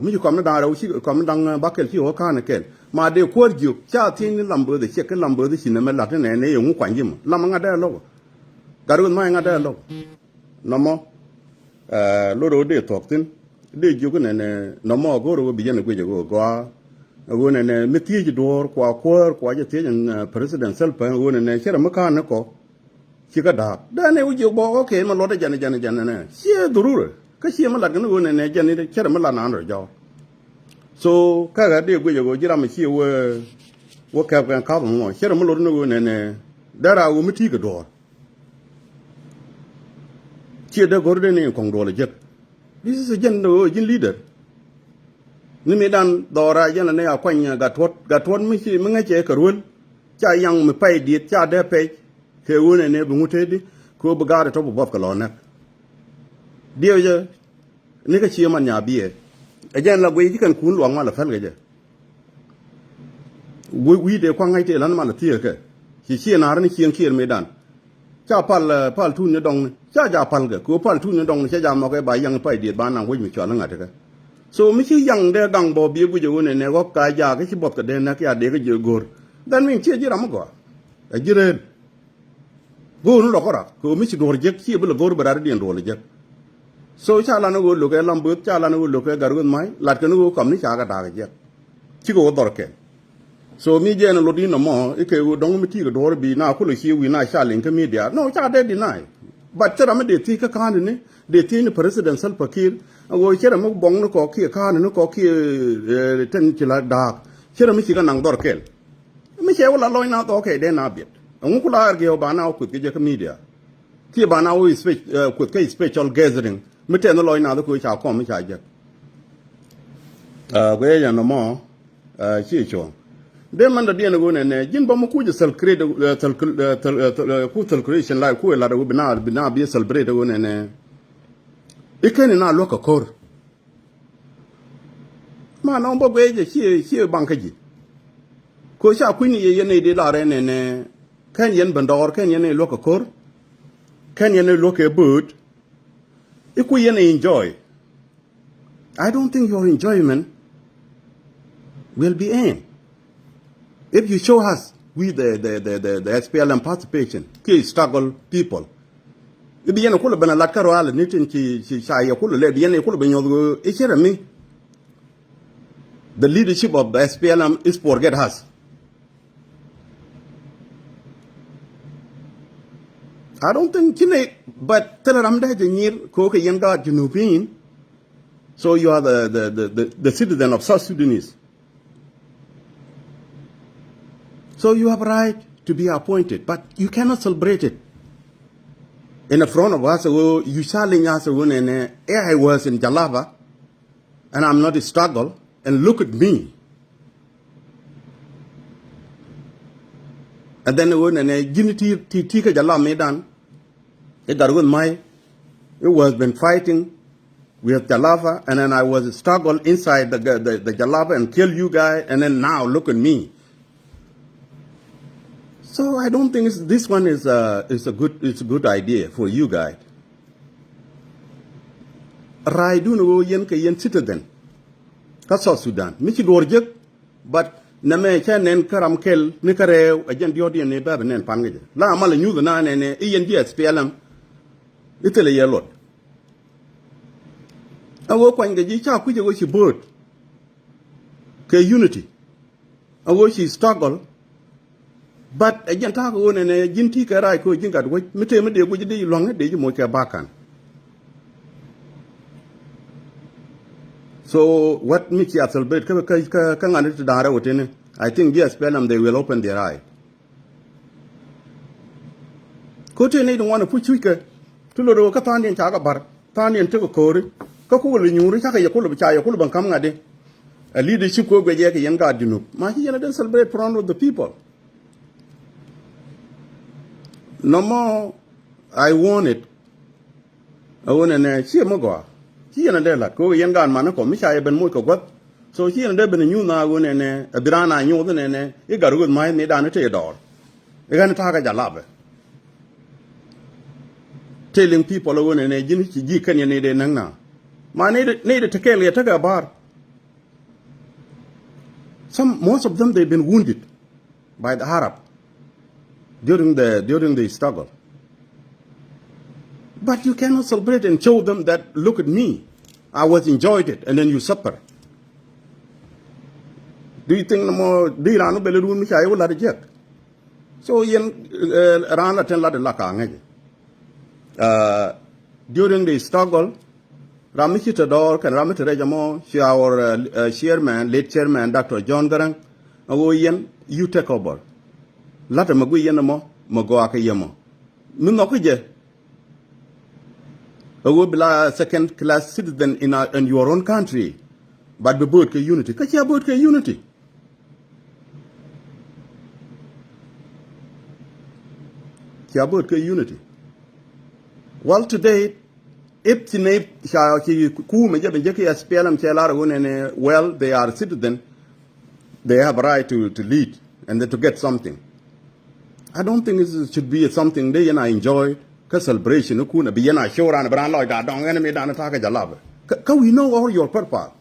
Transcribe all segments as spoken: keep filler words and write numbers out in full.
Mi ci kɔm ni da̱ŋ rɛw ci kɔm ni da̱ŋ, eh, bäkɛl ci ɣöö ka̱n kɛl. Ma dee kuäär jiök ca thiec ni Lambeth, ciɛ ki Lambeth ci nɛmɛ la̱t ni nɛn ni yɛ ŋu kuany ji̱ mɔ. Lam ŋa̱t dee lo̱k. Gat Rueth Mac ŋa̱t dee lo̱k. Nɔmɔ, eh, lot ɣöö dee thuɔ̱k thi̱n. Dee jiök nɛn, eh, nɔmɔ go̱o̱r ɣöö bi jɛn ɛ guic ɛ ɣöö gɔaa. Ɣöö nɛn, eh, mi thiec duɔ̱ɔ̱r kua kuäär kua jɛ thiec ɛn, eh, President Salva ɣöö nɛn, eh, cɛ rɛ mi ka̱n ni kɔ. Ci kä da̱a̱k. Dee ni wä jiök bä, okay, mi luɔt jɛn, jɛn, jɛn, nɛ. Ciɛ dhururɛ. Kä ciɛ mi lat kɛ ni ɣöö nɛnɛ jɛn ni cɛ rɛ mi lat naan rɔ jɔɔk. So, kä ɣä dee guic ɛ ɣöö ji̱ ram ciɛ wä, wä kɛp kɛn ka̱p mɔ. Cɛ rɛ mi luɔt ni ɣöö nɛnɛ. Dee raa ɣöö mi ti̱i̱ kɛ duɔ̱ɔ̱r. Ciɛ dee go̱r dee ni kɔŋ duɔl ɛ jek. This is a jɛn ɣöö ji̱n leader. Ni mi dan dhɔra jɛn ni a kuany Gatwäät, Gatwäät mi ci, mi ŋäcɛ kɛ ruel. Ca yaŋ mi pay diet, ca dee pɛc. Kɛ ɣöö nɛnɛ bi ŋut tëëdi, kɛ ɣöö bi gaat tɔp bi buɔth kɛ lɔ nɛk. Diɛw jɛ, ni kä cie man nya biɛ. Ɛ jɛn la guiy ci kɛn kun luaŋ mal a päl kɛ jɛ. Wi̱i̱, wi̱i̱ dee kuaŋ ŋa̱c tëë lan mal a thiee kɛ. Ci cie naar ni cieŋ kiɛɛr mëëdan. Ca pal, eh, pal tuun ni dɔŋni. Ca ja pal kɛ. Kɛ ɣöö pal tuun ni dɔŋni, ca ja mɔkɛ ba yaŋ pay diet ba naŋ wec mi cual ni ŋa̱t kɛ. So, mi ci yaŋ dee gaŋ bɔ biɛ guic ɛ ɣöö nɛnɛ ɣɔk ka ja kɛ ci buɔth kɛ dee nɛk ya dee kɛ jiɛ go̱r. That mean, cie ji̱ ram mi gɔaa. Ɛ ji̱ reel. Go̱o̱r ni lɔ kɔrak, kɛ ɣöö mi ci duɔ̱ɔ̱r jek, ci bi lɛ go̱o̱r bɛ rat diɛn duɔ̱ɔ̱r jek. So, ca lan ɣöö lo̱kɛ Lambeth, ca lan ɣöö lo̱kɛ Gat Rueth Mac, lat kɛn ɣöö kɔm ni ca kɛ da̱a̱k jek. Cikɛ wä dhɔr kɛn. So, mi jɛɛn lot in nɔmɔ, ikɛ ɣöö dɔ̱ŋ mi ti̱i̱ kɛ duɔ̱ɔ̱r bi na kulɛ ci wi̱i̱ na ca liŋ kä media. No, ca dee deny. But cɛ ram mi dee thiec kä ka̱n ni, dee thiec ni President Salva Kiir, ɣöö cɛ ram mi buɔ̱ŋ ni kɔ kiɛ ka̱n ni kɔ kiɛ, eh, ten ci la da̱a̱k. Cɛ ram mi ci kɛ naŋ dhɔr kɛn. Mi cɛ wä la lɔc na dhɔk kɛ dee na biɛt. Ɛŋu ku la argue ba na wä kueth kɛ jɛ kä media. Kiɛ ba na wä spe-, eh, kueth kä special gathering. Mi tɛn lɔc na dhɔk kɛ ca kɔm mi ca jek. Ah, guɛ yɛ nɔmɔ, ah, ci cuɔ̱ŋ. Dee man da diɛn ɣöö nɛnɛ, ji̱n bä mi kuc celebrate, eh, cel-, eh, cel-, eh, cel-, eh, ku celebration la ku lat ɣöö bi na, bi na bi celebrate ɣöö nɛnɛ. Ikɛn ina luäk kɛ ko̱r. Ma nɔŋ bä guɛc jɛ ciɛ, ciɛ baŋ kä ji̱. Ko ca kui̱ni yɛ yɛn nɛy di lar ɛn ɛn, eh, kɛn yɛn ben dɔɔr, kɛn yɛn nɛy luäk kɛ ko̱r, kɛn yɛn nɛy luäk kɛ bööt. I̱ kui̱ yɛn nɛy enjoy. I don't think your enjoyment will be end. If you show us with the, the, the, the, the S P L M participation, kɛ struggle people. Ibi yɛn kulɛ ben a lat kä rual ni tin ci, ci ca yɛ kulɛ lɛ, bi yɛn kulɛ ben nyuɔth ɣöö i̱ cɛ rɛ mi. The leadership of the S P L M is forget us. I don't think ci nɛ, but thilɛ ram dee jɛ nyir kɛ ɣöö kɛ yɛn gaat Junubin. So you are the, the, the, the, the citizen of South Sudanese. So you have a right to be appointed, but you cannot celebrate it in the front of us. Oh, you challenge us, oh, and, uh, I was in Jalaba, and I'm not a struggle, and look at me. And then, oh, and, uh, ji̱n ti, ti, ti kä Jalaba mi dan. It got with my, it was been fighting with Jalaba, and then I was struggle inside the, the, the Jalaba and kill you guy, and then now look at me. So I don't think it's, this one is a, is a good, it's a good idea for you guy. Ray dun wo yen ke yen citizen ka South Sudan. Mi ci duɔr jek, but nɛmɛ cɛ nɛn kä ram kɛl ni kä rɛɛw a jɛn diɔt yɛn ni bɛ bi nɛn pan kɛ jɛ. La mal a nyuth na nɛn ni i̱ yɛn ji̱ S P L M. I̱ thilɛ yɛ luɔt. A ɣöö kuany kɛ ji̱ ca kui̱c a ɣöö ci bööt kɛ unity. A ɣöö ci struggle. But a jɛn ta̱a̱ kɛ ɣöö nɛnɛ ji̱n ti kɛ rac kɛ ɣöö ji̱n gat wec mi tëë mi dee guic dee ji̱ lua̱ŋ dee ji̱ moc kɛ bakan. So what mi ci a celebrate kä, kä, kä, kä ŋa̱n ti da̱a̱n rɛw tini. I think ji̱ S P L M, they will open their eye. Ko ti ni di ŋuan a puc cuc kɛ ti lot kä tha̱a̱ŋdiɛn ca kɛ bar tha̱a̱ŋdiɛn tekɛ ko̱ri. Kä kukɛ lɛ nyuuri cakɛ yɛ kulɛ ca yɛ kulɛ bɛ ka̱m ŋa̱t di. A leadership ko guɛc yɛ kɛ yɛn gaat Junub ma ci yɛn a den celebrate front of the people. Nɔmɔ, I want it. A ɣöö nɛnɛ ciɛ mi gɔaa. Ci yɛn a dee la̱t kɛ ɣöö yɛn gaat man ni kɔ mi ca yɛ ben moc kɛ gua̱th. So ci yɛn a dee ben a nyuuth na a ɣöö nɛnɛ a bi raan a nyuuth nɛnɛ i̱ gat ɣöth ma̱a̱c ni dan i̱ tëë dɔɔr. I̱ ɣän i̱ ta̱a̱ kɛ Jalaba. Telling people a ɣöö nɛnɛ ji̱n ci ji̱ kɛn yɛn ni dee näk na. Ma ni dee, ni dee te kɛɛl yɛ tekɛ a ba̱a̱r. Some, most of them, they've been wounded by the Arab during the, during the struggle. But you cannot celebrate and show them that, "Look at me, I was enjoyed it," and then you suffer. Do you think nɔmɔ di raan wä bɛl run mi ca yɛ wä lat jek? So yɛn, eh, raan la ten lat la ka ŋäc. Uh, during the struggle, ram mi ci te dɔɔr kɛn ram mi te rɛc ɛmɔ, ci our, uh, uh, chairman, late chairman, Doctor John Garang, a ɣöö yɛn, you take over. Lat ɛmɛ gui yɛn ɛmɔ, mɛ gɔaa kɛ yɛ mɔ. Mi nhɔk kä jɛ, a ɣöö bi la second class citizen in, a, in your own country. But bi bo̱o̱t kɛ unity. Kä cia bo̱o̱t kɛ unity. Cia bo̱o̱t kɛ unity. Well, today, if ci nɛy ca ci kuumɛ jɛ ben jɛ ki S P L M cɛ lar ɣöö nɛnɛ, well, they are citizen, they have a right to, to lead and then to get something. I don't think it should be something dee yɛn a enjoy kä celebration ni kun a bi yɛn a show ran bi ran lɔc da dɔŋ enemy dan ta kɛ jalab. Kä, kä we know all your purpose.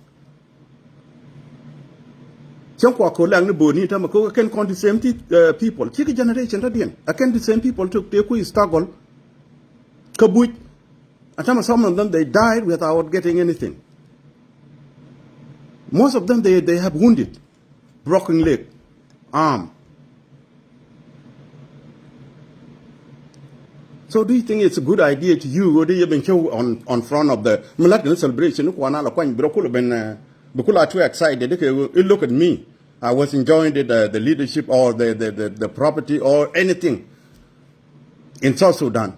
Cäŋ kua ko lɛk ni bo̱o̱t ni tämɛ ko kɛn kɔn the same ti-, uh, people. Cikɛ generation ta diɛn. A kɛn the same people to te ku struggle. Kä buc. And some, some of them, they died without getting anything. Most of them, they, they have wounded, broken leg, arm. So do you think it's a good idea to you? What do you been show on, on front of the Milat celebration? Kuana la kwany bro kula ben, uh, bro kula too excited. Okay, well, you look at me. I was enjoying the, the, the leadership or the, the, the, the property or anything in South Sudan.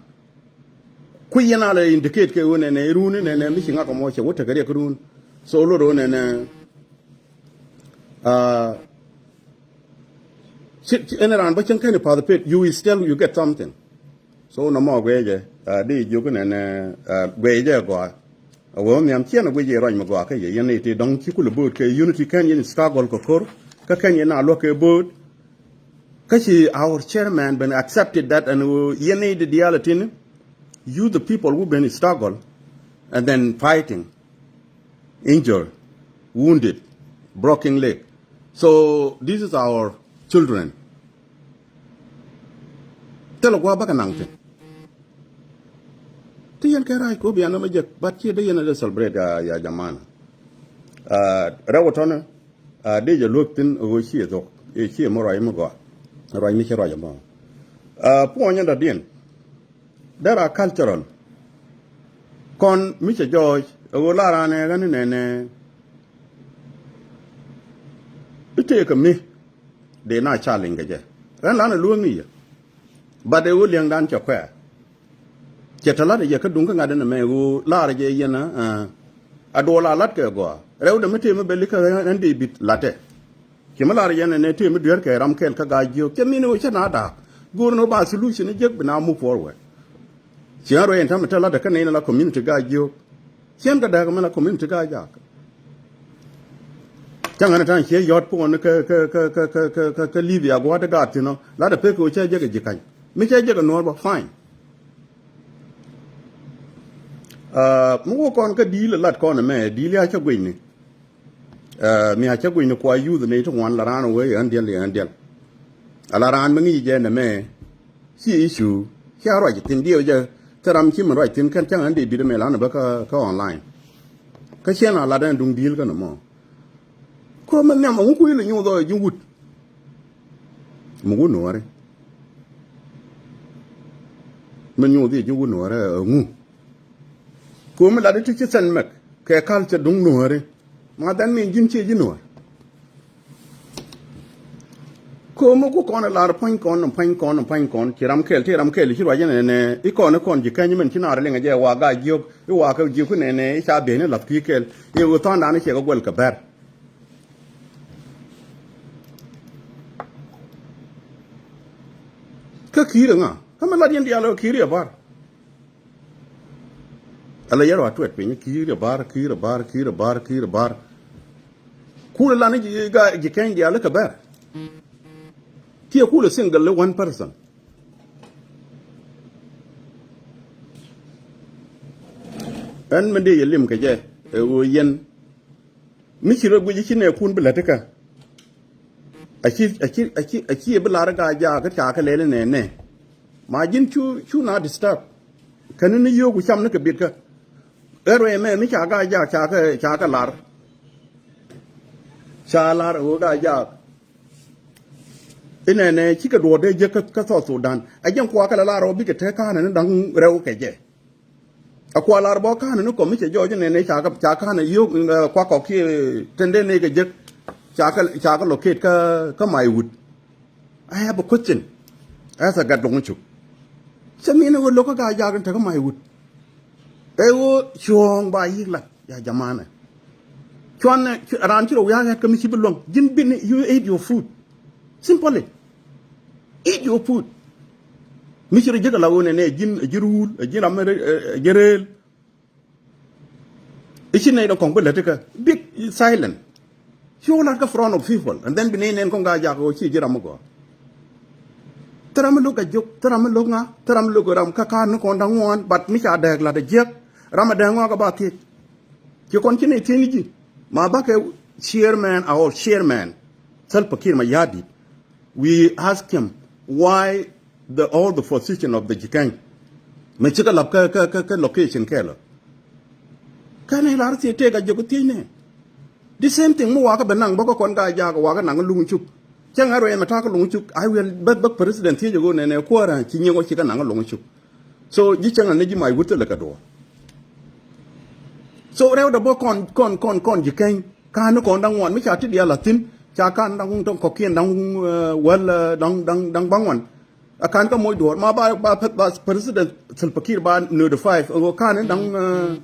Ku yɛn a lɛ indicate kɛ ɣöö nɛnɛ run nɛnɛ mi ci ŋak ɛmɔ cɛ wä tekɛ riɛk run. So lot ɣöö nɛnɛ, uh, ci, ci, ɛn raan bä cäŋ kɛn participate, you will still, you get something. So nɔmɔ guɛcɛ, uh, di jiök nɛnɛ, uh, guɛcɛ gɔaa. A wee wä nhiam ciɛn a guic yɛ ruac mi gɔaa kä yɛ yɛn iti dɔ̱ŋ ci kulɛ bo̱o̱t kɛ unity kɛn yɛn struggle kɛ ko̱r. Kä kɛn yɛn a luäk kɛ bo̱o̱t. Kä ci our chairman ben accepted that and, uh, yɛn ni di diaal a tini, you the people who been struggle and then fighting, injured, wounded, broken leg. So this is our children. Thilɛ gua̱a̱ bäkɛ naŋ thi̱n. Ti yɛn kɛ rac kɔ bian nɔmɔ jek, but ciɛ dee yɛn a dee celebrate ya, ya jamana. Ah, rɛw tɔnɛ, ah, dee jɛ luäk thi̱n ɣöö ciɛ dhok, ɛ ciɛ mɔ ruac mi gɔaa. Ruac mi ci ruac mɔ. Ah, puɔ̱nyɛ dɔ̱diɛn. Dee ra cultural. Kɔn mi cɛ jɔɔc, ɛ ɣöö la raan ɛ ɣän nɛnɛ. I̱ tëëkɛ mi. Dee na challenge kɛ jɛ. Ɣän lan ɛ luäŋ ni yɛ. But ɛ ɣöö liɛŋdan cɛ kuɛɛr. Cɛ tɛ lat ɛ jɛ kä duŋ kä ŋa̱t ɛn ɛmɛ ɣöö laarɛ jɛ yɛn ɛ, a duɔl a lat kɛ gɔaa. Rɛw dɛ mi tëë mi bɛ likä ɣän David latɛ. Cɛ mi laarɛ jɛ ɛn ɛnɛ tëë mi dueer kɛ ram kɛl kä ga̱a̱c jiök. Cɛ min ɣöö cä na da̱a̱k. Go̱o̱r ni ɣöö ba solution ni jiäk bi na move forward. Cɛ ɣän ruɛy ɛn ta̱mɛ tɛ lat ɛ kä nɛy ni la community ga̱a̱c jiök. Cɛn kɛ dääk mɛn a community ka jak. Cäŋ ɣän ta̱a̱ŋ ciɛ yɔ̱t puɔ̱n kä, kä, kä Libya gua̱a̱t gaat thi̱n ɔ. Lat a pek kɛ ɣöö cä jek a ji̱ ka̱ny. Mi cä jek a nuɔ̱ɔ̱r bä, fine. Ah, mi wä kɔn kä di̱i̱l lat kɔn ɛmɛ, di̱i̱l ya cä guicni. Ah, mi a cä guicni kua youth ni ti ŋuan la raan wee ɣän diɛl, ɣän diɛl. A la raan mi ŋi̱i̱c jɛ nɛmɛ. Ci issue, cia ruac thi̱n diɛw jɛ, thil ram ci min ruac thi̱n kɛn cäŋ ɛn dee bit ɛmɛ lan bä kä, kä online. Kä ciɛn a lat ɛn duŋ di̱i̱l kä nɔmɔ. Ko mɛ nhiam ɛŋu kui̱ lɛ nyuuth ɔ ji̱ wut. Mi wut nuɔ̱ɔ̱ri. Min nyuuth i̱ ji̱ wut nuɔ̱ɔ̱ri ɛŋu. Ko mi lat i̱ ti ci sɛn mɛk kɛ kal cɛ duŋ nuɔ̱ɔ̱ri. Ma dhɛn min ji̱n ciɛ ji̱ nuɔ̱ɔ̱r. Ko̱o̱m mi ku kɔn ɛ lar puɔ̱ny kɔn, puɔ̱ny kɔn, puɔ̱ny kɔn. Ci ram kɛl, ti ram kɛl, ci ruac ɛn ɛnɛ. I̱ kɔn, i̱ kɔn ji̱ kɛny min ci naar liŋ ɛ jɛ wa ga̱a̱c jiök. I̱ wa kɛ jiök kɛn ɛnɛ, i̱ ca ben i̱ la̱th kui̱ kɛl. I̱ ɣöö tha̱a̱ŋdan i̱ cɛ kɛ guɛl kɛ bɛr. Kä ki̱i̱r ɛŋa? Kä mi lat yɛn diaal ɛ ki̱i̱r ɛ bar. Ala yɛr wa tuɛt piny, ki̱i̱r ɛ bar, ki̱i̱r ɛ bar, ki̱i̱r ɛ bar, ki̱i̱r ɛ bar. Kulɛ lan ji̱, ji̱ kɛny diaal kɛ bɛr. Kiɛ kulɛ single one person. Ɛn mi dee yɛ lim kɛ jɛ ɛ ɣöö yɛn mi ci rɔ guic ci nɛɛkun bi lät ikä. Aci, aci, aci, aci ɛ bi lar Gaajaak kä ca kɛ lɛl nɛ nɛ. Ma ji̱n cu, cu na disturb. Kɛn ni yio̱o̱k ku cam ni kɛ bit kä. Ɛ ruɛy mɛ mi ca Gaajaak ca kɛ, ca kɛ lar. Ca lar ɛ ɣöö Gaajaak. Inɛnɛ cikɛ duɔ̱ɔ̱r dee jek kä, kä South Sudan. Ɛ jɛn kuakä la lar ɣöö bikɛ te ka̱a̱nɛ ni da̱ŋ rɛw kɛ jɛ. A kua lar bɔ ka̱n ni kɔm mi cɛ jɔɔc nɛnɛ ca kä, ca ka̱n yio̱k, eh, kua kɔk kiɛ tɛn dee nɛy kɛ jek. Ca kä, ca kä locate kä, kä Maiwut. I have a question. As a gat loŋ cuk. Cɛ min ɣöö lo̱k kä Gaajaak in te kä Maiwut. Ɛ ɣöö cuɔ̱ɔ̱ŋ ba yi̱k lat ya jamanɛ. Cuan, cu-, raan ci rɔ wiak ɣɛt kä mi ci bi luäŋ. Ji̱n bin, you ate your food. Simply. Eat your food. Mi ci rɔ jek a la ɣöö nɛnɛ ji̱n, ji̱ ruul, ji̱n ram, ji̱ reel. I̱ ci nɛy dɔ̱ŋ kɔŋ bi lät ikä. Big silent. Ci wä lat kä front of people. And then bi nɛy nɛn kɔŋ Gaajaak ɣöö ci ji̱ ram mi gɔaa. Thil ram mi lo̱k Gajok, thil ram mi lo̱k ŋa, thil ram mi lo̱k ram kä ka̱a̱t ni kɔn da̱ŋ ŋuan, but mi ca dääk lat a jiäk. Ram a dääk ŋuan kɛ ba thiec. Ci kɔn ci nɛy thiec ni ji̱. Ma bakɛ chairman, our chairman, Salva Kiir Mayardit. We ask him why the, all the position of the Jikany. Mɛ cikɛ lap kä, kä, kä, kä location kɛɛlɔ. Kɛn i̱ lar thiec tëëk a jɛ ku thiec nɛ. The same thing mi wakä bɛ naŋ bä kä kɔn Gaajaak wakä naŋ luŋ cuk. Cäŋ a ruɛɛn mɛ ta̱a̱ kä luŋ cuk. I will bä, bä president thiec a ɣöö nɛnɛ kuäärä ci nyiŋ wä cikɛ naŋ luŋ cuk. So ji̱ cäŋ a ni ji̱ Maiwut thilɛ kɛ duɔ̱ɔ̱r. So rɛwdɛ bä kɔn, kɔn, kɔn, kɔn Jikany. Ka̱n ni kɔn da̱ŋ ŋuan mi ca ti diaal a thi̱n ca ka̱n da̱ŋ tɔŋ kɔ̱kiɛn da̱ŋ, eh, wäl, eh, da̱ŋ, da̱ŋ, da̱ŋ bäŋuan. A ka̱n kä moc duɔ̱ɔ̱r ma ba, ba, ba president Salva Kiir ba notify ɣöö ka̱n ni da̱ŋ, eh,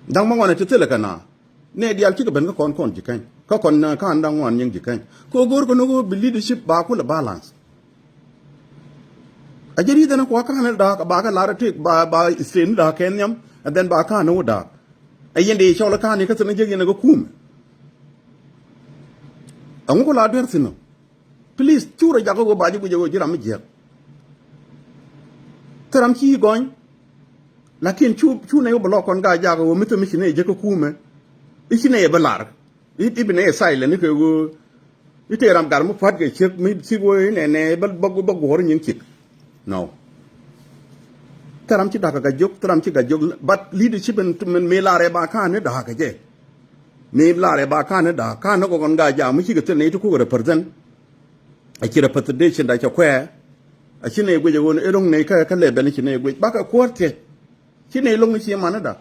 da̱ŋ bäŋuan a ti thilɛ kɛ na. Nɛ diaal cikɛ ben kä kɔn kɔn Jikany. Kä kɔn, eh, ka̱n da̱ŋ ŋuan nyiŋ Jikany. Kɛ ɣöö go̱o̱r kɛ ni ɣöö bi leadership ba kulɛ balance. A jɛ ri̱th ɛn kuak ka̱n ni da̱a̱k ba kɛ lar ɛ tëk ba, ba state ni da̱a̱k kɛ nhiam, and then ba ka̱n ni wä da̱a̱k. Ɛ yɛn dee cɔl ka̱n ni kä thi̱n jek yɛn ɛ kä kuum. Ɛŋu ku la duer thi̱n ɔ. Please, cu rɔ jakä ɣöö ba ji̱ guic ɛ ɣöö ji̱ ram mi jiäk. Thil ram ci gɔny. Lakin cu, cu nɛy wä bɛ lɔk kɔn Gaajaak ɣöö mi thil mi ci nɛy jek kä kuumɛ. I̱ ci nɛy ɛ bi lar. I̱, i̱ bi nɛy ɛ silent ni kɛ ɣöö i̱ tëë ram gat mi pua̱t kɛ ciek mi thik wee i̱ nɛnɛ bä, bä, bä guɔ̱ɔ̱r nyin cik. No. Thil ram ci da̱k kɛ Gajok, thil ram ci Gajok, but leadership in, in, mi larɛ ba ka̱n ni da̱k kɛ jɛ. Mi larɛ ba ka̱n ni da̱k, ka̱n ni kɔn Gaajaak mi cikɛ thil ni ti kuk represent. A ci representation da cɛ kuɛɛ. A ci nɛy guic a ɣöö ni iro̱ŋ nɛy kä, kä level ni ci nɛy guic. Bakɛ kuäär thiec. Ci nɛy lo̱ŋ ni ci man ni da.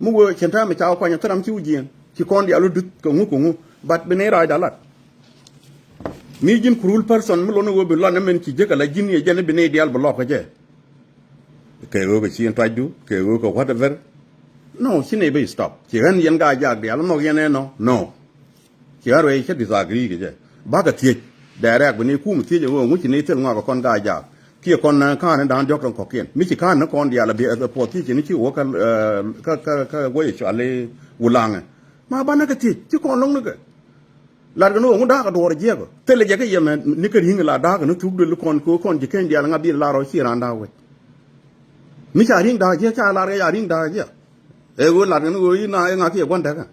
Mi wee cɛn ta̱a̱ mi ca wä kuany a thil ram ci wä jiɛɛn. Ci kɔn diaal wä duth kɛ ŋu kɛ ŋu. But bi nɛy raacda lat. Mi ji̱n cruel person mi lon ni wee bi lɔn ni min ci jek ala ji̱n yɛ jɛn ni bi nɛy diaal bi lɔk kɛ jɛ. Kɛ ɣöö kɛ ci in tuacdu, kɛ ɣöö kɛ whatever. No, ci nɛy bi stop. Ci ɣän yɛn Gaajaak diaal nhɔk yɛn ɛnɔ. No. Ci ɣän ruɛy cä disagree kɛ jɛ. Bakɛ thiec. Direct bi ni kum thiec ɛ ɣöö ŋuci ni thil ŋɔak kɛ kɔn Gaajaak. Kiɛ kɔn, eh, ka̱n ni da̱a̱n diɔ̱k tɔŋ kɔ̱kiɛn. Mi ci ka̱n ni kɔn diaal a bi, eh, puɔth thiec ni ci wä kä, eh, kä, kä, kä wä yɛ cuali Wulaŋɛ. Ma banɛ kɛ thiec. Ci kɔn lo̱ŋ ni kɛ. Lat kɛ ni ɣöö ŋu da̱a̱k kɛ duɔ̱ɔ̱r jiɛk ɔ. Thilɛ jɛ kɛ yɛ mɛ ni kɛ ri̱ŋ la da̱a̱k kɛ ni thuk duël kɔn kɛ kɔn ji̱ keny diaal ŋa bi lar ɔ ci raan da̱a̱k wec. Mi ca ri̱ŋ da̱a̱k jiɛk ca lar kɛ ca ri̱ŋ da̱a̱k jiɛk. Ɛ ɣöö lat kɛn ɣöö i̱ na ɛ ŋa kiɛ gua̱n däkä.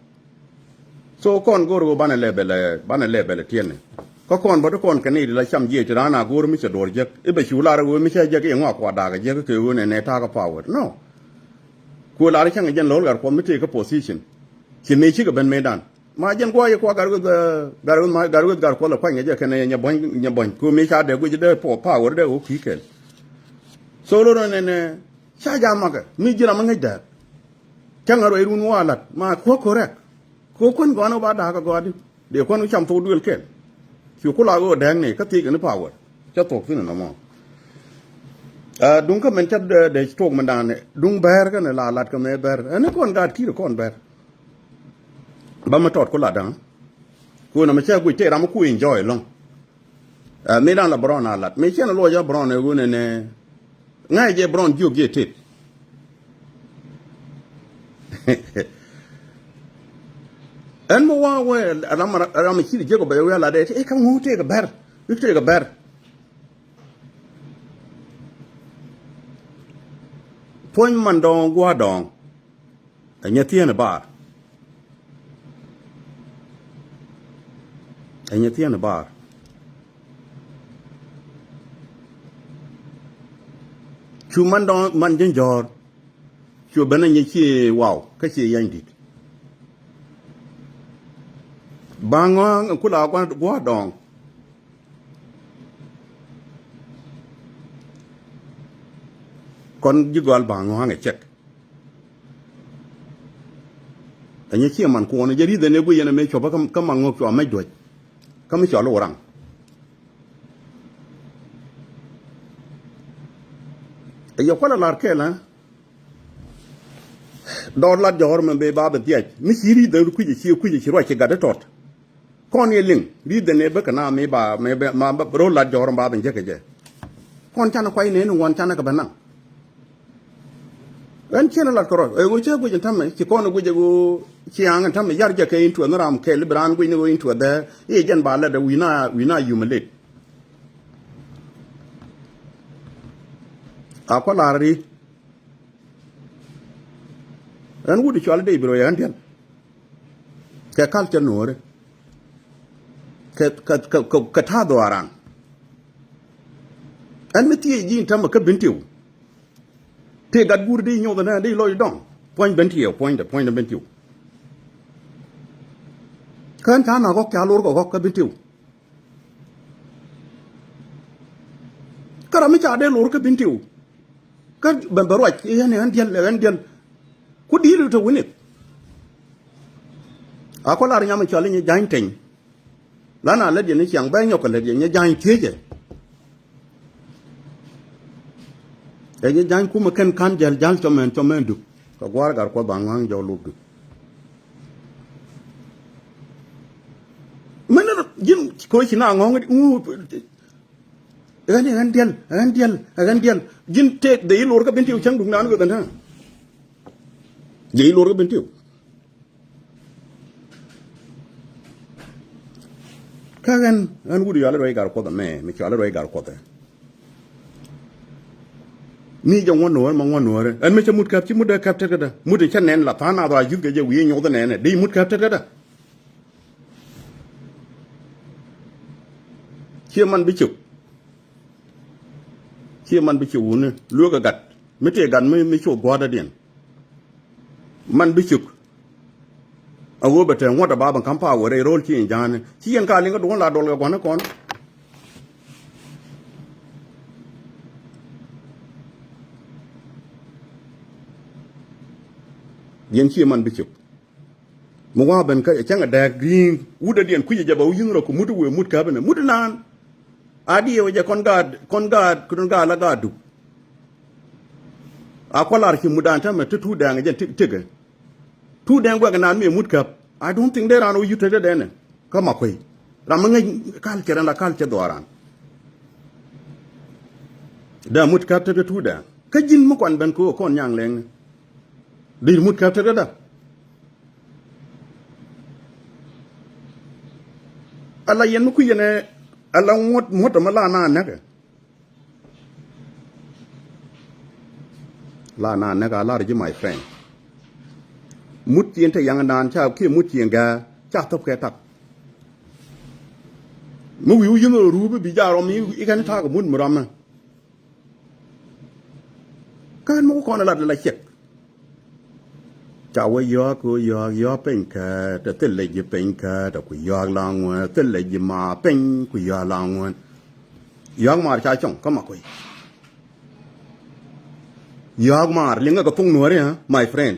So kɔn go̱r ɣöö banɛ lɛ bɛlɛ, banɛ lɛ bɛlɛ tiɛnɛ. Kä kɔn bä ti kɔn kɛn i̱ la cam jiɛc ti raan a go̱r mi cɛ duɔ̱ɔ̱r jek. I̱ bɛ cu lar ɣöö mi cɛ jek i̱ ŋɔak kua da̱a̱k jek kɛ ɣöö nɛ nɛ ta̱a̱ kä power. No. Ku lar cäŋ jɛn lo̱l gat kuɔth mi tëë kä position. Ci mëë cikɛ ben mëëdan. Ma jɛn gua̱a̱c i̱ kua gat weth, eh, gat weth ma, gat weth gat kuɔth la kuany kɛ jɛ kɛn ɛ nyɛ buɔ̱ny, nyɛ buɔ̱ny. Ku mëë ca dee guic dee power dee ɣöö kui̱ kɛl. So lo̱l nɛ nɛ, ca jam makɛ. Mi ji̱n ram mi ŋäc dääk. Cäŋ a ruac run wä a la̱t ma kuäk correct. Kɛ kuän gɔ̱a̱n wä ba da̱a̱k a gɔ̱a̱di dee kuän wä cam thok duël kɛl. Ci ku la ɣöö dääk ni kä thiec kɛ ni power. Cä thok thi̱n ɛnɔmɔ. Aa, duŋ kä mɛn cä dee, dee tok mɛn da̱a̱n duŋ bɛ̈ɛ̈r kɛn la la̱t kɛ mɛ bɛ̈ɛ̈r ɛn ni kɔn gaat ki̱i̱r kɔn bɛ̈ɛ̈r. Ba mɛ tɔt ku lat da̱a̱n. Ku ɛn ɔmɔ cä guic tëë ram ku enjoy lɔ̱ŋ. Ɛ, mi dan la Brown a lat. Mi cɛn luɔc a Brown ɛ ɣöö nɛnɛ. Ŋa̱c jɛ Brown jiök jɛ tet. Ɛn mi wa wee ram, ram ci jiök bɛ wee a lat ɛ, ɛ, kä ŋu tëëk bɛr. I̱ tëëk bɛr. Puɔ̱ny man dɔ̱ŋ gua̱a̱ dɔ̱ŋ. Ɛ nyɛ thieen ɛ bar. Ɛ nyɛ thieen bar. Cu man dɔ̱ŋ man ji̱n jɔ̱ɔ̱r. Cu ben ɛ nyɛ cie waw kä cie yany di̱t. Ba̱a̱ŋ ŋɔ̱a̱ŋ ɛ kula gua̱ dɔ̱ŋ. Kɔn ji̱ gɔal ba̱a̱ŋ ŋɔ̱a̱ŋ ɛ cɛk. Ɛ nyɛ cie man kuɔn jɛ ri̱th ɛn ɛ guic yɛn ɛ mëë cuɔpä kä, kä maŋ ŋɔk cua mɛc duäc. Kä mi cɔal i̱ wä raŋ. Ɛ yɛ kualɛ lar kɛɛl ɛ. Dɔɔr lat jɔ̱ɔ̱r mɛ ben ba ben thiac mi ci ri̱th ɛn kui̱c ɛ ci kui̱c ɛ ci ruac ci gat i̱ tɔt. Kɔn yɛ liŋ ri̱th ɛn ɛ bä kɛ na mi ba mi bɛ ma bä ro̱l lat jɔ̱ɔ̱r mɛ ba ben jek kɛ jɛ. Kɔn canɛ kuay nɛn in ŋuan canɛ kɛ ben naŋ. Ɣän ciɛn lat kärɔ̱ ɛ ɣöö cä guic ɛn ta̱mɛ ci kɔn ɛ guic ɛ ɣöö ciaŋ ɛn ta̱mɛ yar jɛ kɛ in tuɛth ni ram kɛl i̱ bi raan guic ni ɣöö in tuɛth dhɛ i̱ jɛn ba lɛt ɛ wi̱na wi̱na yum ɛ lëët. A kua̱ la̱r ri ɣän wut i̱ cɔal i̱ dee bi rɔ yɛ ɣän diɛl. Kɛ culture nuɔɔri kɛ kɛ kɛ kɛ ta̱a̱ dhɔaaran. Ɛn mi thiec ji̱ in ta̱mɛ kä Bentiu. Tëë gat guur di nyoth ɛnɛ di lɔc dɔŋ puɔ̱ny Bentiu puɔ̱nydɛ puɔ̱nydɛ Bentiu. Kä ɛn ca na gɔk ca lor kɛ gɔk kä Bentiu. Kä ram mi ca dee lor kä Bentiu. Kä bɛ bɛ ruac i̱ ɛn ɛ ɣän diɛl ɛ ɣän diɛl. Ku di̱i̱t te wi̱nith. A kɔ lar nyam in cɔal i̱ nyɛ ja̱ny teny. Lan a lät yɛn i̱ ciaŋ bɛ nyɔk kɛ lät yɛn nyɛ ja̱ny thiecɛ. Ɛ nyɛ ja̱ny kumɛ kɛn ka̱n jäl ja̱l cɔmɛn cɔmɛn duk kɛ gua̱a̱r gar kuɔth ba ŋɔ̱a̱ŋ jɔw lop duk. Mɛn ji̱n koci na ŋɔ̱ŋ ŋu. Ɣän ɛ ɣän diɛl ɛ ɣän diɛl ɛ ɣän diɛl. Ji̱n tëëk dee i̱ lor kä Bentiu cäŋ duk naan ɣöth ɛn ta̱a̱. Dee i̱ lor kä Bentiu. Kä ɣän ɣän wut yɔal i̱ ruac gar kuɔth ɛmɛ mi cɔal i̱ ruac gar kuɔth ɛ. Mi jɛ ŋuɔ̱t nuɔ̱ɔ̱r ma ŋuɔ̱t nuɔ̱ɔ̱r ɛ ɛn mi cä mut käp ci mut dee käp tetkädä mut in cä nɛn la tha̱a̱ŋ nath wa ji̱th kɛ jɛ wi̱i̱ nyoth nɛn ɛ dee i̱ mut käp tetkädä. Ciɛ man bi cök. Ciɛ man bi cök wuni lueek ɛ gat mi tëë gat mi mi coth gua̱a̱r dädiɛn. Man bi cök. A ɣöö bɛ te ŋuɔ̱t a ba ben ka̱m power rɛy ro̱l ci in ja̱a̱ni ci yɛn ka liŋ kä duɔ̱n la duɔl kɛ gua̱n ni kɔn. Yɛn ciɛ man bi cök. Mi wa ben kä cäŋ a dääk ri̱i̱ŋ wut a diɛn kui̱c a jɛ bɛ wä yi̱n rɔ ku mut wëë mut käp inɛ mut naan. A diɛw jɛ kɔn gaat kɔn gaat kɔn gaat la gaat duk. A kualar ci mut daan tämɛ ti tuut dɛɛŋ jɛ tik tikɛ. Tuut dɛɛŋ guɛk naan mi mut käp. I don't think dee raan wä yut te dee dɛnɛ kä ma kuey. Ram mi ŋäc kal cɛ rɛn la kal cɛ dhɔaaran. Dee mut käp te te tuut dɛɛŋ kä ji̱n mi kuan ben kɛ wä kɔn nyaŋ lɛŋni. Dee mut käp te te dee. Ala yɛn mi kui̱ yɛn ɛ ala ŋuɔ̱t muɔ̱t ɛmɛ la na nɛkɛ. La na nɛk a lar ji̱ my friend. Mut ciën te yaŋ naan ca kiɛ mut ciën gää ca thop kɛ tak. Mi wi̱i̱ wi̱i̱ yäŋ rɔ ruup bi ja rɔm i̱ kɛn tak mut mi rɔmɛ. Kään mi ku kɔn lat la ciɛk. Ca wä yɔ̱a̱k ku yɔ̱a̱k yɔ̱a̱k piny kɛ te thilɛ ji̱ piny kɛ te ku yɔ̱a̱k la ŋuɛ thilɛ ji̱ ma piny ku yɔ̱a̱k la ŋuɛ. Yɔ̱a̱k maar ca cɔŋ kä ma kuey. Yɔ̱a̱k maar liŋä kɛ thuŋ nuɔ̱ɔ̱ri, my friend.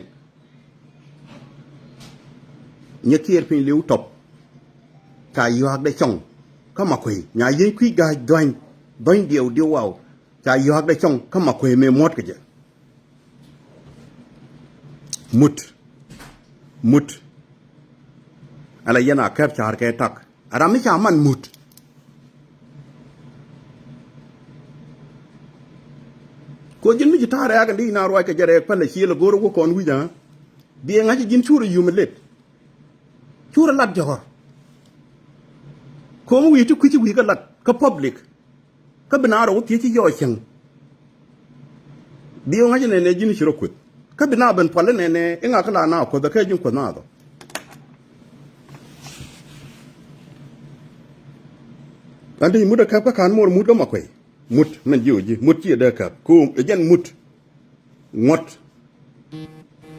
Nyɛ kiɛɛr piny li̱w tɔp. Ca yɔ̱a̱k dee cɔŋ kä ma kuey nya yieny kui̱ ga̱a̱c dhuany dhuany diɛw diɛw waw. Ca yɔ̱a̱k dee cɔŋ kä ma kuey mëë muɔ̱t kɛ jɛ. Mut. Mut. Ala yɛn a kɛp ca̱a̱r kɛ tak. A ram mi ca man mut. Ko ji̱n mi ci ta̱a̱ rɛ̈ɛ̈k in di na ruac kɛ jɛ rɛɛk pälɛ ciël a go̱r a wä kɔn wi̱c a. Biɛ ŋa̱c ji̱n curɛ yum a let. Curɛ lat jɔ̱ɔ̱r. Ko̱mi wi̱i̱ ti kui̱ci wi̱i̱ kä lat kä public. Kä bi na rɔ wä thiec ci yɔɔ cieŋ. Bi ŋa̱c nɛnɛ ji̱n ci rɔ kueth kä bi na ben pual nɛnɛ iŋa kä la na kueth kɛ ji̱n kueth na dhɔ. Ɛn ti mut ɛ käp kä ka̱n muɔr mut kä ma kuey. Mut min ji̱ ɣöö ji̱ mut ci ɛ dee käp. Ko̱o̱m ɛ jɛn mut. Ŋuɔ̱t.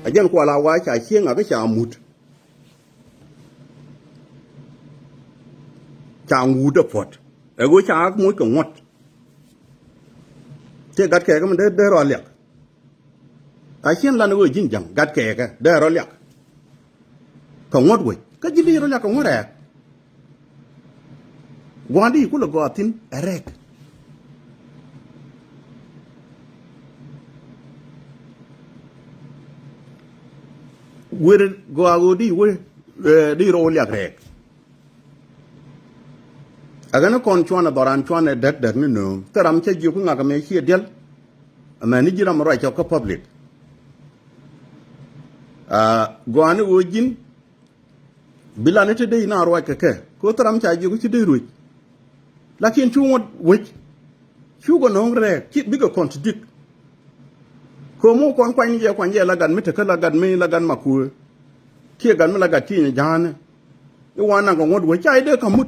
Ɛ jɛn kual a wa ca cieŋ a kä ca mut. Ca ŋuut ɛ puɔ̱t. Ɛ ɣöö ca ak moc kɛ ŋuɔ̱t. Tëë gat kɛɛkä min dee dee rɔ liak. A cien lan ɣöö ji̱n ja̱ŋ gat kɛɛkä dee rɔ liak. Kɛ ŋuɔ̱t wec kä ji̱n dee rɔ liak kɛ ŋuɔ̱t rɛɛk. Gua̱a̱n di kulɛ gɔaa thi̱n ɛ rɛɛk. Wer gɔaa ɣöö di wee, eh, di rɔ liak rɛɛk. Ɛ ɣän kɔn cuanɛ dhɔran cuanɛ däk däk ni nööŋ thil ram cä jiök ŋak ɛmɛ ciɛ diɛl. Ɛmɛ ni ji̱ ram ruac cɔk kä public. Ah, gɔaa ni ɣöö ji̱n bi lan ni te dee inan ruac kɛ kɛ kɛ ɣöö thil ram ca jiök ci dee ruec. Lakin cu ŋuɔ̱t wec. Cukɛ nööŋ rɛɛk ci bikɛ contradict. Kɛ ɣöö mi wä kɔn kuany ni jɛ kuany jɛ la gat mi tekä la gat mi la gat ma kuëë. Kiɛ gat mi la gat ci nyɛ ja̱a̱ni. I̱ wan naŋ kɛ ŋuɔ̱t wec ca i̱ dee kä mut.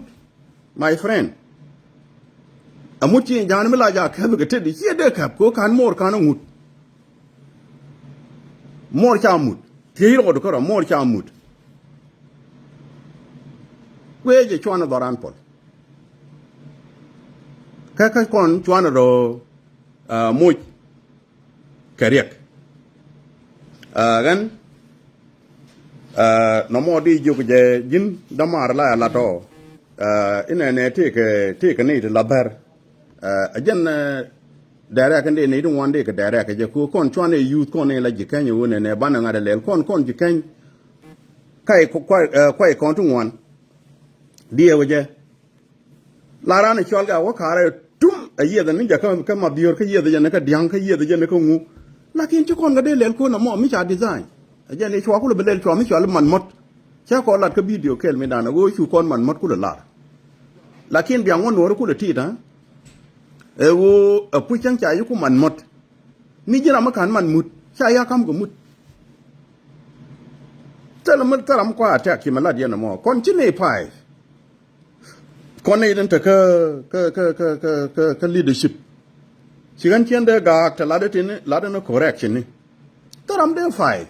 My friend. Ɛ mut ci ja̱a̱n mi la ja̱ käp kɛ tetdi ciɛ dee käp kɛ ɣöö ka̱n muɔɔr ka̱n ɛ ŋut. Muɔɔr ca mut. Thiec rɔɔd kärɔ muɔɔr ca mut. Kuëë jɛ cuanɛ dhɔran puɔl. Kä kä kɔn cuanɛ rɔ, ah, moc. Kɛ riɛk. Ah, ɣän, ah, nɔmɔ di jiök jɛ ji̱n dämaar la ya lat ɔ. Ah, inɛnɛ tëëkɛ, tëëkɛ ni ti la bɛr. Ah, ɛ jɛn, eh, dɛrɛk in di ni ti ŋuan di kɛ dɛrɛk kɛ jɛ ku kɔn cuan ɛ youth kɔn in la ji̱ kɛny ɛ wun ɛnɛ banɛ ŋa̱t ɛ lɛl kɔn kɔn ji̱ kɛny. Kuay, kuay, eh, kuay kɔn ti ŋuan. Di ɛ wä jɛ. La raan ɛ cɔal kɛ a wä ka̱rɛ tum ɛ yiɛth ni jɛ kä, kä ma biöör kä yiɛth jɛ ni kä dia̱ŋ kä yiɛth jɛ ni kä ŋu. Lakin ci kɔn kɛ dee lɛl ko̱n ɛmɔ mi ca design. Ɛ jɛn i̱ cua kulɛ bi lɛl cua mi cɔal i̱ man mɔt. Cä kɔn lat kä bidio kɛl mi dan ɛ ɣöö cu kɔn man mɔt kulɛ lar. Lakin bia ŋuɔ̱t nuɔ̱ɔ̱ri kulɛ ti̱i̱t, ha? Ɛ ɣöö ɛ puc cäŋ ca yi ku man mɔt. Mi ji̱n ram mi ka̱n man mut ca ya ka̱m kɛ mut. Thilɛ mi thilɛ ram kua attack ci mi lat yɛn ɛmɔ kɔn ci nɛy pay. Kɔn nɛy tin te kä, kä, kä leadership. Ci ɣän cien dee gaak te lat itin lat in correction ni. Thil ram dee pay.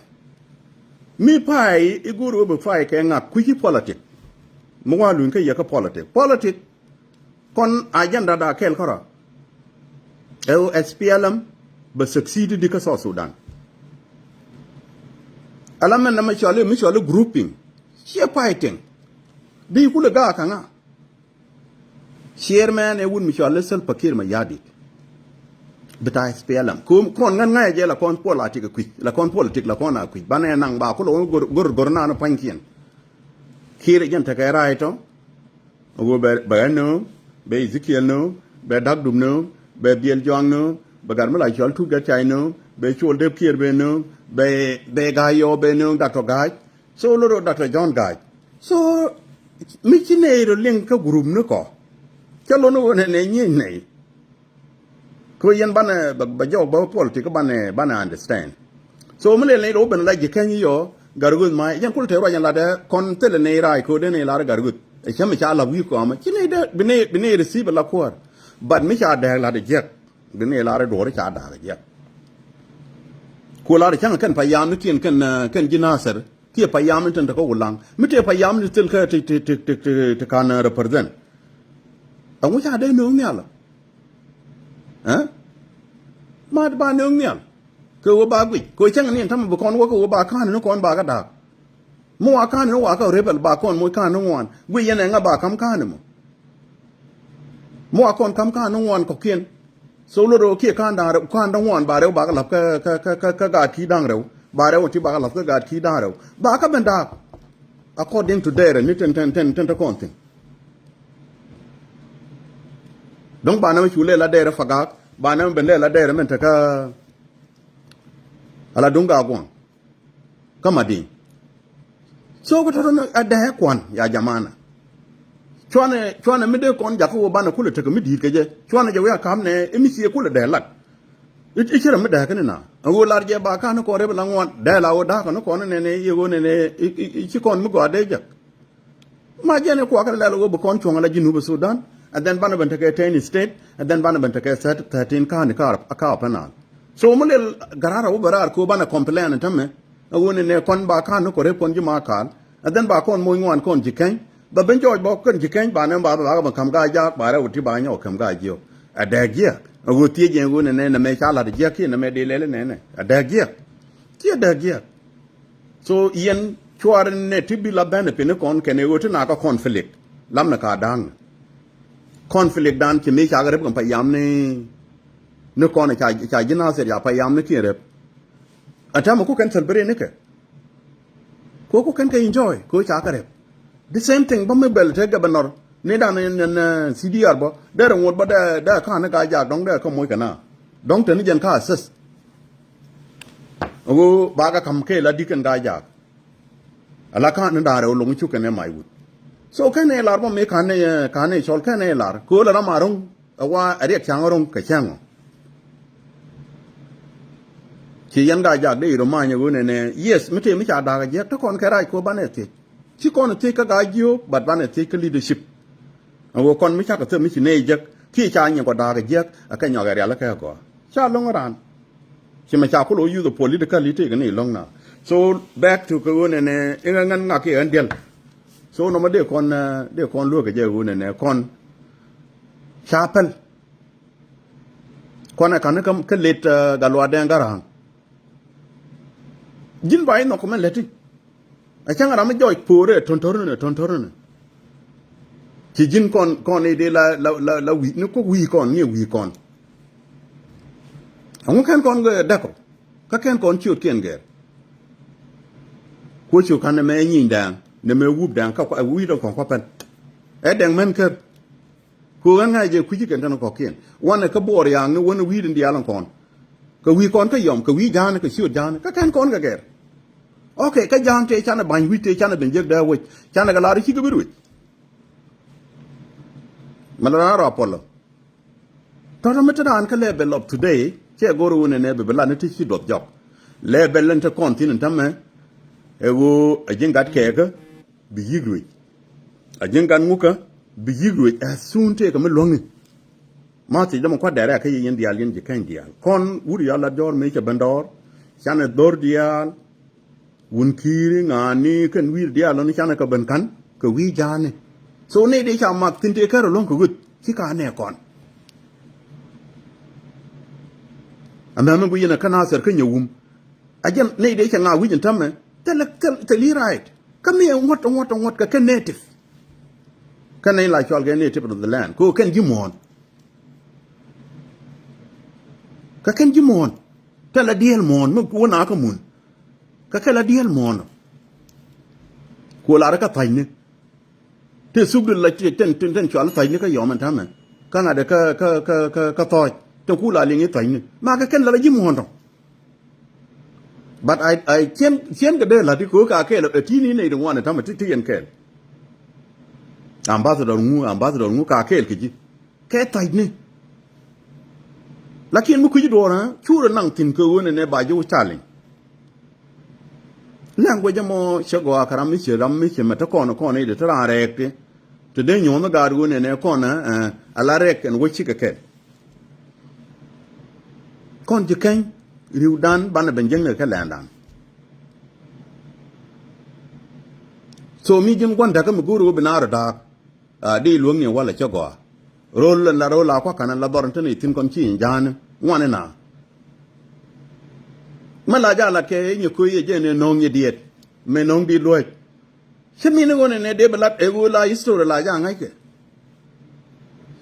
Mi pay i̱ go̱o̱r ɣöö bi pay kɛ ŋak kui̱ci politic. Mi wa luny kä yɛ kä politic. Politic. Kɔn agenda da kɛl kärɔa. Ɛ ɣöö S P L M bɛ succeed di kä South Sudan. Ala mɛn na mi cɔal i̱, mi cɔal i̱ grouping. Ciɛ fighting. Di kulɛ gaak kaŋa. Chairman ɛ wut mi cɔal i̱ Salva Kiir Mayardit. Bita S P L M. Kum kɔn ŋän ŋa̱cä jɛ la kɔn politic kui̱c, la kɔn politic la kɔn a kui̱c. Banɛ naŋ ba kulɛ wä gor, gor, gor nan pua̱nykiɛn. Kiir ɛ jɛn tekɛ right tɔ. Ɣöö bɛ, bɛ ɣän nööŋ, bɛ Ezekiel nööŋ, bɛ Dak Dup nööŋ, bɛ Biɛl Juaŋ nööŋ, bɛ gat mi la cɔl Tut Gat Cay nööŋ, bɛ Col Dep Kiir bɛ nööŋ, bɛ, bɛ Ga̱a̱c Yɔɔ bɛ nööŋ, Doctor Ga̱a̱c. So lot rɔ Doctor John Ga̱a̱c. So mi ci nɛy rɔ liŋ kä group ni kɔ. Cä lot ni ɣöö nɛ, nɛ nyieny nɛy. Kɛ yɛn banɛ bɛ, bɛ jɔk bä politic banɛ, banɛ understand. So mi lɛl ni rɔ ben la ji̱ keny yɔ gar ɣöth ma yɛn kul te ruac yɛn lat ɛ kɔn thilɛ ni rac kɛ ɣöö dee ni lar gar ɣöth. Ɛ cä mi ca lap wi̱i̱ kɔmä ci ni dee bi ni, bi ni receive la kuäär. But mi ca dɛɛk lat ɛ jiɛk bi ni lar ɛ duɔ̱ɔ̱r ca da̱a̱k ɛ jiɛk. Ku lar ɛ cäŋ kɛn payam ni kiɛn kɛn, eh, kɛn ji̱ Nasir kiɛ payam ni tin te kä Wulaŋ mi tëë payam ni thil kä ti, ti, ti, ti, ti, ti kan, eh, represent. Ɛŋu ca dee nööŋ nhial ɛ? Ɛ? Ma ba nööŋ nhial. Kɛ ɣöö ba guic. Kɛ ɣöö cäŋ ni ɛn ta̱mɛ bi kɔn wä kɛ ɣöö ba ka̱n ni kɔn ba kä da̱a̱k. Mi wa ka̱n ni wa kä rebel ba kɔn moc ka̱n ni ŋuan. Guic yɛn ɛŋa ba ka̱m ka̱n ni mɔ. Mi wa kɔn ka̱m ka̱n ni ŋuan kɔkiɛn. So lot rɔ kiɛ ka̱n da̱a̱n rɛw, ka̱n da̱a̱n ŋuan ba rɛw ba kä la̱p kä, kä, kä, kä, kä gaat ki̱ da̱a̱n rɛw. Ba rɛw ti ba kä la̱p kä gaat ki̱ da̱a̱n rɛw. Ba kä ben da̱a̱k. According to dɛɛrɛ ni tin, tin, tin, tin te kɔn thi̱n. Dɔ̱ŋ ba nɛmɛ cu lɛ la dɛɛrɛ Pagak, ba nɛmɛ ben lɛ la dɛɛrɛ mɛn te kä ala duŋ Gaak Guaŋ. Kä Madiŋ. So kä tɔtɔ ni a dɛɛ kuan ya jamana. Cuanɛ, cuanɛ mi dee kɔn jakä wä banɛ kulɛ tekɛ mi di̱i̱t kɛ jɛ. Cuanɛ jɛ wä a ka̱m nɛ, imi ciɛ kulɛ dɛɛ lat. I̱, i̱ ci rɛ mi dääk ni na. Ɛn ɣöö lar jɛ ba ka̱n ni kɔn rep la ŋuan. Dɛɛ la ɣöö da̱a̱k ni kɔn ni nɛnɛ, i̱ ɣöö nɛnɛ, i̱, i̱, i̱ ci kɔn mi gɔaa dee jek. Ma jɛn i̱ kuak rɛ lɛl ɣöö bi kɔn cuɔ̱ŋ la Jinub Sudan. and then banɛ ben tekɛ ten state, and then banɛ ben tekɛ thirteen county kä Upper Nile. So mi lil garaar a wä bɛ raar ko banɛ complain tämɛ. A wuni nɛ kɔn ba county kɔ rep kɔn ji̱ Makal, and then ba kɔn moc ŋuan kɔn ji̱ Keny. Ba ben jɔɔc bä kɔn ji̱ Keny ba nɛ ba ba ba kam ga jak ba rɛw ti ba nyɔk kam ga jiök. A dɛk jiäk. A wä thiec jɛ wuni nɛ nɛ mɛ ca lat jiäk ki nɛ mɛ di lɛl nɛ nɛ. A dɛk jiäk. Ci a dɛk jiäk. So yɛn cuarɛ nɛ ti bi la benefit ni kɔn kɛn ɛ ɣöö ti na kä conflict. Lam ni ka da̱a̱ŋ ni. Conflict dan ci mi cakɛ rep kɛn pa yam ni, ni kɔn ca, ca ji̱ Nasir ca pa yam ni kiɛn rep. A tɛmɛ ku kɛn celebrate ni kɛ. Ku ku kɛn kɛ enjoy ku cakɛ rep. The same thing bä mi bɛl te governor ni dan ni, ni, ni C D R bä. Derɛ ŋot bä dee, dee ka̱n ni ka jak dɔ̱ŋ dee kä moc kɛ na. Dɔ̱ŋ te ni jɛn ka assist. Ɣöö bakɛ ka̱m kɛ la di̱t kɛn ka jak. Ala ka̱n ni da̱a̱n rɛw lo̱ŋ cuk kɛn ɛ mac wut. So kɛn ɛ lar bä mëë ka̱n ɛ, ka̱n ɛ cɔl kɛn ɛ lar. Köölɛ ram a ro̱ŋ ɛ wa ɛ riɛk ca̱ŋ ro̱ŋ kɛ cäŋ ɔ. Ci yɛn ka jak dee i̱ rɔ many ɛ ɣöö nɛnɛ, yes, mi tëë mi ca da̱a̱k ɛ jiɛk te kɔn kɛ rac kɛ ɣöö banɛ thiec. Ci kɔn thiec kä gaa jiök, but banɛ thiec kä leadership. Ɛ ɣöö kɔn mi cakɛ thep mi ci nɛy jek kiɛ ca nyin kɔ da̱a̱k ɛ jiäk ɛ kɛ nyɔk ɛ rial ɛ kɛ gɔaa. Ca lo̱ŋ raan. Ci mɛ ca kulɛ wä use politically tëëkɛ ni lo̱ŋ na. So back to kɛ ɣöö nɛnɛ iŋɛ ŋän ŋak kiɛ ɣän diɛl. So nɔmɔ dee kɔn, eh, dee kɔn luäk kɛ jɛ ɣöö nɛnɛ kɔn ca päl. Kɔn ɛ ka̱n kä, kä let, eh, Gatluak Dɛŋ Gara̱a̱ŋ. Ji̱n ba inɔ kɔmɛ läti. A cäŋ ram mi jɔɔc po̱o̱rɛ to̱n to̱rnɛ to̱n to̱rnɛ. Ci ji̱n kɔn, kɔn i̱ dee la, la, la, la wi̱i̱ ni kuk wi̱i̱ kɔn ni wi̱i̱ kɔn. Ɛŋu kɛn kɔn gɛ däkɔ kä kɛn kɔn ciötkiɛn gɛɛr. Kuɔ ciök ka̱n nɛ mɛ nyi̱i̱n dɛŋ nɛ mɛ wup dɛŋ kä wi̱i̱ dɔ̱ŋ kɔn kua̱pɛn. Ɛ dɛŋ mɛn ker. Ku ɣän ŋa̱c jɛ kui̱ci kɛn tɛn kɔ̱kiɛn wanɛ kä buɔɔr ya̱a̱ŋni wän wi̱i̱din diaal in kɔn. Kɛ wi̱i̱ kɔn kä yɔm kɛ wi̱i̱ ja̱a̱ni kɛ ciöt ja̱a̱ni kä kɛn kɔn kɛ gɛr. Ok, kä ja̱a̱n tëë canɛ ba̱ny wi̱c tëë canɛ ben jek dee wec canɛ kɛ lar i̱ cikɛ bi ruec. Mɛ lɔ raan rɔ apɔlɔ. Tɔ̱tɔ̱ mi te raan kä level of today cɛ go̱r wun ɛnɛ bi bi lat ni ti ci duɔth jɔk. Level in te kɔn thi̱n in tämɛ ɛ ɣöö a ji̱n gat kɛɛkä bi yi̱k ruec. A ji̱n gat ŋukä bi yi̱k ruec as soon tëëkɛ mi luäŋi. Ma thiec dämɛ kua̱t dɛrɛ a kä yɛ yɛn diaal yɛn ji̱ kɛny diaal kɔn wut yɔal lat jɔɔr mëë cɛ ben dɔɔr. Canɛ dhor diaal. Wun ki̱i̱ri ŋa̱a̱ni kɛn wi̱i̱r diaal lɔni canɛ kɛ ben ka̱n kɛ wi̱i̱ ja̱a̱ni. So nɛy dee ca mak thi̱n tëë kärɛ luäŋ kɛ ɣöth ci ka nɛ kɔn. Ɛmɛ mi guic yɛn ɛ kä Nasir kä nyɛ wum. A jɛn nɛy dee cɛ ŋa wi̱c in tämɛ thilɛ, thilɛ, thilɛ right. Kä mi ɛ ŋuɔ̱t ɛ ŋuɔ̱t ɛ ŋuɔ̱t kɛ kɛ native. Kä nɛy la cɔal kɛ native of the land kɛ ɣöö kɛn ji̱ muɔ̱ɔ̱n. Kä kɛn ji̱ muɔ̱ɔ̱n thilɛ diɛɛl muɔ̱ɔ̱n mi wä na kä mun. Kä kɛ la diɛɛl muɔ̱ɔ̱n. Kuɔ lar kä tha̱cni. Te thuk di la tɛn, tɛn, tɛn cual tha̱cni kä yɔm ɛn ta̱mɛ. Kä ŋa̱t kä, kä, kä, kä, kä thɔɔc. Tɛn ku la liŋ i̱ tha̱cni. Ma kɛ kɛn la la ji̱ muɔ̱ɔ̱n tɔ. But I, I cien, cien kɛ dee la̱t i̱ ko̱ ka kɛɛl ɛ ti̱i̱n i̱ nɛy ti ŋuan ɛ ta̱mɛ ti, ti yɛn kɛɛl. Ambassador ŋu, ambassador ŋu ka kɛɛl kɛ ji̱. Kɛ tha̱cni. Lakin mi kui̱ci duɔ̱ɔ̱r ɛ curɛ naŋ thi̱n kɛ ɣöö nɛnɛ ba ji̱ wä challenge. Language ɛmɔ cɛ gɔaa kɛ ram mi ci, ram mi ci mɛ te kɔn kɔn i̱ de te raan rɛɛk ti. Te dee nyuɔ̱th mi gaat ɣöö nɛnɛ kɔn ɛ ala rɛɛk ɛn wä cikɛ kɛl. Kɔn ji̱ keny ri̱wdan banɛ ben jiäkni kɛ lɛndan. So mi ji̱n gua̱n da̱kä mi go̱o̱r ɣöö bi naar da̱a̱k. A di luäŋni walɛ cä gɔaa. Ro̱l la ro̱l a kua̱ ka̱n la dhɔr in te ni thi̱n kɔn ci in ja̱a̱ni ŋuani na. Mɛ la ja̱ lat kɛ i̱ nyɛ köi yɛ jɛ ni no̱o̱ŋ nyɛ diɛt mɛ no̱o̱ŋ di luäc. Ci min i̱ ɣöö nɛnɛ dee bi lat ɛ ɣöö la history la ja̱ ŋa̱ckɛ.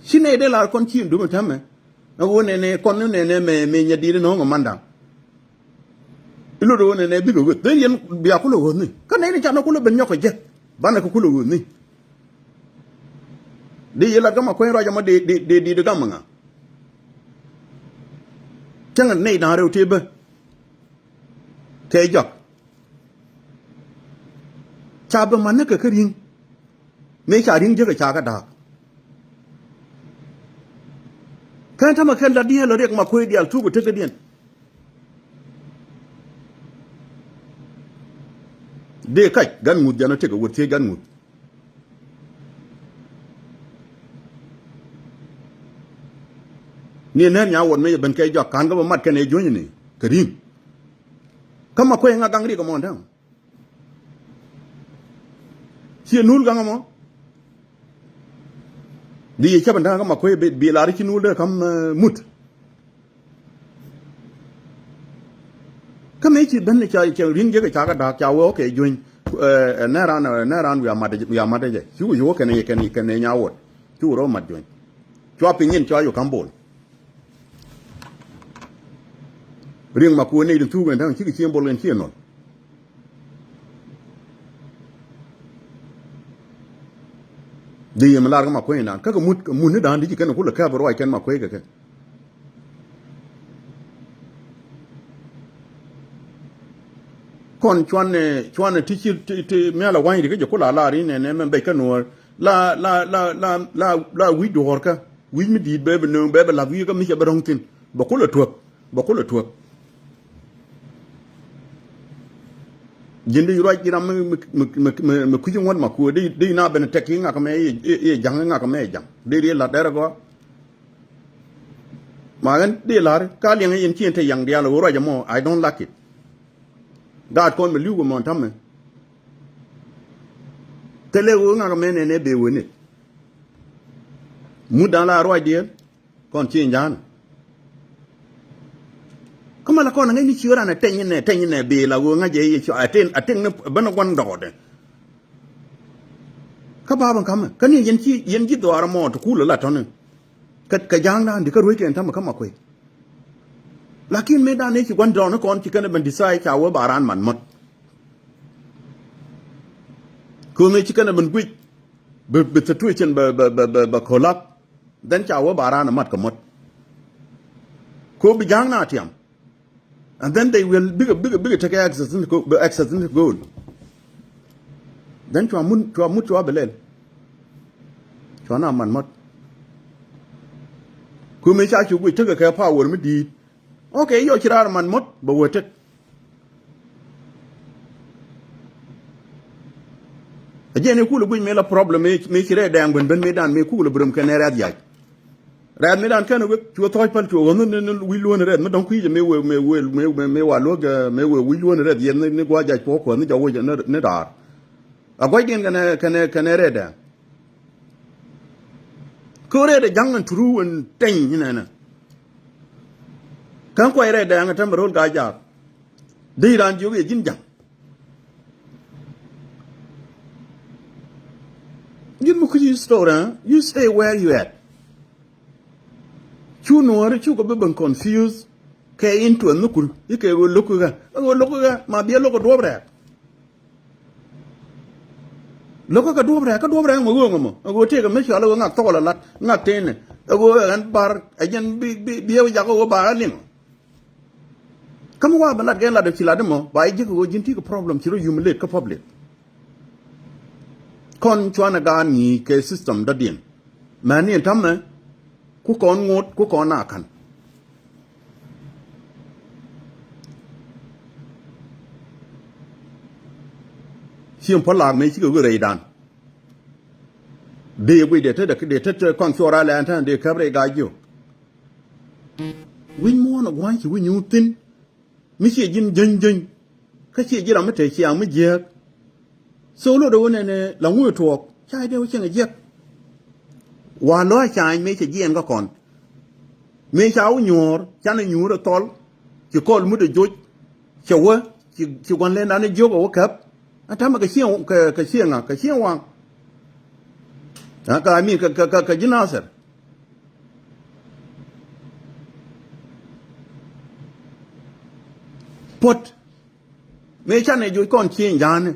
Ci nɛy dee lar kɔn ci in dum in täämɛ. Ɛ ɣöö nɛnɛ kɔn ni nɛnɛ mɛ mɛ nyɛ diɛt in no̱o̱ŋ ɛ mandaŋ. Ilot ɣöö nɛnɛ bikɛ ɣöth dee yɛn bia kulɛ ɣöthni kä nɛy ni canɛ kulɛ ben nyɔk kɛ jek. Banɛ kɛ kulɛ ɣöthni. Di yɛ lat kä ma kueny ruac ɛmɔ di di di di gam ŋa. Cäŋ nɛy da̱ŋ rɛw tëë bä. Kɛ jɔk. Ca bä man ni kɛ kä ri̱ŋ. Mëë ca ri̱ŋ jiäk ɛ ca kä da̱a̱k. Kɛn tämɛ kɛn la diɛɛl riɛk ma kuec diaal thuk ɛ tekädiɛn. Dee kac gat ŋuth jɛn ɔ tekɛ wä thiec gat ŋuth. I̱ nɛr nya wuɔt mëë ben kɛ jɔak ka̱n kä bä mat kɛn ɛ juɔ̱nyni kɛ ri̱ŋ. Kä Makuei ŋa gaŋ riɛk ɛmɔ ɛn täämɛ. Ciɛ nul gaŋ ɛmɔ. Di yɛ cäp ɛn täämɛ kä Makuei bi, bi lar i̱ ci nul dee ka̱m, eh, mut. Kä mëë ci ben ca, ca ri̱ŋ jek ca kɛ da̱a̱k ca wee, okay, juɔ̱ny, eh, eh, nɛ ran, eh, nɛ ran wiaa mat, wiaa mat jɛ. Ci wee, ci wee kɛn, kɛn, kɛn nya wuɔt. Ci wee rɔ mat juɔ̱ny. Cua piny in cua yɛ ka̱m bol. Riɛk Makuei nɛy tin thuk ɛn täämɛ cikɛ cieŋ bol ɛn ciɛ nol. Di yɛ mi lar kä Makuei nan. Kä kɛ mut, mut ni da̱a̱n di ci kɛn kulɛ kɛp ruac kɛn Makuei kɛ kɛ. Kɔn cuanɛ, cuanɛ ti ci, ti, ti mial a wa̱ny ri kä jɛ kula lar inɛ nɛ mɛ bɛc kä nuɔ̱ɔ̱r. La, la, la, la, la, la wi̱c duɔ̱ɔ̱r kä. Wi̱c mi di̱i̱t bɛ bi nööŋ bɛ bi lath wi̱i̱ kä mi cɛ bi ro̱ŋ thi̱n. Bɛ kulɛ tuäk. Bɛ kulɛ tuäk. Ji̱n di ruac ji̱ ram mi, mi, mi, mi, mi, mi kui̱ci ŋuɔ̱t Makuei di, di na ben tɛk ki ŋak mɛ i̱, i̱, i̱ ja̱ŋ i̱ ŋak mɛ i̱ ja̱ŋ. Di ri la̱t dɛr gɔaa. Ma ɣän di la̱r ka liɛŋ in ci in te yaŋ diaal ɣöö ruac ɛmɔ, I don't like it. Gaat kɔn mi li̱w kɛ mɔn ta̱mɛ. Thilɛ ɣöö ŋak mɛ nɛnɛ bee wen it. Mut da̱a̱n la ruacdiɛn kɔn ci in ja̱a̱n. Kä malɛ kɔn ŋäcni ci ɣän ran ɛ teny inɛ, teny inɛ bee la ɣöö ŋa̱c ɛ yɛ ci a ten, a ten ni ben gua̱n dɔɔdɛ. Kä bapɛ ka̱mɛ kä ni yɛn ci, yɛn ji̱ dhɔaar ɛmɔ ti kulɛ la tɔ̱ni. Kɛ, kɛ ja̱a̱ŋdan di kä ruec kɛn ta̱mɛ kä Makuei. Lakin mëë dan ni ci gua̱n dɔɔni kɔn ci kɛn ɛ ben decide ca wee ba raan man mät. Kɛ ɣöö mëë ci kɛn ɛ ben guic bi, bi situation bɛ, bɛ, bɛ, bɛ, bɛ collapse. Then ca wee ba raan ɛ mat kɛ mät. Ko bi ja̱a̱ŋ na tiam. And then they will bikɛ, bikɛ, bikɛ tekɛ access ni ko, access ni gold. Then cua mun, cua mut cua bi lɛl. Cua na man mät. Ko mëë ca cu guic tekɛ kɛ power mi di̱i̱t. Okay, yɔ ci raar man mät bɛ wee tet. A jiɛn i̱ kulɛ guic mëë la problem mëë, mëë ci rɛy dɛɛŋ ben ben mëë dan mëë kulɛ bi röm kɛn ɛ rɛ̈th yac. Rɛ̈th mëë dan kɛn ɛ wek cuɛ thɔc päl cuɛ ɣɔn ni, ni, ni wi̱c luɔ̱n rɛ̈th mi dɔ̱ŋ kui̱cɛ mëë wee, mëë wee, mëë, mëë, mëë wa luäk, eh, mëë wee wi̱c luɔ̱n rɛ̈th yɛn ni, ni gua̱c jac puɔ̱k kuɔth ni jɔk wec ni, ni raar. A gua̱cdiɛn kɛn ɛ, kɛn ɛ, kɛn ɛ rɛy dɛɛŋ. Kä rɛy dɛ ja̱ŋ ɛn turu ɛn teny inɛnɛ. Kä kuay rɛy dɛɛŋ ɛ tɛm rol gaa jaak. Dee raan jiök yɛ ji̱n ja̱ŋ. Ji̱n mi kuci story, eh? You stay where you at. Cu nuɔɔri cu kɛ bi ben confuse kɛ interest ni kur. Ikɛ ɣöö lo̱k kä, ɣöö lo̱k kä ma biɛ lo̱k kä duɔ̱p rɛɛk. Lo̱k kä duɔ̱p rɛɛk, kä duɔ̱p rɛɛk mɛ ɣöö ŋɔ mɔ. Ɣöö tëëkɛ mi cɔal ɣöö ŋak thɔk la lat, ŋak tënɛ. Ɣöö ɛ ɣän bar, ɛ jɛn bi, bi, bi ɛ wä jak ɣöö bar a liŋ. Kä mi wa bɛ lat kɛ lat ci lat mɔ ba ji̱ kɛ ɣöö ji̱n ti kɛ problem ci rɔ humiliate kä public. Kɔn cuanɛ gaan ŋi̱i̱c kɛ system dɔ̱diɛn. Mɛni ɛn ta̱mɛ ku kɔn ŋot ku kɔn na ka̱n. Ci ɛn puɔ̱l laak mëë cikɛ ɣöö rɛydan. Dee guic dee te dee te kɔn cuɔr a lɛn tɛn dee käp rɛy gaa jiök. Wi̱c muɔ̱ɔ̱n ɛ gua̱ny ci wi̱c nyuuth thi̱n. Mi ciɛ ji̱n jäny jäny. Kä ciɛ ji̱ ram mi te ciaŋ mi jiääk. So lot ɛ wä nɛnɛ la ŋuc tuɔɔk ca dee wä cieŋ ɛ jiäk. Wa lɔ a ca̱a̱ny mëë cɛ jiɛɛn kä kɔn. Mëë ca wä nyuɔ̱ɔ̱r canɛ nyuur ɛ thɔl. Ci kɔl mut ɛ joc. Cɛ wä ci, ci gua̱n lɛn dan ɛ jiök ɛ wä käp. Ɛ ta̱mɛ kɛ cieŋ kɛ, kɛ cieŋ ŋa kɛ cieŋ waŋ. Ɛ ka mi kɛ, kɛ, kɛ, kɛ ji̱ Nathir. Puɔ̱t mëë canɛ joc kɔn cieŋ ja̱a̱ni.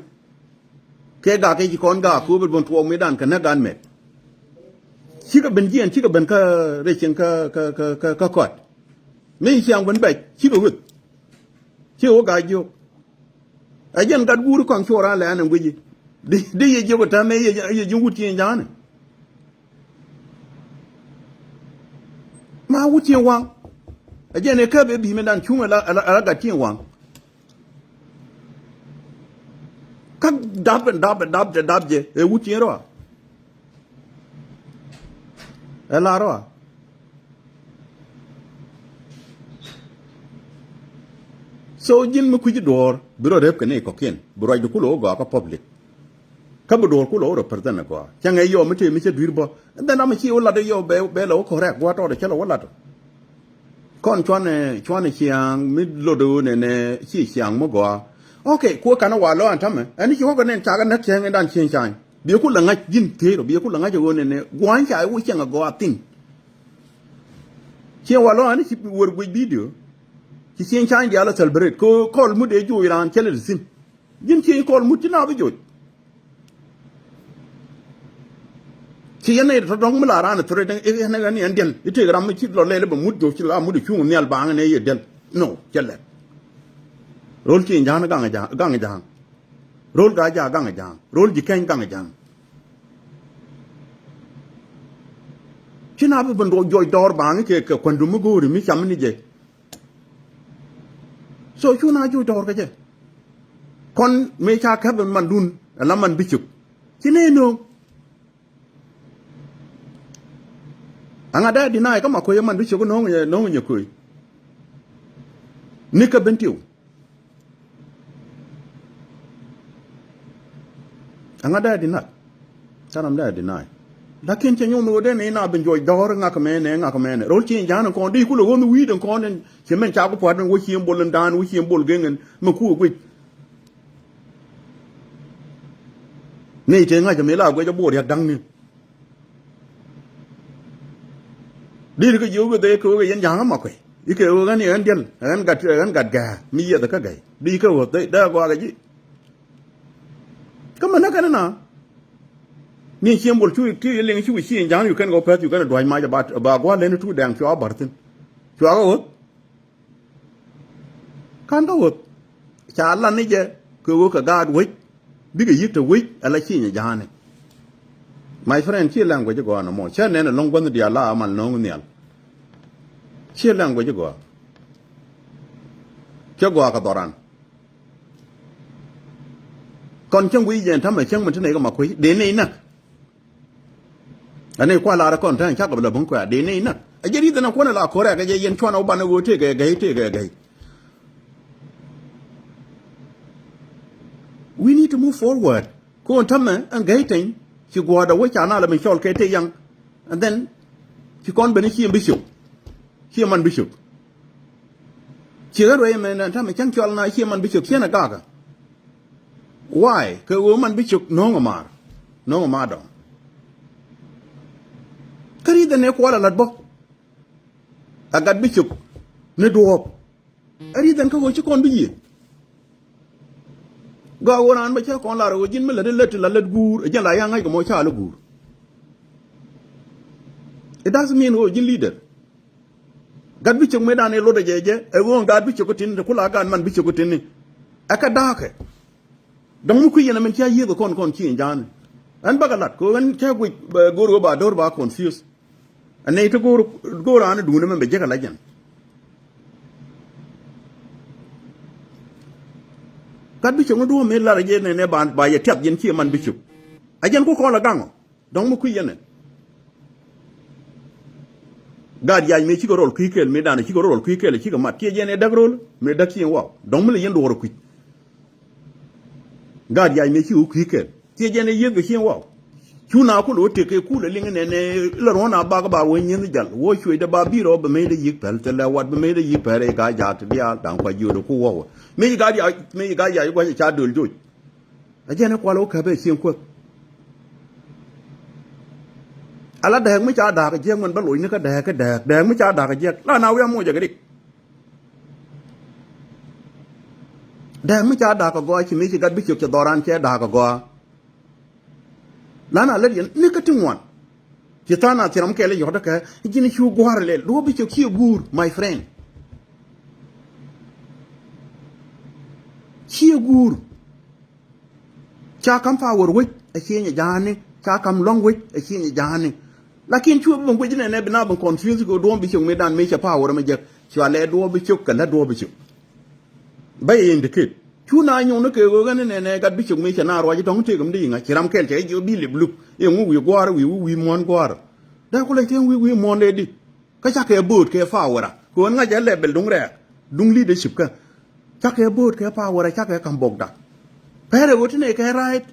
Kɛ gak kɛ ci kɔn gak ko̱o̱p ɛ buɔ̱n tuɔɔk mëë dan kɛ näk gan mɛt. Cikɛ ben jiɛn cikɛ ben kä rɛy cieŋ kä, kä, kä, kä, kä kɔt. Mëë ci ciaŋ ben bɛc cikɛ weth. Cikɛ wä gak jiök. Ɛ jɛn gat guuri kɔaŋ cuɔ raan lɛ an ɛn guici. Di, di yɛ jiök ɛ täämɛ yɛ, yɛ ji̱ wut cieŋ ja̱a̱ni. Ma wut cieŋ waŋ. Ɛ jɛn ɛ käp ɛ bi̱i̱ mi dan cuŋ ɛ la, ɛ la, ɛ la gat cieŋ waŋ. Kä dap ɛn dap ɛ dap jɛ dap jɛ ɛ wut cieŋ rɔa. Ɛ la rɔa. So ji̱n mi kui̱ci duɔ̱ɔ̱r bi rɔ rep kɛ ni kɔ̱kiɛn bi ruacdu kulɛ wä gɔaa kä public. Kä bi duɔ̱ɔ̱r kulɛ wä represent ɛ gɔaa cäŋɛ yɔw mi tëë mi cä dui̱r bä. And then ram mi ci wä lat yɔw bɛ bɛ lɛ wä correct gua̱a̱t tɔɔt cä lɛ wä lat. Kɔn cuanɛ cuanɛ ciaŋ mi lot ɣöö nɛnɛ ci ciaŋ mi gɔaa. Okay, kuɛ kanɛ wa lɔ an tamɛ ɛn ci wä kɛ nɛn cakɛ näk cäŋ in dan cieŋ ca̱ny. Biɛ kulɛ ŋa̱c ji̱n thiec rɔ biɛ kulɛ ŋa̱c ɣöö nɛnɛ gua̱a̱ny ca wä ciaŋ ɛ gɔaa thin. Ciɛ wa lɔ ani ci wär guic video. Ci cieŋ ca̱ny diaal a celebrate kɛ kɔl mut dee joc raan cɛ lɛ ti thi̱n. Ji̱n cieŋ kɔl mut ci na bi joc. Ci yɛn nɛy tɔ̱ dɔ̱ŋ mi la raan a threat in ɛn ɛn ɛn diɛl itek ram mi ci lɔ lɛl bɛ mut joc ci la mut cuŋ nhial baaŋ in ɛ yɛ diɛl. No cɛ lɛt. Ro̱l cieŋ ja̱a̱n gaŋ ja̱a̱n gaŋ ja̱a̱n. Ro̱l gaa ja̱a̱n gaŋ ja̱a̱n ro̱l ji̱ kɛny gaŋ ja̱a̱n. Ci na bi ben duɔc juɔc dɔɔr baaŋ kɛ kɛ kuändum mi go̱o̱ri mi cam ni jɛ. So cu na juɔc dɔɔr kɛ jɛ. Kɔn mëë ca käp mandun ala man bi cök. Ci nee no̱o̱ŋ. Aŋa dee deny kä ma koy man bi cök no̱o̱ŋ no̱o̱ŋ nyɛ koy. Ni kä ben tiw. Aŋa dee deny. Canam dee deny. Lakin cɛ nyuɔn ɣöö dee ni na ben juɔc dɔɔr ŋak mɛnɛ ŋak mɛnɛ ro̱l ci ja̱a̱n kɔn di kulɛ ɣöö mi wi̱i̱dɛ kɔn in ci mɛn ca ku pua̱t in wä ci in bol in daan wä ci in bol geŋ in mɛ kuɛ guic. Ni te ŋa̱c mi la guic a buɔr yak da̱ŋni. Di ri kä jiök kɛ dhee kɛ wek yɛn ja̱a̱ŋ ama kuɛ ikɛ wek ɣän yɛ ɣän diɛl ɣän gat ɣän gat gɛ̱ mi yiɛth kä gɛy di kɛ wek dhee dee gɔakɛ ji̱. Kä mɛ näk kɛn na ni cieŋ bol cu ti liŋ ci wi̱c ci in ja̱a̱ŋ yu kɛn kɛ wä pɛth yu kɛn a dua̱c mac ba gua̱l leni tu dɛŋ cua bär thi̱n. Cua kɛ wek. Ka̱n kä wuɔ̱th ca lan ni jɛ kɛ ɣöö kɛ gaat wec bikɛ yi̱k te wec ala ci nyɛ ja̱a̱ni. My friend, ci language gɔaa nɔmɔ cä nɛn ɛlɔ̱ŋ guänh diaal la amal nööŋ nhial. Ci language gɔaa. Cä gɔaa kɛ dhɔran. Kɔn cäŋ guic jɛ ɛn ta̱mɛ cäŋ mi ti nɛy kɛ ma kuec dee nɛy näk. Ani kua̱ lar kɔn tɛn cak bɛ lɛ buŋ kuɛ a dee nɛy näk. A jɛ ri̱th ɛn a kuɔn ɛ la ko̱rɛ kɛ jɛ yɛn cuan a wä banɛ ɣöö tëëkɛ gɛy tëëkɛ gɛy. We need to move forward. Ko̱n tämɛ ɛn gɛy tɛny ci guɔ̱ɔ̱dɛ wä ca na lɛ mi cɔl kɛ tëë yaŋ. And then ci kɔn ben ci ɛn bi cop. Ci ɛn man bi cop. Ci ɣän ruɛy mɛ nɛn tämɛ cäŋ cɔl na ci ɛn man bi cop ci ɛn a gakä. Why? Kɛ ɣöö man bi cök no̱o̱ŋ ɛ maar. No̱o̱ŋ ɛ maar dɔ̱ŋ. Kä ri̱th ɛn ëë kuɔl ɛ la̱t bä. Ɛ gat bi cök ni duɔ̱ɔ̱p. Ɛ ri̱th ɛn kä ɣöö ci kɔn bi yiëë. Gɔaa ɣöö raan bä cä kɔn lar ɣöö ji̱n mi lät ɛ lät ti la lät guur ɛ jɛn la ya̱ ŋa̱c kɛ mɔ ca lä guur. It doesn't mean ɣöö ji̱n leader. Gat bi cök mëëdan ëë lotdɛ jɛ jɛ ɛ ɣöö gat bi cök kä tin te kula gat man bi cök kä tin ni. Ɛ kä da̱a̱kɛ. Dɔ̱ŋ mi kui̱ yɛn ɛmɛn cia yiëëk ɛ kɔn kɔn ci ɛn ja̱a̱n. Ɛn bakɛ lat kɛ ɣöö ɛn cä guic go̱o̱r ɣöö ba do̱r ba confuse. Ɛ nɛy ti go̱o̱r go̱o̱r an duundɛ mɛn bɛ jek ɛ la jɛn. Gat bi cök ni duɔ̱ɔ̱m mëë lat ɛ jɛ nɛnɛ ba yɛ tiath yɛn ci ɛ man bi cök. Ɛ jɛn ku kɔn lɛ gaŋ ɔ. Dɔ̱ŋ mi kui̱ yɛn ɛ. Gaat yac mëë cikɛ rɔl kui̱ kɛl mëë danɛ cikɛ rɔl kui̱ kɛl cikɛ mat kiɛ jɛn ɛ däk röl mëë däk ci ɛn waw dɔ̱ŋ mi lɛ yɛn duɔɔr ɛ kui̱. Gaat yac mëë cikɛ wä kui̱ kɛl kiɛ jɛn ɛ yiëth kɛ ci ɛn waw. Cu na kulɛ wä tëk kɛ kulɛ liŋ nɛn ɛ lɛ ruɔ̱n a bak ba wä nyieth jal wä cuecdɛ ba bi̱i̱ rɔ bɛ mëcdɛ yi̱k pɛl thilɛ wat bɛ mëcdɛ yi̱k pɛl rɛy gaat jaat ti diaal da̱ŋ kua jiöödɛ ku wäwä mëë ci gaat yac mëë ci gaat yac gua̱c ɛ ca döl joc. A jɛn ɛ kual wä käpɛ cieŋ kuäk. Ala dääk mi ca da̱a̱k jiɛk mɛn bä loc ni kä dääk kä dääk dääk mi ca da̱a̱k jiɛk la na wi̱i̱ amoc ɛ kɛ dik. Dääk mi ca da̱a̱k ɛ gɔaa ci mi ci gat bi ciök cɛ dhɔran cɛ da̱a̱k ɛ gɔaa. La na lät yɛn ni kä ti ŋuan. Ci tha̱a̱ŋ na thiram kɛl i̱ yɔ̱t ɛ kɛ ji̱n cu gua̱a̱r lɛl duɔ̱ɔ̱p bi ciök ciɛ guur my friend. Ciɛ guur. Ca ka̱m power wec a cieŋ a ja̱a̱ni ca ka̱m lɔ̱ŋ wec a cieŋ a ja̱a̱ni. Lakin cuɛ bi ben guic nɛnɛ bi na ben confuse kɛ duɔ̱ɔ̱m bi cök mi dan mi cɛ power mi jek cua lɛ duɔ̱ɔ̱p bi cök kɛ lät duɔ̱ɔ̱p bi cök. Bä yɛ indicate cu na nyuŋni kɛ ɣöö ɣän nɛnɛ gat bi cök mi cɛ na ruac tɔ̱ŋ tëëk mi di ŋa̱c ci ram kɛl cɛ jiök bi lip lup iŋu wi̱i̱ gua̱a̱r wi̱i̱ wi̱i̱ muɔ̱ɔ̱n gua̱a̱r. Dee ku lɛc tëŋ wi̱i̱ wi̱i̱ muɔ̱ɔ̱n dee di. Kä cakɛ bo̱o̱t kɛ power a kɛ ɣän ŋa̱c ɛ level duŋ rɛɛk duŋ leadership kä. Cakɛ bo̱o̱t kɛ power, cakɛ ka̱m bokda. Pɛrɛ ɣöö ti nɛ kɛ right.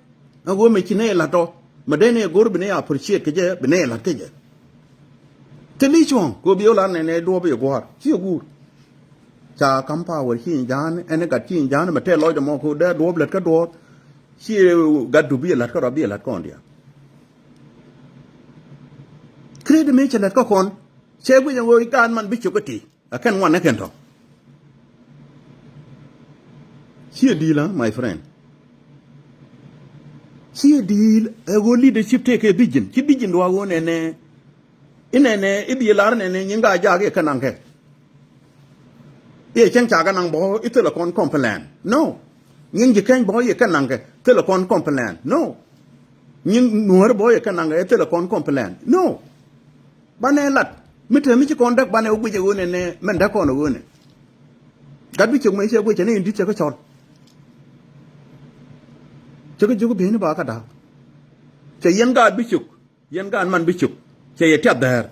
Ɛ ɣöö mɛ ci nɛ lat tɔ. Mɛ dee nɛ go̱r bi nɛ appreciate kɛ jɛ, bi nɛ lat kɛ jɛ. Te li cuɔ̱ŋ kɛ ɣöö bi ɣöö lat nɛ nɛ duɔ̱ɔ̱p i̱ gua̱a̱r. Ci ɛ guur. Ca ka̱m power ci in ja̱a̱n, ɛn gat ci in ja̱a̱n, mɛ tɛɛ lɔcdɛ mɔ kɛ ɣöö dee duɔ̱ɔ̱p lät kä duɔ̱ɔ̱r. Ci gat du bi ɛ lat kä rɔ bi ɛ lat kɔn diaal. Credit mëë cɛ lat kä kɔn. Cɛ guic ɛn ɣöö i̱ gaat man bi cök kä ti. Ɛ kɛn ŋuan ni kɛn tɔ. Ciɛ di̱i̱l ɛ, my friend. Ciɛ di̱i̱l ɛ ɣöö leadership tëëkɛ vision. Ci vision duaak ɣöö nɛnɛ. Inɛnɛ i̱ bi lar nɛnɛ nyin Gaa-jaak i̱ kɛ naŋkɛ. I̱ cäŋ ca kɛ naŋ bä i̱ thilɛ kɔn complain. No. Nyin ji̱ keny bä i̱ kɛ naŋkɛ thilɛ kɔn complain. No. Nyin Nuäär bä i̱ kɛ naŋkɛ i̱ thilɛ kɔn complain. No. Banɛ lat mi te mi ci kɔn däk banɛ wä guic ɛ ɣöö nɛnɛ mɛn däk kɔn ɛ ɣöö nɛ. Gat bi cök mëë cɛ guic cɛ ni in di̱t cɛ kä cɔl. Cɛ kä jiök bieyni ba kä da̱a̱k. Cɛ yɛn gaat bi cök, yɛn gaat man bi cök. Cɛ yɛ tiath dhɛɛr.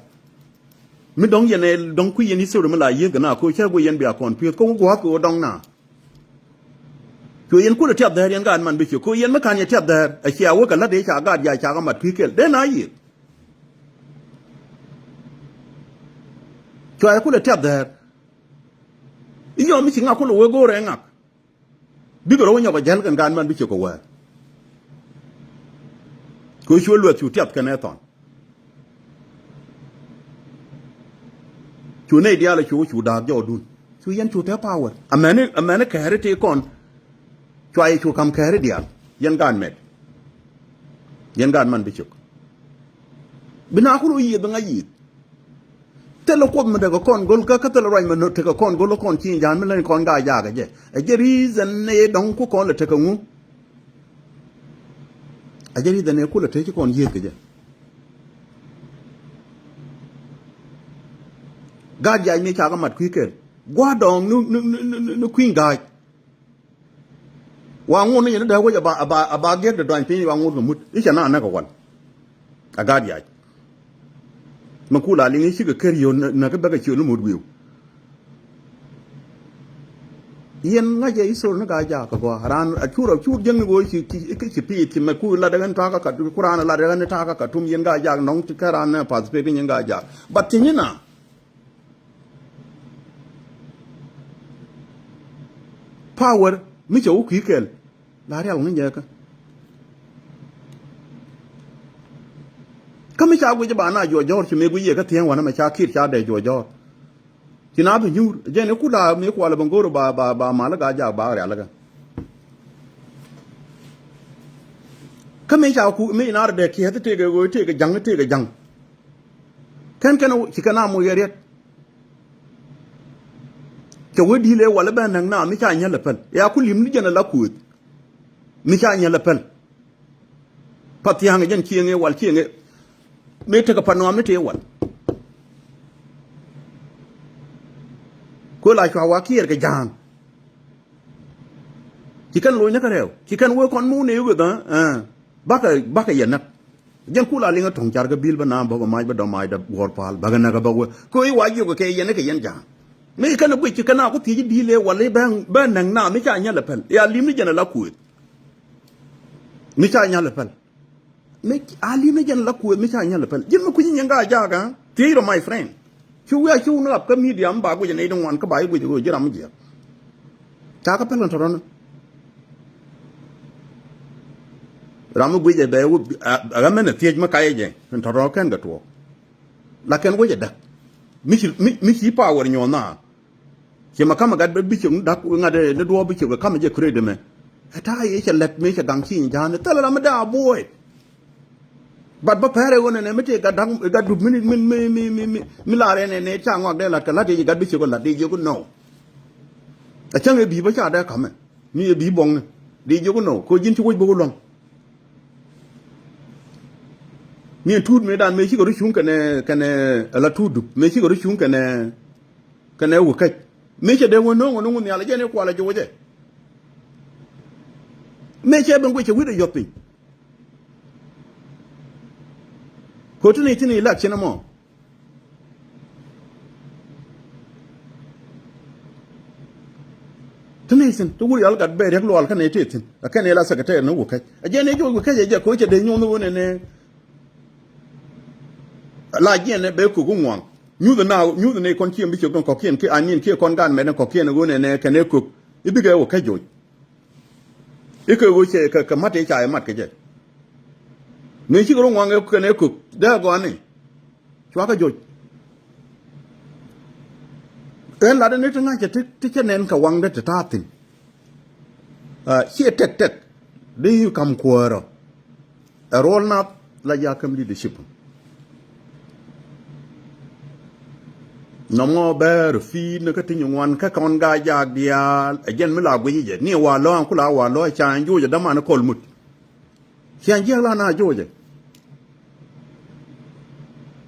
Mi dɔ̱ŋ yɛn ɛ dɔ̱ŋ kui̱ yɛn history mi la yiëëth kɛ na ko̱ cä guic yɛn bia kɔn pi̱eth kä wä gua̱a̱th kɛ wä dɔ̱ŋ na. Cuɛ yɛn kulɛ tiath dhɛɛr yɛn gaat man bi cök ko̱ yɛn mi ka̱n yɛ tiath dhɛɛr ɛ cia wä kɛ la̱t dee ca gaat ya ca kɛ mat kui̱ kɛl dee na yiëëth. Cua yɛ kulɛ tiath dhɛɛr. I̱ yɔm i̱ ci ŋak kulɛ wee go̱o̱rɛ ŋak. Bikɛ rɔ wä nyɔk ɛ jäl kɛn gaat man bi cök kɛ wäär. Kɛ cu lueth cu tiath kɛn ɛ thɔn. Cu nɛy diaal ɛ cu cu da̱a̱k jɔɔdun. Cu yɛn cu te power. Amäni, amäni kɛɛri ti kɔn. Cua yɛ cu ka̱m kɛɛri diaal. Yɛn gaat mɛt. Yɛn gaat man bi cök. Bi na kul wä yiëth bi ŋa̱c yiëth. Thilɛ kuoth mi tekɛ kɔn go̱l kä, kä thilɛ ruac mi tekɛ kɔn go̱l kä kɔn ci ja̱a̱n mi leny kɔn Gaa-jaak ɛ jɛ. Ɛ jɛ reason ni dɔ̱ŋ ku kɔn lɛ tekɛ ŋu. Ɛ jɛ reason ni kulɛ te ci kɔn yiëth kɛ jɛ. Gaat-jaak mi cakɛ mat kui̱ kɛl. Gua̱a̱r dɔ̱ŋ ni, ni, ni, ni, ni kui̱ny ga̱a̱c. Wa ŋot ni yɛn ni dee wec aba, aba, aba giɛk de duany piny wa ŋot kɛ mut. I̱ cɛ na näk kɛ wal. A gaat yac. Mɛ kula liŋ i̱ cikɛ ker yio̱w nä, näk kä bäkɛ ciöl ni mot wi̱i̱w. Yɛn ŋa̱cɛ i̱ thor ni Gaa-jaak kɛ gɔaa. Raan a cur a cur jäŋ ni ɣöö ci, ci, ci, ci pi̱i̱th ci mɛ ku lat ɛ ɣän ta̱a̱ kä Kat-, ku raan a lat ɛ ɣän ta̱a̱ kä Katum yɛn Gaa-jaak nɔŋ ti kä raan ni participate ni yɛn Gaa-jaak. But ci nyin na. Power mi cɛ wä kui̱ kɛl la rial ŋäc jɛ kä. Kä mi ca guic ba na juɔc jɔ̱ɔ̱r ci mëë guic yɛ kä thiäŋ wanɛ mɛ ca kiɛt ca dee juɔc jɔ̱ɔ̱r. Ci na bi nyuur jɛn i̱ kula mi kualɛ bä go̱o̱r ba, ba, ba mal Gaa-jaak ba rial kä. Kä mi ca ku mi na rɔ dee kiɛth tëëkɛ ɣöö tëëkɛ ja̱ŋ tëëkɛ ja̱ŋ. Kɛn kɛn ci kɛn a moc yɛ riɛt. Cɛ wee di̱i̱l ëë wal i̱ bɛ näk na mi ca nyäl ɛ päl. Ëë a ku li̱m ni jɛn ala kuëth. Mi ca nyäl ɛ päl. Pa thia̱a̱ŋ ɛ jɛn cieŋ ëë wal cieŋ ëë. Mëë tekɛ pa nuam ni tëë wal. Kuël a cua wa kiɛɛr kɛ ja̱a̱ŋ. Ci kɛn lo̱cnä kä rɛw ci kɛn wee kɔn muun ëë weth ɣä. Bakɛ, bakɛ yɛ näk. Jɛn kula liŋä tuɔ̱ŋ car kä bil bä naam bä kɛ mac bä dɔ̱ mac dɛ guɔ̱ɔ̱r pal bakɛ näk kä bä wee kɛ i̱ wa jiök kɛ yɛn kɛ yɛn ja̱a̱ŋ. Mi kɛn ɛ guic ci kɛn a ku thiec i̱ di̱i̱l ëë wal i̱ bɛ, bɛ näk naam mi ca nyal ɛ päl i̱ a li̱m ni jɛn ɛ la kuëth. Mi ca nyal ɛ päl. Mi a li̱m ni jɛn la kuëth mi ca nyal päl ji̱n mi kui̱ci nyin Gaa-jaak ɛ thiec rɔ my friend. Cu wi̱i̱ a cu ni rap kä media mi ba guic ɛ nɛy ti ŋuan kä ba i̱ guic ɛ ɣöö ji̱ ram mi jiɛk. Ca kä päl kɛn tɔ̱tɔ̱ni. Ram mi guic ɛ bɛ wä ɛ ɣä mɛn ɛ thiec mi kayɛ jɛ kɛn tɔ̱tɔ̱ kɛn kɛ tuɔɔk. La kɛn wec ɛ däk mi ci, mi, mi ci power nyuɔ̱ɔ̱n na. Ciɛ mɛ ka̱mɛ gat bɛ bicok ni da̱k ŋa̱t ni duɔ̱ɔ̱p bicok ɛ ka̱mɛ jɛ kuret ɛmɛ. Ɛ ta̱a̱ yɛ cɛ lɛt mëë cɛ gaŋ ci nyi ja̱a̱n thilɛ ram mi dee a buɔ̱ɔ̱c. But bä pɛrɛ ɣöö nɛnɛ mi tëë gat da̱k gat dup mi, mi, mi, mi, mi, mi, mi lar ɛn ɛn ca ŋɔak dee la̱t kɛ la̱t yɛ gat bicok ɛ la̱t dee jiök nɔ. Ɛ cäŋ ɛ bi̱i̱ bä ca dee ka̱mɛ mi ɛ bi̱i̱ buɔ̱ŋni dee jiök nɔ kɛ ɣöö ji̱n ci wec bä wä luäŋ. Mi ɛn tuut mëëdan mëë cikɛ rɔ cuŋ kɛnɛ, kɛnɛ, ala tuut dup mëë cikɛ rɔ cuŋ kɛnɛ, kɛnɛ wä käc. Mëë cɛ dee wä no̱o̱ŋ wä no̱o̱ŋ nhial jɛ ni kualɛ jɛ wä jɛ. Mëë cɛ ben guic cɛ wi̱cdɛ yɔ̱th piny. Ko̱ ti ni, ti ni election ɛmɔ. Ti ni thi̱n ti wur yal gat bɛ riɛk lual kä nɛ tëë thi̱n. Ɛ kɛn ɛ la secretary ni wä kɛc. Ɛ jɛn ɛ jɛ wä kɛc ɛ jɛ ko̱ cɛ dee nyuɔ̱n wä nɛ nɛ. La jiɛn ɛ bɛ kök wä ŋuaŋ. Nyuth na, nyuth ni kɔn ciɛm bi cök dɔ̱ŋ kɔ̱kiɛn kiɛ aniɛn kiɛ kɔn gan mɛt ni kɔ̱kiɛn ɛ wä nɛ nɛ kɛn ɛ kök. I̱ bikɛ wä kɛc joc. I̱ kɛ ɣöö cɛ kɛ, kɛ mat i̱ ca i̱ mat kɛ jɛ. Mëë cikɛ rɔ ŋuaŋ ɛ kɛn ɛ kök dee gɔani. Cuakä joc. Ɣän latdä ni ti ŋa̱cä ti, ti cä nɛn kɛ waŋdä ti ta̱a̱ thi̱n. Ah, ciɛ tɛk tɛk. Di kam kuäärä. Ɛ ruɔl nath la jakäm leadership. Nɔmɔ bɛɛr fi̱i̱t ni kä ti nyin ŋuan kä kɔn gaa jaak diaal. Ɛ jɛn mi la guic jɛ ni wa lɔ an kula wa lɔ ca ɛn juɔc ɛ däman kɔl mut. Cian jiɛk la na juɔc ɛ.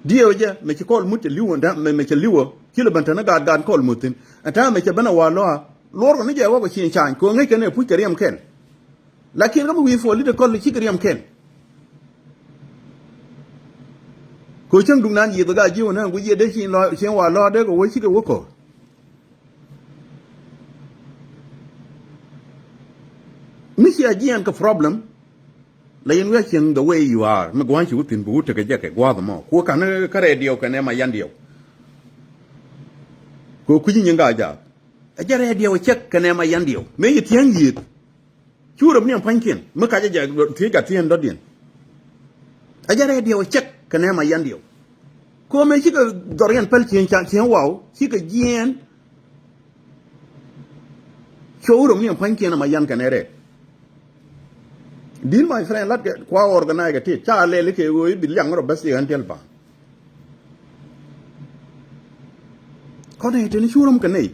Diɛw jɛ mɛ ci kɔl mut cɛ li̱w ɛn täämɛ mɛ cɛ li̱w ɛ. Ci lɛ ben te ni gaat gaat kɔl mut thi̱n ɛn täämɛ mɛ cɛ ben ɛ wa lɔ a. Luɔr kɔ ni jɛ wä kɔ cieŋ cany kɛ ɣöö ŋäc kɛn ɛ puc kɛ riɛm kɛl. Lakin kä mi wi̱i̱ political cikɛ riɛm kɛl. Kɛ cäŋ duŋ nan yiëth gaa ji̱ wä nä ŋui̱c yiëth dee cieŋ lɔ cieŋ wa lɔ dee kɛ wä cikɛ wä kɔ. Mi cia jiɛɛn kɛ problem. La yɛn wi̱i̱ a cieŋ the way you are mi gua̱a̱ny ci wä thi̱n bi wä tekɛ jɛ kɛ gua̱a̱th mɔ kuɔ ka̱n kä rɛɛ diɛw kɛnɛ ma yan diɛw. Kɛ kui̱ci nyin gaa jaak. Ɛ jɛ rɛɛ diɛw cɛk kɛnɛ ma yan diɛw mëë ci thiäŋ yiëth. Cu rɛm ni ɛn pa̱nykiɛn mi kacä jɛ thiec gat thieen dɔ̱diɛn. Ɛ jɛ rɛɛ diɛw cɛk kɛ nɛɛma yan diɛw. Ko̱mɛ cikɛ dhɔriɛn päl cieŋ ca cieŋ waw cikɛ jiɛɛn. Cu rɛm ni ɛn pa̱nykiɛn ɛma yan kɛnɛ rɛɛ. Di̱t my friend lat kɛ kua organize kɛ tit ca lɛl kɛ ɣöö i̱ bi liaŋ rɔ bäth i̱ ɣän tiɛl ba. Kɔn i̱ tini cu rɛm kɛ nɛy.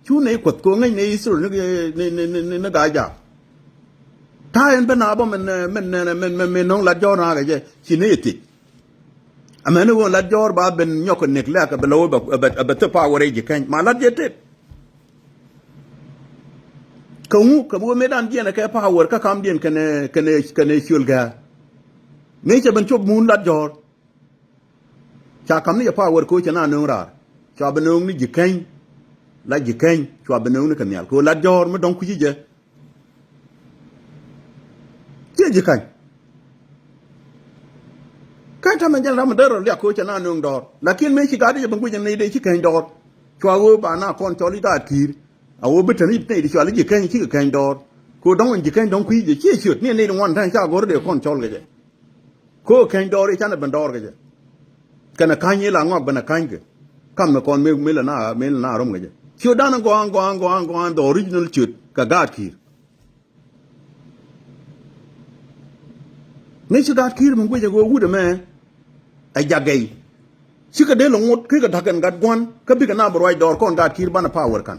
Cu nɛy kuɔth kɛ ŋäc nɛy history ni, ni, ni, ni, ni, ni gaa jaak. Ta̱a̱ ɛn ben a bä min, min, min, min, min, min no̱ŋ lat jɔ̱ɔ̱r nakä jɛ ci nɛy thiec. Amäni ɣöö lat jɔ̱ɔ̱r ba ben nyɔk kɛ nek lɛk kɛ bɛ lo̱w bɛ, bɛ, bɛ thil power rɛy ji̱ käny. Ma lat jɛ tet. Kɛ ŋu kɛ bi wä mëëdan jiɛn ɛ kɛ power kä kamdiɛn kɛnɛ, kɛnɛ, kɛnɛ ciöl gɛ̈ɛ̈. Mëë cɛ ben cop mun lat jɔ̱ɔ̱r. Ca kam ni jɛ power kɛ ɣöö cɛ na nööŋ raar. Cua bi nööŋ ni ji̱ käny. La ji̱ käny. Cua bi nööŋ ni kɛ nhial. Kɛ ɣöö lat jɔ̱ɔ̱r mi dɔ̱ŋ kui̱ci jɛ. Ciɛ ji̱ käny. Kä tamɛ jɛn ram mi dee rɔ liak kɛ ɣöö cɛ na nööŋ dɔɔr. Lakin mëë ci gaat jɛ bi guic ni dee ci käny dɔɔr. Cua ɣöö ba na kɔn cɔl i̱ gaat ki̱i̱r. A ɣöö bi tɛn i̱ nɛy di cɔal i̱ ji̱ käny cikɛ käny dɔɔr. Kɛ ɣöö dɔ̱ŋ in ji̱ käny dɔ̱ŋ kui̱ci jɛ ciɛ ciöt ni nɛy di ŋuan ta̱ny ca go̱r dee kɔn cɔl kɛ jɛ. Kɛ ɣöö käny dɔɔr i̱ canɛ ben dɔɔr kɛ jɛ. Kɛnɛ ka̱ny i̱ la ŋɔak ben a ka̱ny kɛ. Kam ni kɔn mëë, mëë lɛ na, mëë lɛ na rom kɛ jɛ. Ciötdan in gɔaa, gɔaa, gɔaa, gɔaa, the original ciöt kɛ gaat ki̱i̱r. Ŋäc ci gaat ki̱i̱r mi guic ɛ ɣöö wut ɛmɛ ɛ jak gɛy. Cikɛ dee lɛ ŋot kekɛ da̱k ɛn gat gua̱n kä bikɛ na bi ruac dɔɔr kɔn gaat ki̱i̱r banɛ power ka̱n.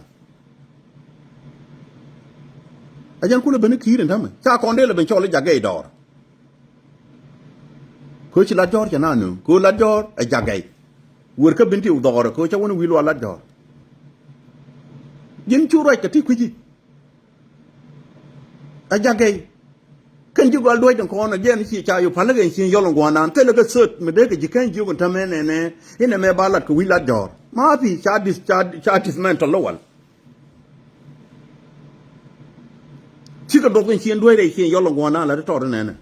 Ɛ jɛn kulɛ ben i̱ ki̱i̱r in tämɛ ca kɔn dee lɛ ben cɔl i̱ jak gɛy dɔɔr. Kɛ ɣöö ci lat jɔ̱ɔ̱r cɛ na nööŋ kɛ ɣöö lat jɔ̱ɔ̱r ɛ jak gɛy. Wër kä ben ti dhɔɔrɛ kɛ ɣöö ca wän i̱ wi̱i̱ lual lat jɔ̱ɔ̱r. Ji̱n cu ruac kɛ ti kui̱ci. A jak gɛy. Kɛn ji̱ gɔal duäc dɛn kɔn a jiɛn ci ca yop palä kɛn cieŋ yɔl in gua̱a̱r naan thilɛ kɛ thöt mi dee kɛ ji̱ kɛn jiök in tämɛ nɛnɛ. Inɛ mɛ ba lat kɛ wi̱c lat jɔ̱ɔ̱r ma pi̱ ca dis ca ca dismantle lä wal. Cikɛ duɔth kɛn cieŋ duäc rɛy cieŋ yɔl in gua̱a̱r naan la ti tɔɔt inɛnɛ.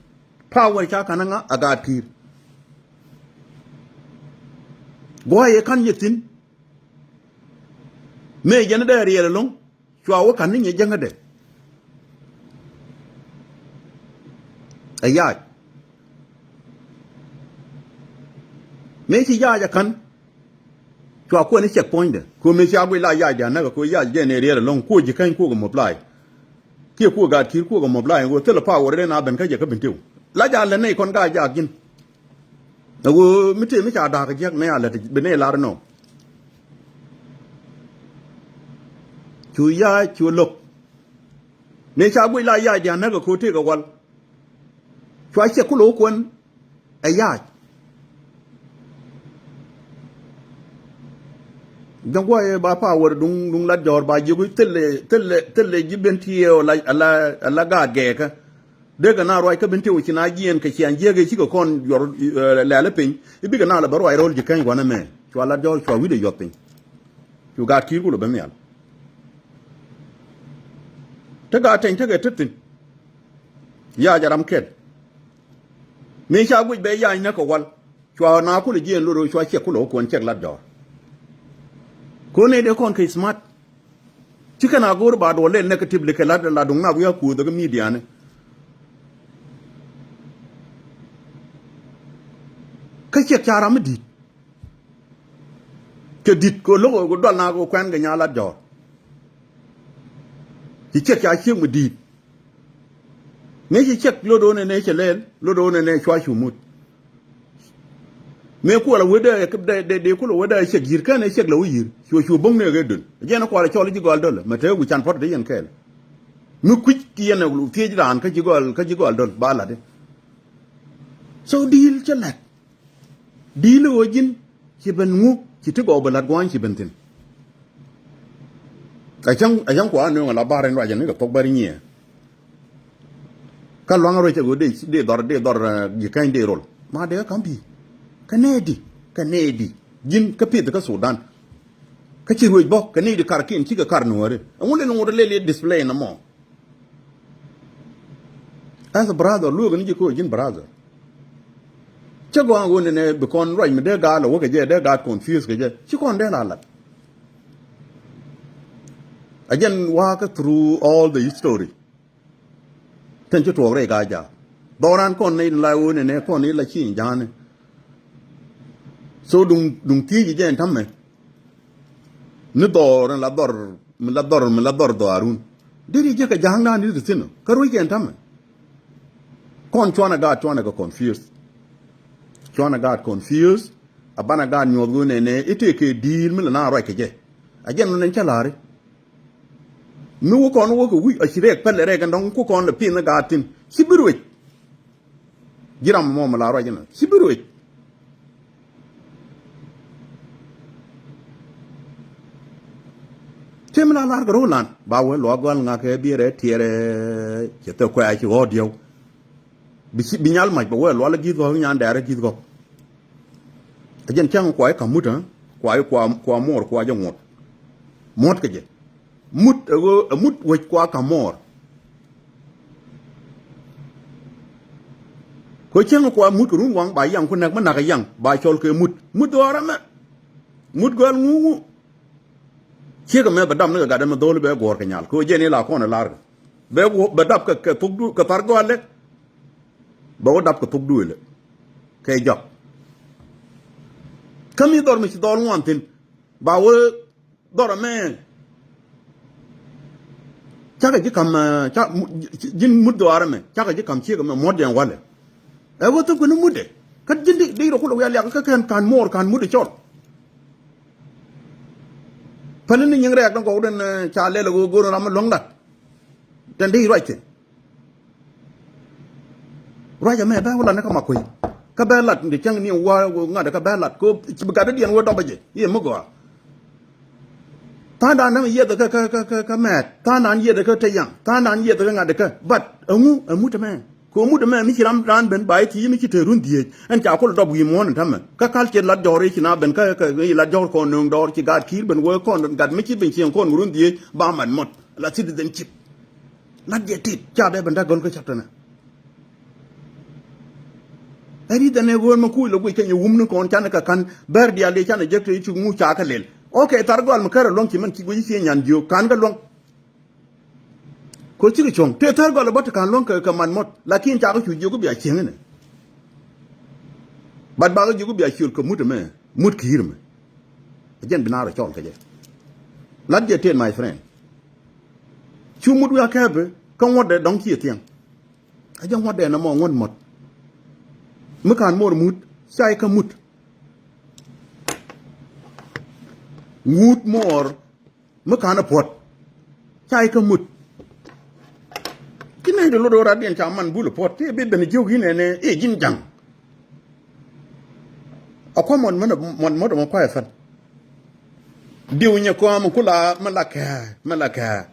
Power ca ka̱n a ŋa a gaat ki̱i̱r. Gua̱a̱ yɛ ka̱n yɛ thi̱n. Mëë jɛn dee riɛl ɛlɔ̱ŋ. Cua wä ka̱n ni nyɛ jäŋädɛ. Ɛ yac. Mëë ci yac ɛ ka̱n. Cua kuɛn i̱ cɛk puɔ̱nydɛ. Kuɔ mëë cia guic la yac dia̱n näk ɛ kuɔ yac jɛn ɛ riɛl ɛlɔ̱ŋ kuɔ ji̱ käny kuɔ kɛ mobilai. Kiɛ kuɔ gaat ki̱i̱r kuɔ kɛ mobilai ɛ ɣöö thilɛ power dee na ben kä jɛ kä ben tiw. La ja̱a̱n lɛ nɛy kɔn gaat jaak ji̱n. Ɛ ɣöö mi tëë mi ca da̱a̱k jiäk nɛy a lät bi nɛy lar inɔ. Cu yac cu lo̱k. Mëë ca guic la yac dia̱n näk ɛ ko̱ tëëk ɛ wal. Cua ciɛ kulɛ wä kuɛn ɛ yac. Jɔ̱ŋ guɔ yɛ ba power duŋ duŋ lat jɔ̱ɔ̱r ba jiök i̱ thilɛ thilɛ thilɛ ji̱ ben tiɛɛw ala ala ala gaat gɛɛkä. Dee kɛ na ruac kä ben tiɛw ci na jiɛɛn kɛ ciaŋ jiäk i̱ cikɛ kɔn yuɔr lɛl i̱ piny i̱ bikɛ na lɛ bä ruac ro̱l ji̱ käny gua̱n ɛmɛ. Cua lat jɔ̱ɔ̱r cua wi̱cdɛ yuɔth piny. Cu gaat ki̱i̱r kulɛ ben nhial. Te gaa teny tekɛ te thi̱n. Yac a ram kɛl. Mëë ca guic bɛ yac näk kɛ wal. Cua na kulɛ jiɛn lot ɣöö cua ciɛk kulɛ wä kuɔn ciɛk lat jɔɔr. Kɔn nɛy dee kɔn kɛ smart. Ci kɛn a go̱o̱r ba duɔl lɛl negatively kɛ lat la duŋ na wi̱i̱ a kuoth kä mediani. Kä ciɛk ca ram mi di̱i̱t. Kɛ di̱t kɛ lo̱k kɛ dual na kɛ kuɛn kɛ nya lat jɔɔr. Ci ciɛk ca ciek mi di̱i̱t. Ŋäc ci ciɛk lot ɣöö nɛnɛ cɛ lɛl, lot ɣöö nɛnɛ cua cu mut. Mëë kuɔl a wetdɛ, dee, dee, dee kulɛ wetdɛ ciɛk yi̱r kɛn ɛ ciɛk lɛ wä yi̱r. Cuɔ cu bo̱ŋ nɛɛk ëë dön. Jɛn ɛ kual ɛ cɔl ji̱ gɔal döl mɛ te wi̱c can puɔ̱t te yɛn kɛɛl. Mi kui̱c ki yɛn ɛ thiec raan kä ji̱ gɔal, kä ji̱ gɔal döl ba la̱t i̱. So di̱i̱l cä la̱t. Di̱i̱l ɣöö ji̱n ci ben ŋu ci ti gɔw bɛ la̱t gua̱a̱ny ci ben thi̱n. Ɛ cäŋ, ɛ cäŋ kua nööŋ ala bar in ruacɛ ni kɛ thok bär nyiɛ. Kä luaŋ ruec ɛ ɣöö dee, dee dhɔr, dee dhɔr, eh, ji̱ käny dee rol. Ma dee kä ka̱m pi̱i̱. Kä nɛɛdi, kä nɛɛdi. Ji̱n kä pith kä Sudan. Kä ci ruec bä, kä nɛɛdi karkiɛn cikɛ kar nuääri. Ɛŋu lel ŋot lel yɛ display nɔmɔ. As a brother, lueek ni ji̱ kä ɣöö ji̱n brother. Cä gɔaa ɣöö nɛnɛ bi kɔn ruac mi dee gaat lɛ wä kɛ jɛ, dee gaat confuse kɛ jɛ. Ci kɔn dee la lat. A jɛn wa̱a̱kä through all the history. Tɛn ci tuɔɔk rɛy gaa jaak. Dhɔran kɔn ni la ɣöö nɛnɛ kɔn ni la ci ja̱a̱ni. So duŋ, duŋ thiec jɛ ɛn ta̱mɛ. Ni dhɔr in la dhɔr, mi la dhɔr, mi la dhɔr dhɔaarun. Deri jɛ kɛ ja̱a̱ŋdan ni ti thi̱n kä ruec kɛn ta̱mɛ. Kɔn cuanɛ gaat cuanɛ kɛ confuse. Cuanɛ gaat confuse. A banɛ gaat nyuɔth ɣöö nɛnɛ i̱ tëë kɛ di̱i̱l mi la na ruac kɛ jɛ. A jɛn nɔn ɛn cä la̱ri. Mi wä kɔn wä kɛ wi̱c a ci rɛɛk pɛl rɛɛk ɛn dɔ̱ŋ ku kɔn lɛ pi̱n ni gaat thi̱n. Ci bi ruec. Ji̱ ram mɔ mi la ruac inɔ ci bi ruec. Tëë mi la lar kɛ ro̱o̱lan ba wee luaak gɔal ŋa̱kɛ biɛrɛ tiɛɛrɛ cɛ thek kuɛ̈ɛ̈ ci ɣɔ̱ɔ̱t diɛw. Bi ci, bi nyal mac bɛ wee lual gi̱th gɔ̱k nyan dɛɛrɛ gi̱th gɔ̱k. A jɛn cäŋ kua i̱ ka̱m mut ɛ kua i̱ kua, kua muɔɔr kua jɛ ŋuɔ̱t. Muɔ̱t kɛ jɛ. Mut ɛ ɣöö ɛ mut wec kua ka̱m muɔɔr. Kɛ cäŋ kua mut kɛ run waŋ ba yaŋ ku nɛk mi nak ɛ yaŋ ba cɔl kɛ mut. Mut dhɔaar ɛmɛ. Mut gɔal ŋuŋu. Ciek ɛmɛ bɛ dap ni kɛ gat ɛmɛ dho̱l bɛ guɔ̱ɔ̱r kɛ nyal kɛ ɣöö jɛn i̱ la kɔn ɛ lar kɛ. Bɛ guɔ-, bɛ dap kɛ, kɛ thok du, kɛ thar gɔalɛ. Bɛ wä dap kɛ thok duëëlɛ. Kɛ jɔak. Kä mi dhɔr mi ci dhɔl ŋuan thi̱n. Ba wee dhɔr ɛmɛ. Cakɛ ji̱ ka̱m, eh, ca, mu-, ji̱n mut dhɔaar ɛmɛ. Cakɛ ji̱ ka̱m ciek ɛmɛ muɔ̱t jɛn walɛ. Ɛ wee thop kɛ ni mutdɛ. Kä ji̱n di, di rɔ kulɛ wiaa liak kä kɛn ka̱n muɔɔr ka̱n mutdɛ cɔl. Päli ni nyiŋ rɛɛk ni gɔw den, eh, ca lɛl ɛ wee go̱o̱r ram mi luäŋ lat. Tɛn di ruac thi̱n. Ruac ɛmɛ bɛ wä lat ni kä Makuei. Kä bɛ lat ni cäŋ ni wa ŋa̱t kä bɛ lat. Kɛ bi gat diɛn wä dɔpä jɛ. I̱ mi gɔaa. Tha̱a̱ŋdan näm yieth kä, kä, kä, kä, kä mɛɛt. Tha̱a̱ŋdan yieth kä te yaŋ. Tha̱a̱ŋdan yieth kä ŋa̱t kä. But ɛŋu, ɛ mut ɛmɛ. Kɛ mut ɛmɛ mi ci ram raan ben ba i̱ thiec mi ci te run dhieec. Ɛn ca kul dɔp wi̱i̱ muɔ̱ɔ̱n ɛn tämɛ. Kä culture lat jɔɔr i̱ ci na ben kä, kä, kä lat jɔɔr kɔn nööŋ dɔɔr ci gaat ki̱i̱r ben wee kɔn gat mi ci ben cieŋ kɔn run dhieec ba mat mɔt. La citizenship. Lat jɛ tit ca bɛ ben dak gɔl kä chapter nɛ. Ɛ ri dhɛn ɛ ɣöön mɛ kuc lɛ guic kɛ nyɛ wum ni kɔn canɛ kɛ ka̱n bɛr diaal di canɛ jek te ci ŋu ca kɛ lel. Ok, thar gɔal mi kärɛ luɔ̱ŋ ci mɛn ci guic ci nyan jiök ka̱n kɛ luɔ̱ŋ. Ko cikɛ cuɔ̱ŋ te thar gɔal ɛ bä te ka̱n luɔ̱ŋ kɛ, kɛ man mɔt lakin ca kɛ cu jiök bia cieŋ inɛ. Bat bakɛ jiök bia ciöl kɛ mut ɛmɛ mut ki̱i̱r ɛmɛ. Ɛ jɛn bi naar ɛ cɔl kɛ jɛ. Lat jɛ tet my friend. Cu mut wiak kɛɛpɛ kä ŋuɔ̱tdɛ dɔ̱ŋ ci thiɛŋ. A jɛ ŋuɔ̱tdɛ nɔmɔ ŋuɔ̱t mɔt. Mi ka̱n muɔɔr mut ca ikä mut. Ŋut muɔɔr mi ka̱n a puɔ̱t ca ikä mut. Ki nɛy de lot ɣöö rat diɛn ca man bul a puɔ̱t ti bi ben jiök i̱ nɛnɛ i̱ ji̱n ja̱ŋ. A kua̱ mɔt mɛn mɔt mɔt mɔ kua̱c a thäl. Diw nyɛ kɔam mi kula mi la kɛɛ mi la kɛɛ.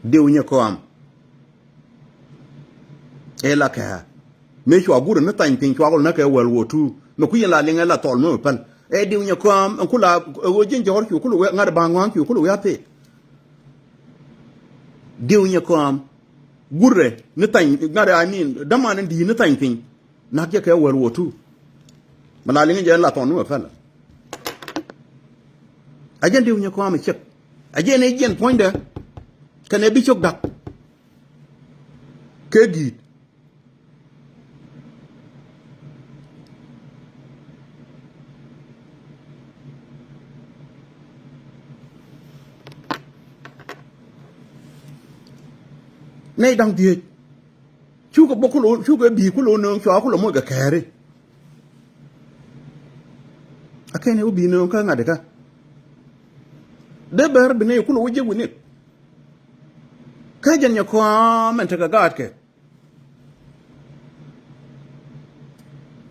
Diw nyɛ kɔam. Ɛ la kɛɛ. Mëë cua gurɛ ni thany piny cua gɔl näkɛ World War Two. Mɛ kui̱ yɛn la liŋɛ la thɔl mi mɛ päl. Ɛ diw nyɛ kɔam ɛn kula ɛ ɣöö ji̱n jɔ̱ɔ̱r cu kula wee ŋa̱t ba̱a̱ŋ ŋɔa̱a̱ŋ cu kula wee a pek. Diw nyɛ kɔam. Gurɛ ni thany ŋa̱t, I mean, däman in di̱i̱t ni thany piny. Nak jɛ kɛ wäl wä tu. Mi la liŋ jɛ la thɔn ni wä pɛlɛ. A jɛn diw nyɛ kɔam a ciek. A jɛn ɛ jiɛn puɔ̱nydɛ. Kɛnɛ bi cok da̱k. Kɛ gi̱i̱t. Nɛy da̱ŋ dhieec. Cukɛ bä kulɛ, cukɛ bi̱i̱ kulɛ wä nööŋ, cua kulɛ moc kɛ kɛɛri. A kɛn i̱ wä bi̱i̱ nööŋ kä ŋa̱t ikä. Dee bɛr bi nɛy kulɛ wä jiäk wi̱ni. Kä jɛn nyɛ kɔam ɛn tekɛ gaatkɛ.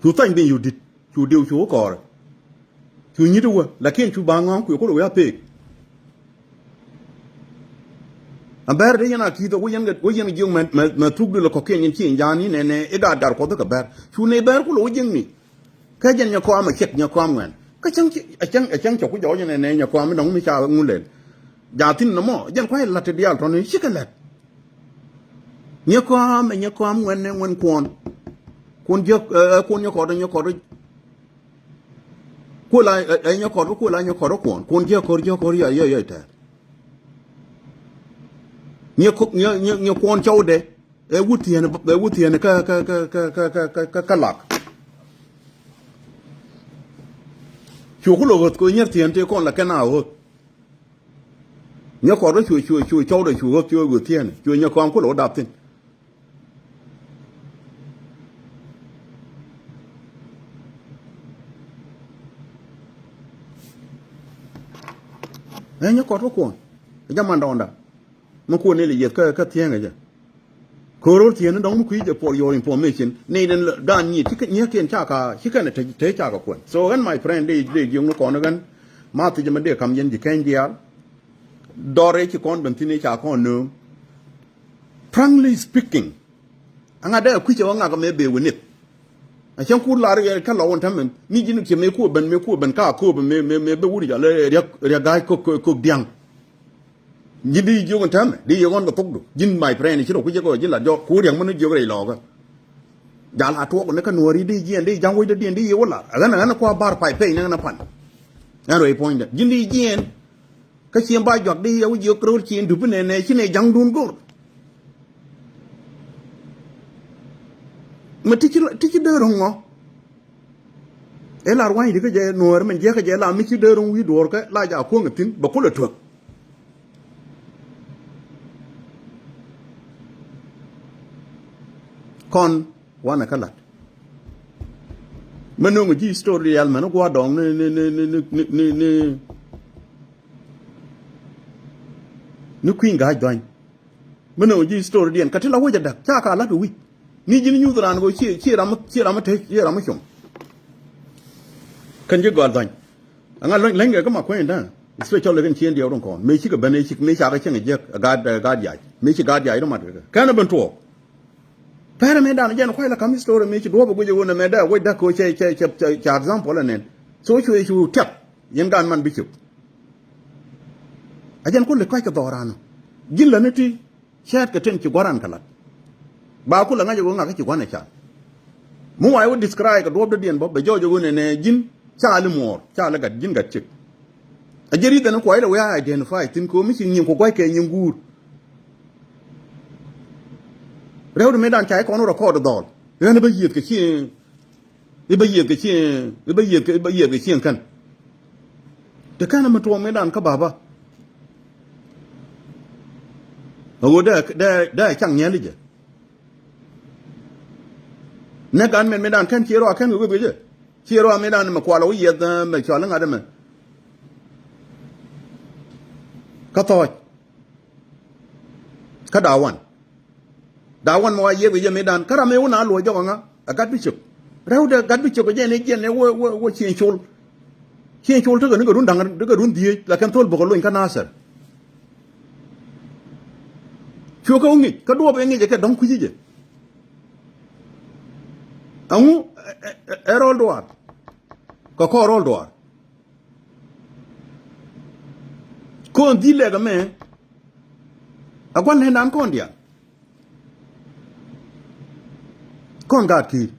Cu thany bin cu di̱t, cu diw cu wä kɔɔrɛ. Cu nyi̱t wä, lakin cu ba ŋɔ̱ɔ̱ŋ kui̱ kulɛ wi̱i̱ a pek. A bɛr de yɛn a ki̱i̱th wä yɛn, wä yɛn jiök mɛ, mɛ, mɛ thuk dul kɔ̱kiɛn yɛn ci in ja̱a̱n ni nɛnɛ i̱ gaat gar kuɔth kä bɛr. Cu nɛy bɛr kulɛ wä jiäkni. Kä jɛn nyɛ kɔam a ciek, nyɛ kɔam ŋuɛn. Kä cäŋ ci, a cäŋ, a cäŋ cɛ ku jɔɔc nɛnɛ nyɛ kɔam mi dɔ̱ŋ mi ca ŋun lɛl. Ja thi̱n nɔmɔ, jɛn kua̱c la̱t ti diaal tɔ̱ni, cikɛ la̱t. Nyɛ kɔam, ɛ nyɛ kɔam ŋuɛn, ɛ ŋuɛn kuɔn. Kuɔn jiäk, ɛ, ɛ, kuɔn nyɛ kɔt, nyɛ kɔt. Kuɔl a, ɛ, ɛ, nyɛ kɔt, kuɔl a nyɛ kɔt kuɔn. Kuɔn jiäk kɔr, jiäk kɔr, yɛ, yɛ, yɛ tɛɛr. Nyɛ kɔ-, nyɛ, nyɛ, nyɛ kuɔn cɔwdɛ. Ɛ wut thieen, ɛ wut thieen kä, kä, kä lak. Cu ku lɔ ɣöth kɛ nyɛr thieen tëë kɔn la kɛn a ɣöth. Nyɛ kɔt wä cu, cu, cu cɔwdɛ cu ɣöth, cu ɣöth thieen. Cu nyɛ kɔam kulɛ wä dap thi̱n. Ɛ nyɛ kɔt wä kuɔn. Ɛ jaman dɔɔnda. Mi kuɔn ni lɛ yieth kä, kä thiɛŋɛ jɛ. Ko̱ro̱r thieen ni dɔ̱ŋ mi kui̱ jɛ for your information. Ni den dan nyi ti kɛ nyiäkiɛn caka, ci kɛn te, te caka kuɛn. So ɣän my friend, dee, dee jiöŋ ni kɔn ɣän. Ma thiec mɛ dee kam yɛn ji̱ kɛny diaal. Dɔr ëë ci kɔn ben thi̱n ëë ca kɔn nööŋ. Frankly speaking, aŋa dee kui̱cɛ wä ŋak mɛ bee wä nith. A cäŋ kur lar yɛ kä lɔ wä tämɛ, mi ji̱n kiɛ mɛ kuɔ ben, mɛ kuɔ ben ka kööbɛ mɛ, mɛ, mɛ bɛ wut jal riɛk, riɛk ga̱a̱c kök, kök, kök diaŋ. Ji̱n di jiök tämɛ, di yɛ ɣɔn kɛ thokdu. Ji̱n my friend, ci rɔ kui̱cɛ kɛ wä ji̱n la jɔk, kur riɛk mɛn jiök rɛy lɔɔkä. Jal a tuɔk ni kä nuɔ̱ɔ̱ri di jiɛn, di ja̱ŋ wecdä diɛn, di yɛ wä lar. A ɣän, a ɣän kua̱ bar pay pay ni ɣän a pan. Ɛn rɛy puɔ̱nydä. Ji̱n di jiɛn, kä cieŋ ba juak di yɛ wä jiök ro̱o̱r cieŋ dupi nɛnɛ ci nɛ ja̱ŋdun go̱r. Mɛ ti ci, ti ci dee ro̱ŋ ŋɔ. Ɛ lar wa̱ny di kä jɛ nuɔ̱ɔ̱r mɛn jiäkä jɛ la mi ci dee ro̱ŋ wi̱i̱ duɔ̱ɔ̱r kä la ja kuɔ̱ŋ thi̱n bɛ kulɛ tuäk. Kɔn wanɛ kä lat. Mɛ no̱ŋ ji̱ story rial mɛn gua̱a̱r dɔ̱ŋ ni, ni, ni, ni kui̱ny ga̱a̱c dhɔ̱ny. Mi nöŋ ji̱ story diɛn kä ti la wec a dak ca ka lat wi̱c. Ni ji̱n nyuth raan kɛ ci, ci ram, ci ram te, ci ram com. Kɛn ji̱ gɔal dhɔny. Aŋa leny, leny kɛ kä ma kueny dan. Especially kɛn cien diɛw rin kɔn. Mëë cikɛ ben ëë cik, mëë cakɛ cieŋ jiäk a gaat, a gaat yac. Mëë ci gaat yac ri mat kɛ kɛ. Kɛn a ben tuɔɔk. Pɛrɛ mëë dan jɛn kuay la kam story mëë ci duɔp a guic a ɣöö nɛ mɛ dee a wec dak kɛ ɣöö cɛ, cɛ, cɛ, cɛ, cɛ example anen. So cuɛ cu tiak. Yɛn gaat man bi cop. A jɛn ku lɛ kɔc kɛ dhɔran ɔ. Ji̱n lä ni ti cɛɛt kɛ ten ci gua̱ran kɛ lat. Ba ku lɛ ŋa̱c ɛ ɣöö ŋakä ci gua̱n ɛ can. Mi wa i̱ wä describe kɛ duɔ̱p dädiɛn bä bɛ jɔɔc ɛ ɣöö nɛnɛ ji̱n ca li muɔɔr ca li gat ji̱n gat cik. A jɛ ri̱th ɛn kuɔc lɛ wee a identify thi̱n kɛ ɣöö mi ci nyiŋ ku gua̱c kɛ nyiŋ guur. Rɛwdɛ mëëdan ca i̱ kɔn wä record dhɔl ɣän bä yiëth kɛ ci. I̱ bä yiëth kɛ cieŋ, i̱ bä yiëth kɛ, i̱ bä yiëth kɛ cieŋ kän. Te kän mi tuɔɔk mëëdan kä baba. A ɣöö dee, dee, dee caŋ nhiali jɛ. Nɛ gan mɛn mëëdan kän cie rɔa kän kɛ weth kɛ jɛ. Cie rɔa mëëdan mɛ kual a wä yiɛth, eh, mɛ cual iŋa̱t ɛmɛ. Kä thɔɔc. Kä da̱a̱ wan. Da̱a̱ wan mɛ wa yiëk wi̱c jɛ mëëdan. Kä ram ëë wun a luɔ̱c jɔk aŋa. A gat bi cök. Rɛwdɛ gat bi cök jɛ ni jiɛn ni wä, wä, wä cieŋ col. Cieŋ col tekɛ ni kɛ run da̱ŋ, tekɛ run dhieec. Lakin thol bok a lony kä Nasir. Cuɛ kä wä ŋic. Kä duɔp ëë ŋic ɛ kɛ dɔ̱ŋ kui̱ci jɛ. Aŋu ɛ, ɛ, ɛ, ɛ rɔl duaar. Kɛ kɔɔr rɔl duaar. Kɔn dhil lɛk ɛmɛ. A gua̱n lɛn dan kɔn diaal. Kɔn gaat ki̱i̱r.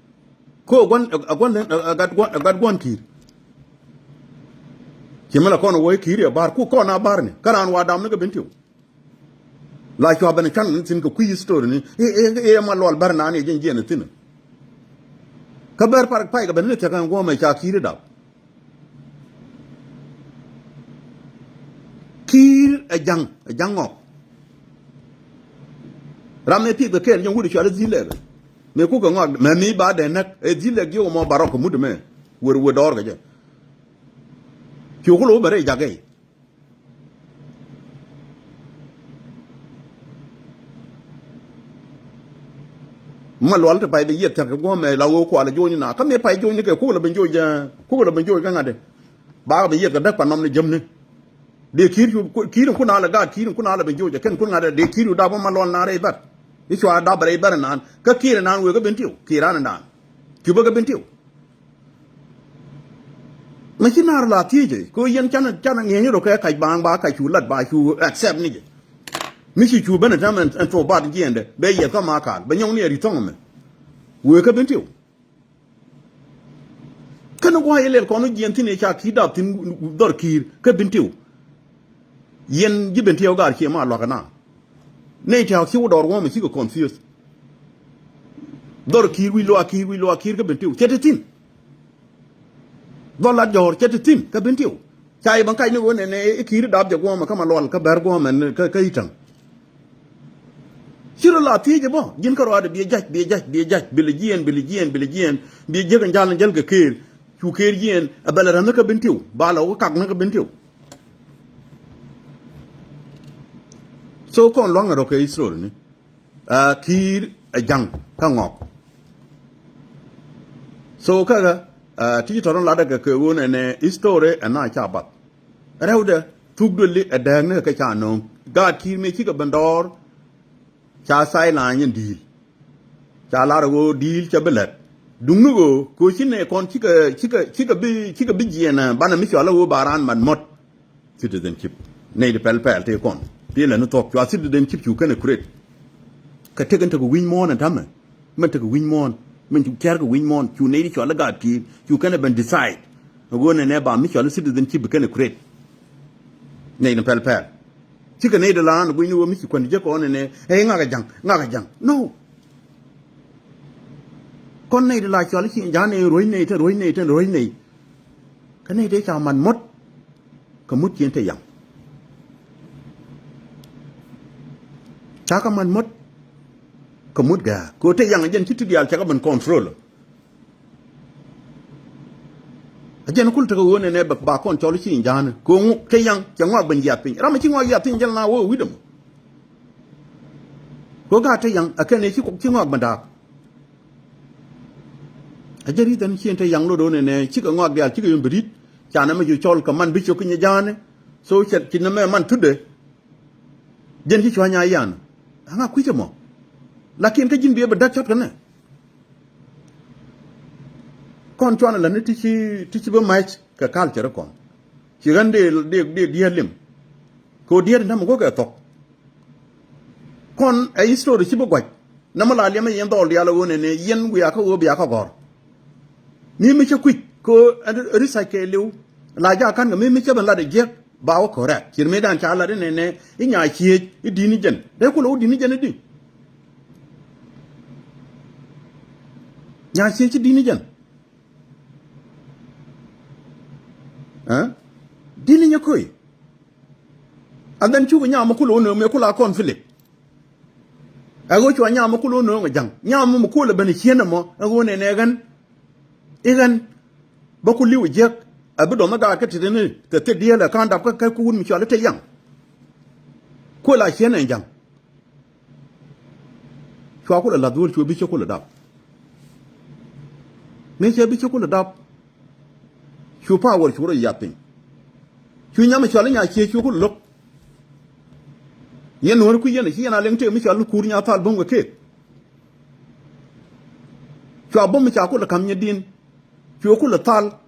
Ko a gua̱n, a gua̱n lɛn, a gat gua̱n, a gat gua̱n ki̱i̱r. Ci mi la kɔn a wä i̱ ki̱i̱r i̱ a ba̱r ku kɔn a ba̱r ni. Kä raan wa dam ni kɛ Bentiu. La cua ben cuan ni thi̱n kɛ kui̱ history ni. I̱, i̱, i̱ ma luɔl ba̱r naan i̱ jiɛn jiɛn thi̱n. Kä ber par pay kɛ ben ni thia̱k ɛn guɔ̱mɛ ca ki̱i̱r i̱ dap. Ki̱i̱r ɛ ja̱ŋ, ɛ ja̱ŋ ŋɔk. Ram ëë pi̱th kɛ kɛɛl jɛn wut ɛ cual i̱ dhil lɛk. Mëë kukɛ ŋɔak mɛ mi ba dee näk ɛ dhil lɛk jiök ɛmɔ ba rɔk kɛ mut ɛmɛ. Wer wer dɔɔr kɛ jɛ. Cu ku lo̱w bɛ rɛy jakä i̱. Ma lual ti pay bi yieth thia̱k kɛ guɔ̱mɛ la ɣöö kual ɛ jo̱o̱cni na kä mëë pay jo̱o̱cni kɛ kuk la bi jo̱o̱c ɛ kuk la bi jo̱o̱c kä ŋa̱t ɛ. Bakɛ bi yieth kɛ däk pa nɔmni jämni. Dee ki̱i̱r cu ki̱i̱r in kun a lɛ gaat ki̱i̱r in kun a lɛ bi jo̱o̱c ɛ kɛn kun ŋa̱t ɛ dee ki̱i̱r cu dap ma lual naan rɛy bär. I̱ cua dap rɛy bär naan kä ki̱i̱r naan wëë kä Bentiu ki̱i̱r an naan. Cu bä kä Bentiu. Mɛ ci naar la thiecɛ ko yɛn canɛ canɛ ŋiɛny rɔ kɛ kac baaŋ ba kac cu lat ba cu accept ni jɛ. Mi ci cu ben ɛ tɛm ɛn thok bat jiɛndɛ bɛ yɛth kä ma kaal bɛ nyɔŋ ni ɛ ri thɔŋ ɛmɛ. Wëë kä Bentiu. Kɛn gua̱a̱c ilɛl kɔn wä jiɛn thi̱n ɛ ca ki̱i̱r dap thi̱n dhɔr ki̱i̱r kä Bentiu. Yɛn ji̱ Bentiu gaar cie ma luakä na. Nɛy tɛ̈k ci wä dɔɔr guɔ̱mɛ cikɛ confuse. Dhɔr ki̱i̱r wi̱c luaak ki̱i̱r wi̱c luaak ki̱i̱r kä Bentiu cɛ te thi̱n. Dhɔl lat jɔ̱ɔ̱r cɛ te thi̱n kä Bentiu. Ca yɛ ben kac ni ɣöö nɛnɛ i̱ ki̱i̱r i̱ dap jɛ guɔ̱mɛ kä ma lual kä bɛr guɔ̱mɛ kä i̱ täŋ. Ci rɔ la thiec ɛ bä ji̱n kä ruaadɛ biɛ jac biɛ jac biɛ jac bi lɛ jiɛɛn bi lɛ jiɛɛn bi lɛ jiɛɛn biɛ jiäk ɛn jal ɛn jäl kɛ keer. Cu keer jiɛɛn ɛ bɛ lɛ ränh ni kä Bentiu ba lɛ wä kak ni kä Bentiu. So kɔn luaŋ ɛ rɔ kɛ history ni. Aa ki̱i̱r ɛ ja̱ŋ kä ŋɔk. So käkɛ aa ti ci tɔ̱rɔ̱n latdɛ kɛ kɛ ɣöö nɛnɛ history ɛ na ca bath. Rɛwdɛ thuk duëli ɛ dääk ni kɛ ca nööŋ gaat ki̱i̱r mëë cikɛ ben dɔɔr. Ca thailany in di̱i̱l. Ca lar ɛ ɣöö di̱i̱l cɛ bi lät. Duŋni ɣöö kɛ ɣöö ci nɛy kɔn cikɛ cikɛ cikɛ bi cikɛ bi jiɛɛn ɛ banɛ mi cɔal ɛ ɣöö ba raan mat muɔ̱t. Citizenship nɛy di pɛl pɛl tëë kɔn tëë lɛ ni thuɔ̱k cua citizenship cu kɛn ɛ create. Kɛ tek in tekɛ wi̱ny muɔ̱ɔ̱n ɛ ta̱mɛ. Mɛn tekɛ wi̱ny muɔ̱ɔ̱n mɛn cu tiɛ̈r kɛ wi̱ny muɔ̱ɔ̱n cu nɛy di cɔal i̱ gaat ki̱i̱r cu kɛn ɛ ben decide. Ɛ ɣöö nɛnɛ ba mi cɔal i̱ citizenship bi kɛn ɛ create. Nɛy ni pɛl pɛl. Cikɛ nɛy di la an gui̱ny ni ɣöö mi ci kuänd jek kɔn nɛnɛ ɛ ŋak ɛ ja̱ŋ ŋak ɛ ja̱ŋ. No. Kɔn nɛy di la cɔal i̱ ci ja̱a̱n ɛ ruɔ̱c nɛy te ruɔ̱c nɛy te ruɔ̱c nɛy. Kä nɛy tëë ca mat muɔ̱t. Kä mut cien te yaŋ. Ca kä mat muɔ̱t. Kä mut gɛ̈ɛ̈ kɛ ɣöö te yaŋ a jɛn ci ti diaal ca kä ben control. A jɛn kul tekɛ ɣöö nɛnɛ ba kɔn cɔl i̱ ci ja̱a̱n kɛ ɣöö te yaŋ cɛ ŋɔak ben yiath piny ram a ci ŋɔak yiath piny jɛl na wä wi̱däm. Kɛ ɣöö gaat te yaŋ a kɛn ëë ci ŋɔak ben da̱a̱k. A jɛ ri̱th ɛn cien te yaŋ lot ɣöö nɛnɛ cikɛ ŋɔak diaal cikɛ yom bi ri̱t. Ca nɛmɛ cu cɔl kɛ man bi cök ki nyi ja̱a̱ni. So cɛ ci nɛmɛ man thutdɛ. Jɛn ci cua nya yan. Aŋa kui̱c ɛmɔ. Lakin kä ji̱n bi ɛ bi däk cɔt kɛ nɛ. Kɔn cuanɛ lätni ti ci ti ci bi mac kɛ culture kɔn. Ci ɣän dee dee dee diɛɛr lim. Kɛ ɣöö diɛɛr in tämɛ go̱kɛ thɔk. Kɔn ɛ history ci bi gua̱c. Nɛmɛ la liɛmɛ yɛn dhɔl diaal ɛ ɣöö nɛnɛ yɛn wiakä ɣöö biakä gɔ̱r. Mi mi cä kui̱c kɛ ɣöö research kɛ li̱w. La jaak ka̱n kɛ mi mi cä ben lat ɛ jiäk ba wä correct. Cier mëëdan ca lat inɛnɛ i̱ nya ciec i̱ di̱t ni jɛn. Dee kulɛ wä di̱t ni jɛn i̱di. Nya ciec i̱ di̱t ni jɛn. Ɛ? Di̱t ni nyɛ kööy. And then cukɛ nyam mi kulɛ wä nööŋ mëë kula conflict. Ɛ ɣöö cua nyam mi kulɛ wä nööŋ ɛ ja̱ŋ. Nyam mi kulɛ ben ɛ cien ɛmɔ. Ɛ ɣöö nɛnɛ ɣän. I̱ ɣän. Bä ku li̱w ɛ jiäk. Ɛ bi dɔ̱ŋ mi gaat kä tetdɛ ni kɛ thil dieel ɛ ka̱n dap kä kɛ kuun mi cɔal i̱ te yaŋ. Kulɛ a cien ɛ ja̱ŋ. Cua kulɛ la̱th wul cu bi cä kulɛ dap. Mëë cɛ bi cä kulɛ dap. Cu power cu rɔ yath piny. Cu nyam cɔal i̱ nya cie cu kulɛ lo̱k. Yɛn nuɔ̱ɔ̱ri kui̱ yɛn ci yɛn a leŋ tëë mi cɔal i̱ kuur nya thal bo̱m kɛ keek. Cua bo̱m ca kulɛ ka̱m nyɛ din. Cu kulɛ thal.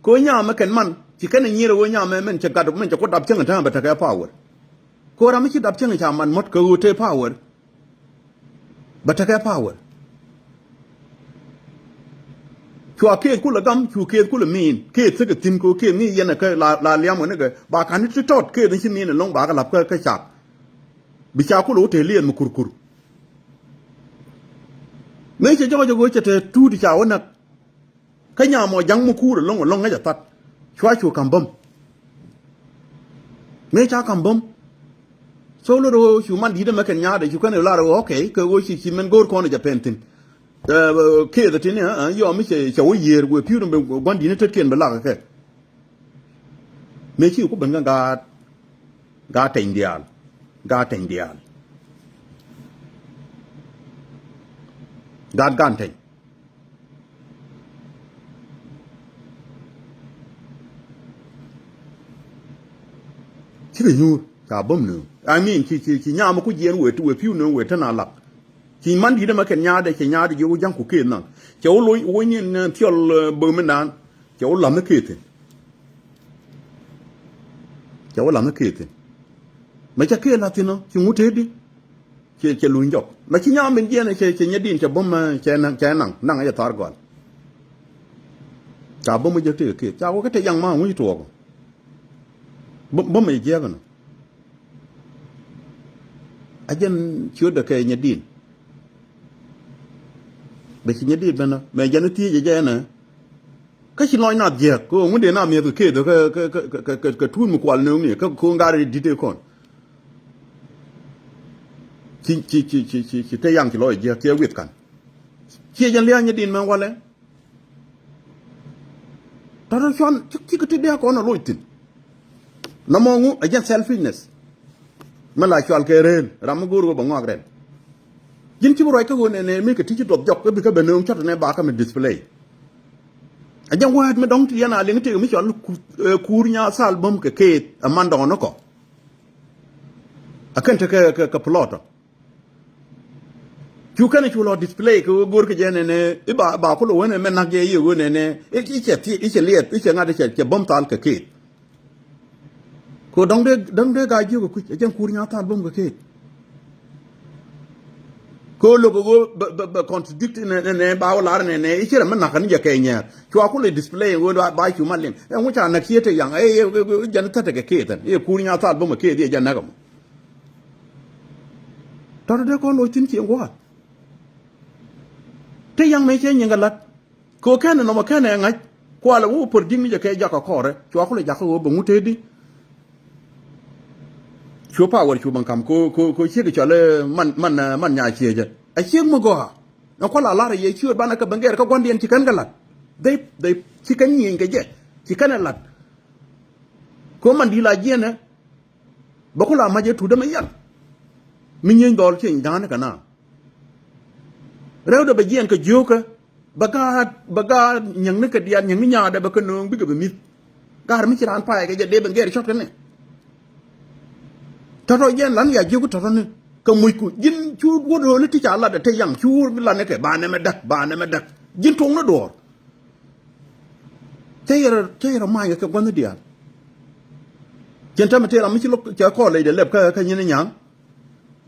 Kɛ ɣöö nyamɛ kɛn man ci kɛn ɛ nyier ɛ ɣöö nyamɛ mɛn cɛ gat mɛn cɛ ku dap cäŋ ɛ täämɛ bɛ tekɛ power. Kɛ ɣöö ram mi ci dap cieŋ ca man muɔ̱t kɛ ɣöö te power. Bɛ tekɛ power. Cua keeth kulɛ gam, cu keeth kulɛ miin. Keeth thikɛ thi̱n kɛ ɣöö keeth ni yɛn ɛ kä la, la liam kɛ nikɛ. Ba ka̱n ti tɔt keeth ni ci miin ɛlɔ̱ŋ ba kɛ la̱p kä, kä cak. Bi ca kulɛ wä te liɛth mi kurkur. Mëë cɛ jɔk jɔk ɣöö cɛ te tuut ca wä näk. Kä nyam ɔ ja̱ŋ mi kuur ɛlɔ̱ŋ ɛlɔ̱ŋ ŋäc a that. Cua cu ka̱m bäm. Mëë ca ka̱m bäm. So lot ɣöö cu man di̱t ɛmɛ kɛn nyaatdɛ cu kɛn lar ɣöö, okay, kɛ ɣöö ci, ci mɛn go̱o̱r kɔn ɛ jɛ pɛn thi̱n. Ɛ, keeth ɛ tini, ɛ, yɔm mi cɛ, cɛ wä yiëër wëë pi̱w ni bi gua̱n di̱t ni tetkiɛn bi lak ɛ kɛ. Mëë ci ku ben kä gaat, gaat tɛny diaal, gaat tɛny diaal. Gaat gan tɛny. Cikɛ nyuur ca bäm nööŋ. I mean, ci, ci, ci nyam ku jiɛn wëë, wëë pi̱w nööŋ wëë te na lak. Ci man di̱t ɛmɛ kɛn nyaatdɛ, cɛ nyaatdɛ jiök wä ja̱ŋ ku keeth naŋ. Cɛ wä lo̱ny, wä nyin, eh, thiɔl, eh, bäm indan. Cɛ wä la̱m i̱ keeth thi̱n. Cɛ wä la̱m i̱ keeth thi̱n. Mɛ cɛ keeth la̱th thi̱n ɔ, ci ŋut teetdi. Cɛ, cɛ luny jɔk. Mɛ ci nyam min jiɛn cɛ, cɛ nyɛdiɛn cɛ bäm, eh, cɛ naŋ, cɛ naŋ, naŋ ɛ jɛ thaar gɔal. Ca bäm i̱ jek tekɛ keeth. Ca wä kä te yaŋ ma ŋuc tuɔɔk ɔ. Bä, bä mɛ jiɛk ɛnɔ. A jɛn ciötdɛ kɛ nyɛdiɛn. Bɛ ci nyɛdiɛn ben ɔ. Mɛ jɛn i̱ thiec ɛ jɛ ɛnɛ. Kä ci lɔny naath jiɛk. Kɛ ɣöö ŋun dee na mi̱eth kɛ keeth kä, kä, kä tuut mi kual nööŋni. Kä, kä ŋuŋ gaat di̱t ëë kɔn. Ci, ci, ci, ci, ci, ci te yaŋ ci lɔc jiɛk kiɛ wi̱eth ka̱n. Ciɛ jɛn lia̱a̱ nyɛdiɛn mɛ walɛ. Tɔ̱tɔ̱ cuan, ci, ci kɛ ti dee kɔn a loc thi̱n. Nɔmɔ ŋu, ɛ jɛn selfishness. Mi la cual kɛ reel, ram mi go̱o̱r ɣöö bɛ ŋɔak rɛl. Ji̱n ci bi ruac kä ɣöö nɛnɛ mi kɛ ti ci duɔth jɔk, kä bi kä bɛ nööŋ cɔt nɛ ba kä mi display. Ɛ jɛn wääd mi dɔ̱ŋ ti yɛn a liŋ tëëk mi cɔal ku, eh, kuur nya thal bäm kɛ keet, ɛ man dɔ̱ŋ ni kɔ. A kɛn te kɛ, kɛ, kɛ plot ɔ. Cu kɛn cu lɔ display kɛ ɣöö go̱o̱r kɛ jɛ nɛnɛ, i̱ ba, ba kulɛ wen ɛmɛ nak jɛ i̱ ɣöö nɛnɛ, i̱, i̱ cɛ thi-, i̱ cɛ liɛth, i̱ cɛ ŋa̱t i̱ cɛ, cɛ bäm thal kɛ keet. Kɛ ɣöö dɔ̱ŋ dee, dɔ̱ŋ dee gaa jiök ɛ kui̱c, ɛ jɛn kuur nya thal bäm kɛ keet. Kɛ ɣöö lo̱k ɛ ɣöö bɛ, bɛ, bɛ contradict nɛ, nɛ, nɛ, ba wä lar nɛnɛ, i̱ ci rɛ mi nak kɛ ni jɛ kɛ nyɛɛr. Cua kulɛ display ɣöö ba, ba cu mal liŋ. Ɛ ŋu ca näk cië te yaŋ, ɛ, ɛ, ɛ, ɛ, jɛn thätɛ kɛ keet ɛn. Ɛ kuur nya thal bäm kɛ keet, ɛ jɛn näk ɛmɔ. Tɔ̱tɔ̱ dee kɔn loc thi̱n cieŋ gua̱a̱th. Te yaŋ mëë cɛ nyiŋ kɛ la̱t. Kɛ ɣöö kɛnɛ nɔmɔ kɛnɛ ŋa̱c. Kualɛ wä wä pär ji̱k ni jɛ kɛ jakä kɔrɛ. Cua kulɛ jakä ɣöö bɛ ŋut tëëdi. Cu power cu bɛ ka̱m kɛ ɣöö, kɛ ɣöö, kɛ ɣöö ciek cɔl ɛ man, man, man nya ciecä. A ciek mi gɔaa. Ɛn kualɛ a la̱r ɛ yɛ ciööt banɛ kɛ ben gɛɛr kä gua̱ndiɛn ci kɛn kɛ la̱t. Dhey, dhey ci kɛn nyieny kɛ jɛ. Ci kɛn ɛ la̱t. Kɛ ɣöö man di̱i̱l a jiɛnɛ. Bä ku la mac ɛ tuut dämɛ yal. Mi nyieny dhɔl cieŋ da̱a̱n kɛ na. Rɛwdɛ bɛ jiɛɛn kɛ jiökä. Bɛ gaat, bɛ gaat nyäŋni kɛ diaal, nyäŋni nyaadɛ bɛ kɛ nööŋ bikɛ bɛ mi̱th. Gaat mi ci raan payɛ kɛ jɛ dee bɛ ŋɛɛr cɔt kɛ nɛ. Tɔ̱tɔ̱ jiɛɛn lan ya jiökä tɔ̱tɔ̱ni. Kɛ mucku ji̱n cu wut ɣööni ti ca latdɛ te yaŋ cu wut bi latni kɛ ba nɛmɛ däk, ba nɛmɛ däk. Ji̱n tuɔ̱ŋni duɔ̱ɔ̱r. Cä yɛrɛ, cä yɛrɛ ma̱a̱ny kɛ gua̱nh diaal. Cɛn täämɛ tëë ram mi ci lo̱k cɛ kɔɔl lɛcdɛ lɛp kä, kä nyin nyaŋ.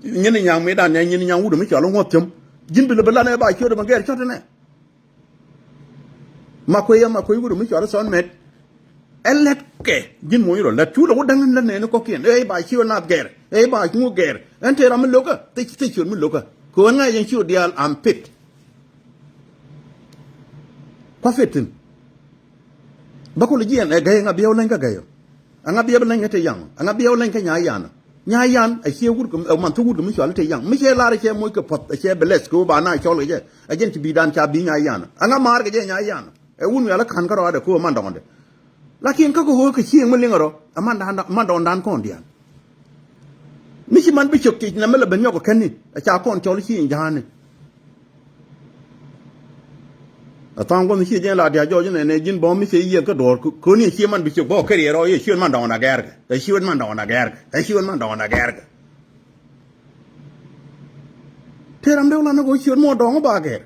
Nyin nyaŋ mi dan nɛ nyin nyaŋ wut mi cɔal ŋuɔ̱th thiäm. Ji̱n bi lɛ bi lanɛ ba ciöt mɛ gɛɛr cɔt nɛ. Ma kuec ya ma kuec wut mi cɔal thɔn mɛt. Ɛ lɛt kɛ ji̱n moc rɔ lɛt cu lɛ wut da̱ŋ lät nɛɛni kɔ̱kiɛn. Ɛ ba ciöt naath gɛɛr. Ɛ ba ŋu gɛɛr. Ɛn tëë ram mi lo̱kä. Thec, thec ciöt mi lo̱kä. Kɛ ɣän ŋa̱c yɛn ciöt diaal am pit. Kua̱ pit thi̱n. Bä kulɛ jiɛn ɛ gɛy ŋa biɛw leny kä gɛy ɔ. Ɛ ŋa biɛw leny kä te yaŋ ɔ. Ɛ ŋa biɛw leny kä nyaay yan ɔ. Nyaay yan ɛ ciɛ wut kɛ, ɛ man thok wut kɛ mi cɔal te yaŋ. Mi cɛ lar ɛ cɛ moc kɛ puɔth ɛ cɛ bɛ lɛth kɛ wä ba na cɔl kɛ jɛ. Ɛ jɛn ci bi̱i̱dan ca bi̱i̱ nyaay yan ɔ. Ɛ ŋa maar kɛ jɛ nyaay yan ɔ. Ɛ wun wial ɛ ka̱n kä rɔɔdɛ kɛ wä man dɔɔndɛ. Lakin kä kɛ ɣöö kɛ cieŋ mi liŋ rɔ, ɛ man dɔɔndan kɔn diaal. Mi ci man bi cök tic nɛ mi lɛ ben nyɔk kɛ kɛn ni, ɛ ca kɔn cɔl cieŋ ja̱a̱ni. Ɛ tha̱a̱ŋ guɔ̱n ci jɛn la diaal jɔɔc nɛ nɛ ji̱n bɔ̱m mi ci yieth kä duɔ̱ɔ̱r, koni ɛ ci man bi cök bä kɛ riɛr rɔ, ɛ ci ɣän man dɔɔn agɛɛrkɛ, ɛ ci ɣän man dɔɔn agɛɛrkɛ, ɛ ci ɣän man dɔɔn agɛɛrkɛ. Tëë ram dee wä lan ni kɛ ɣöö ci ɣän mɔ dɔɔŋ ba gɛɛr.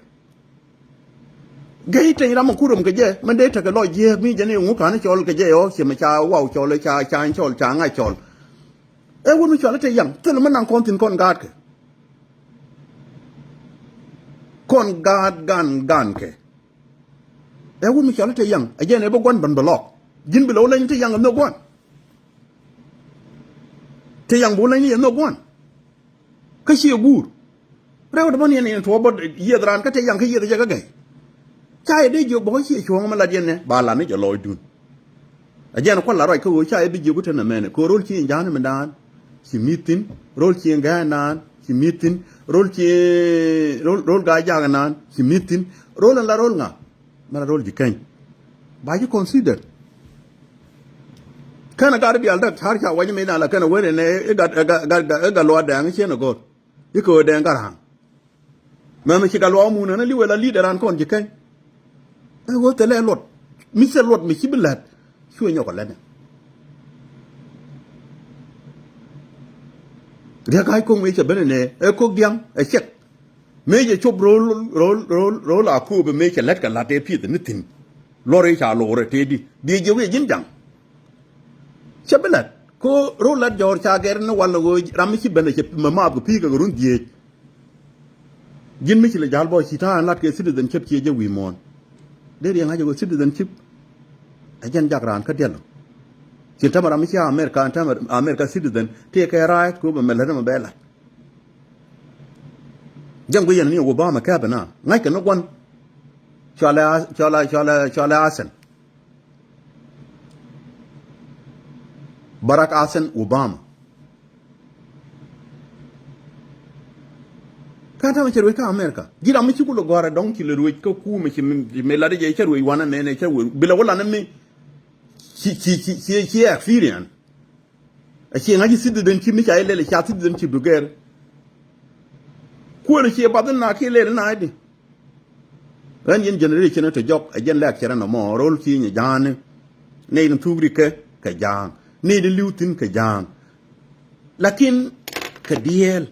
Gɛy teny ram ɛ kurum kɛ jɛ mɛn dee tekɛ lɔc jiääk mi jɛn i̱ ŋu ka̱n cɔl kɛ jɛ ɔ ciɛ mɛ ca waw cɔl ca ca cɔl ca ŋa̱c cɔl. Ɛ wut mi cɔal i̱ te yaŋ thil mi naŋ kɔn thi̱n kɔn gaatkɛ. Kɔn gaat gan gankɛ. Ɛ wut mi cɔal i̱ te yaŋ ɛ jɛn ɛ bi gua̱n ben bi lɔk. Ji̱n bi lɛ wä leny i̱ te yaŋ ɛ nhök gua̱n. Te yaŋ bi wä leny i̱ ɛ nhök gua̱n. Kä ciɛ guur. Rɛw dee bä niɛn in tuɔɔk bä yieth raan kä te yaŋ kä yieth jɛ kä gɛy. Ca yɛ dee jiök bä kä ciɛ cuɔ̱ɔ̱ŋ mi lat yɛn nɛ ba lat ni jɛ lɔɔcdun. A jɛn kual la ruac kä ɣöö ca yɛ bi jiök kä te nɛ mɛnɛ kɛ ɣöö ro̱l ci in ja̱a̱n mi daan ci mi̱th thi̱n. Ro̱l ci in gɛ̱ɛ̱n naan ci mi̱th thi̱n. Ro̱l ci ro̱l ro̱l gaa ja̱a̱k naan ci mi̱th thi̱n. Ro̱l in la ro̱l ŋa? Mɛn a ro̱l ji̱ keny ba ji̱ consider. Kɛn a gat i̱ diaal däk ta̱r ca wac mi naan la kɛn a wen in ɛ i̱ gat i̱ gat i̱ gat luaat dɛɛŋ i̱ cien a go̱r. I̱ kɛ ɣöö dɛɛŋ gat ra̱a̱ŋ. Mɛmɛ ci gat luaak mun ɛn a li̱w ɛ la li̱i̱t ɛ raan kɔn ji̱ keny. Ɛ ɣöö thilɛ luɔt mi thil luɔt mi ci bi la̱t. Cuɛ nyɔk ɛ lɛt ni riɛk ka̱c ko̱k mëë cɛ ben ɛnɛ ɛ ko̱k dia̱ŋ ɛ cɛk. Mëë cɛ cop ro̱l ro̱l ro̱l ro̱l a kööbɛ mëë cɛ lät kɛ la̱t ɛ pi̱eth ni thi̱n. Luɔr i̱ ca lo̱r ɛ tëëdi biɛ jiök i̱ ji̱n ja̱ŋ. Cɛ bi la̱t ko ro̱l la̱t jɔ̱ɔ̱r ca gɛr ni wal ni ɣöö ram mi ci ben ɛ cɛ mɛ maap kɛ pi̱i̱ kɛ run dhieec. Ji̱n mi ci lɛ ja̱l bä ci ta̱a̱ ɛn lat kɛ citizenship ciɛ jɛ wi̱i̱ muɔ̱ɔ̱n. Dee riɛŋ a jɛ ɣöö citizenship ɛ jɛn jak raan kä diɛl. Ci tämɛ ram mi ci America, tämɛ America citizen tëë kɛ right ko bɛ mɛ lät mɛ bɛ lat. Jɛn guic yɛn ni Obama kɛpɛ na ŋa̱ckɛ ni gua̱n. Cualɛ a- cualɛ cualɛ cualɛ Asen. Barack Asen Obama. Kä tamɛ cɛ ruec kä America ji̱ ram mi ci kulɛ gɔ̱a̱rɛ dɔ̱ŋ ci lɛ ruec kä kuumɛ ci mi- ci mi lat jɛ cɛ ruec wanɛ mɛnɛ cɛ ruec bilɛ wä lanɛ mi. Ci ci ci ci ci experience. A ci ŋa̱c ci citizenship mi ca ilɛl ca citizenship du gɛr. Kuäär ci bath na ki lɛl na di. Ɣän yɛn generation te jɔk ɛ jɛn lɛk cɛ rɛn ɔmɔ ro̱l ci nyɛ ja̱a̱ni. Nɛy ni thuk ri kɛ kɛ ja̱a̱ŋ nɛy ni li̱w thi̱n kɛ ja̱a̱ŋ. Lakin kɛ diɛɛl